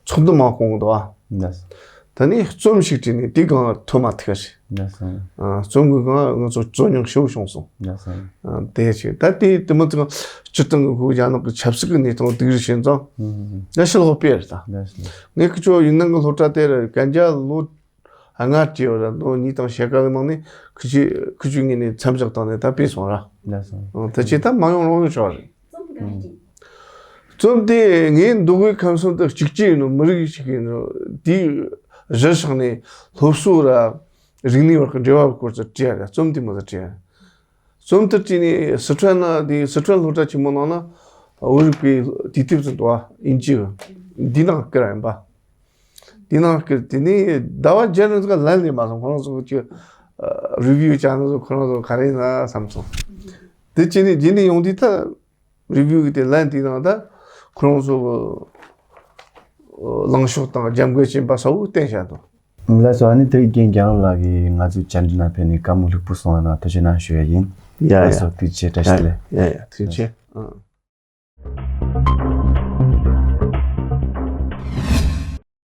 ཚོགས་འདུ་མང་སྐོང་གི་འདུག་ཨ། ལགས་སོ། ད་ནི་རྩོམ་ཞིག་བྲིས་ནས་དེ་གང་ཐོན་མ་ཐུབ་པ་རེད། ལགས་སོ། ཨ་རྩོམ་གྱི་གང་ང་ཚོ་རྩོད་རྙོག་ཞེ་པོ་བྱུང་སོང་། ལགས་སོ། ཨ་དེ་ཞིག་ད་དེ་དེ་མོ་ཙང་སྤྱིར་བཏང་གི་ཧུ་རྒྱ་ནག་གི་ཆབ་སྲིད་ཀྱི་གནས་སྟངས་སྡུག་རུ་ཕྱིན་ཙང་། ཧུམ་ཧུམ་ཧུམ། ད་ཕྱི་ལོགས་སྤེལ་རེད་ད། ལགས་སོ། ངས་ཁི་ཆོ་ཡུན་ནན་གྱི་སློབ་གྲྭ་དེ་ར་གན་རྒྱ་ལོ། ལྔ་བྲིས་ཡོད་ར། ལོ་གཉིས་དང་ཕྱེད་ཀ་གི་ནང་ནས་ཁུ་ཆུ་ཁུ་ཆུ་ངོས་ནས་མཚམས་བཞག་བཏང་ནས་ད་སྤེལ་སོང་ར། ལགས་སོ། ཨང་། ད་ཅི་ད་མ་ཡོང་རོགས་ནི་ཆོག་རེད། རྩོམ་དེ་ངས་མདོ་དབུས་ཁམས་གསུམ་དུ་གཅིག་གཅིག་ཡིན་ནོ་མི་རིགས་ཤིག་ཡིན་ནོ་དེའི་གཞི་བཞག་ནས་སློབ་གསོ་ར་རིག་གནས་བར་གྱི་འབྲེལ་བ་སྐོར་དུ་བྲིས་ཡ་རེད། རྩོམ་དེ་མ་ཟད་བྲིས་ཡ། རྩོམ་དེ་བྲིས་ནས་སི་ཁྲོན་ན་དེ་སི་ཁྲོན་སློབ་གྲྭ་ཆེན་མོ་ནང་ན་བོད་རིག་པའི་དུས་དེབ་ཟིན་འདུག་ཨ། དབྱིན་ཇི་གི་འདི་ནང་བསྐུར་ཡིན་པ། དེ་ནང་སྐུར་དེ་ནས་ཟླ་བ་བརྒྱད་རིང་ཟིག་ལན་སླེབས་མ་སོང་། ཁོ་རང་ཚོ་ཅིག་རི་བིའུ་བྱ་ན་ཚོ་ཁོ་རང་ཚོ་ག་རེ་ཡིན་ན་བསམ་སོང་། དེ་བྱས་ནས་རྗེས་ནས་ཡོང་དུས་ད་རི་བིའུ་གི་དེ་ལན་དེའི་ནང་ད་ཁོ་རང་ཚོ་ལངས་ཕྱོགས་དང་རྒྱབ་འགལ་ཕྱིན་པ་གསལ་བོ་བསྟན་བཞག་འདུག་ལགས་སོ། ཨ་ནི་དེ་རྒན་རྒྱ་ལོ་ལགས་ཀྱིས་ང་ཚོའི་བཅར་འདྲི་ནང་ཕེབས་ནས་བཀའ་མོལ་ལྷུག་པོ་གསུངས་པ་ན་ཐུགས་རྗེ་གནང་ཞུ་ཡ་ཡིན། ཡ་ཡ། ལགས་སོ། ཐུགས་རྗེ་ཆེ། བཀྲ་ཤིས་བདེ་ལེགས། ཡ་ཡ། ཐུགས་རྗེ་ཆེ། ཨང་།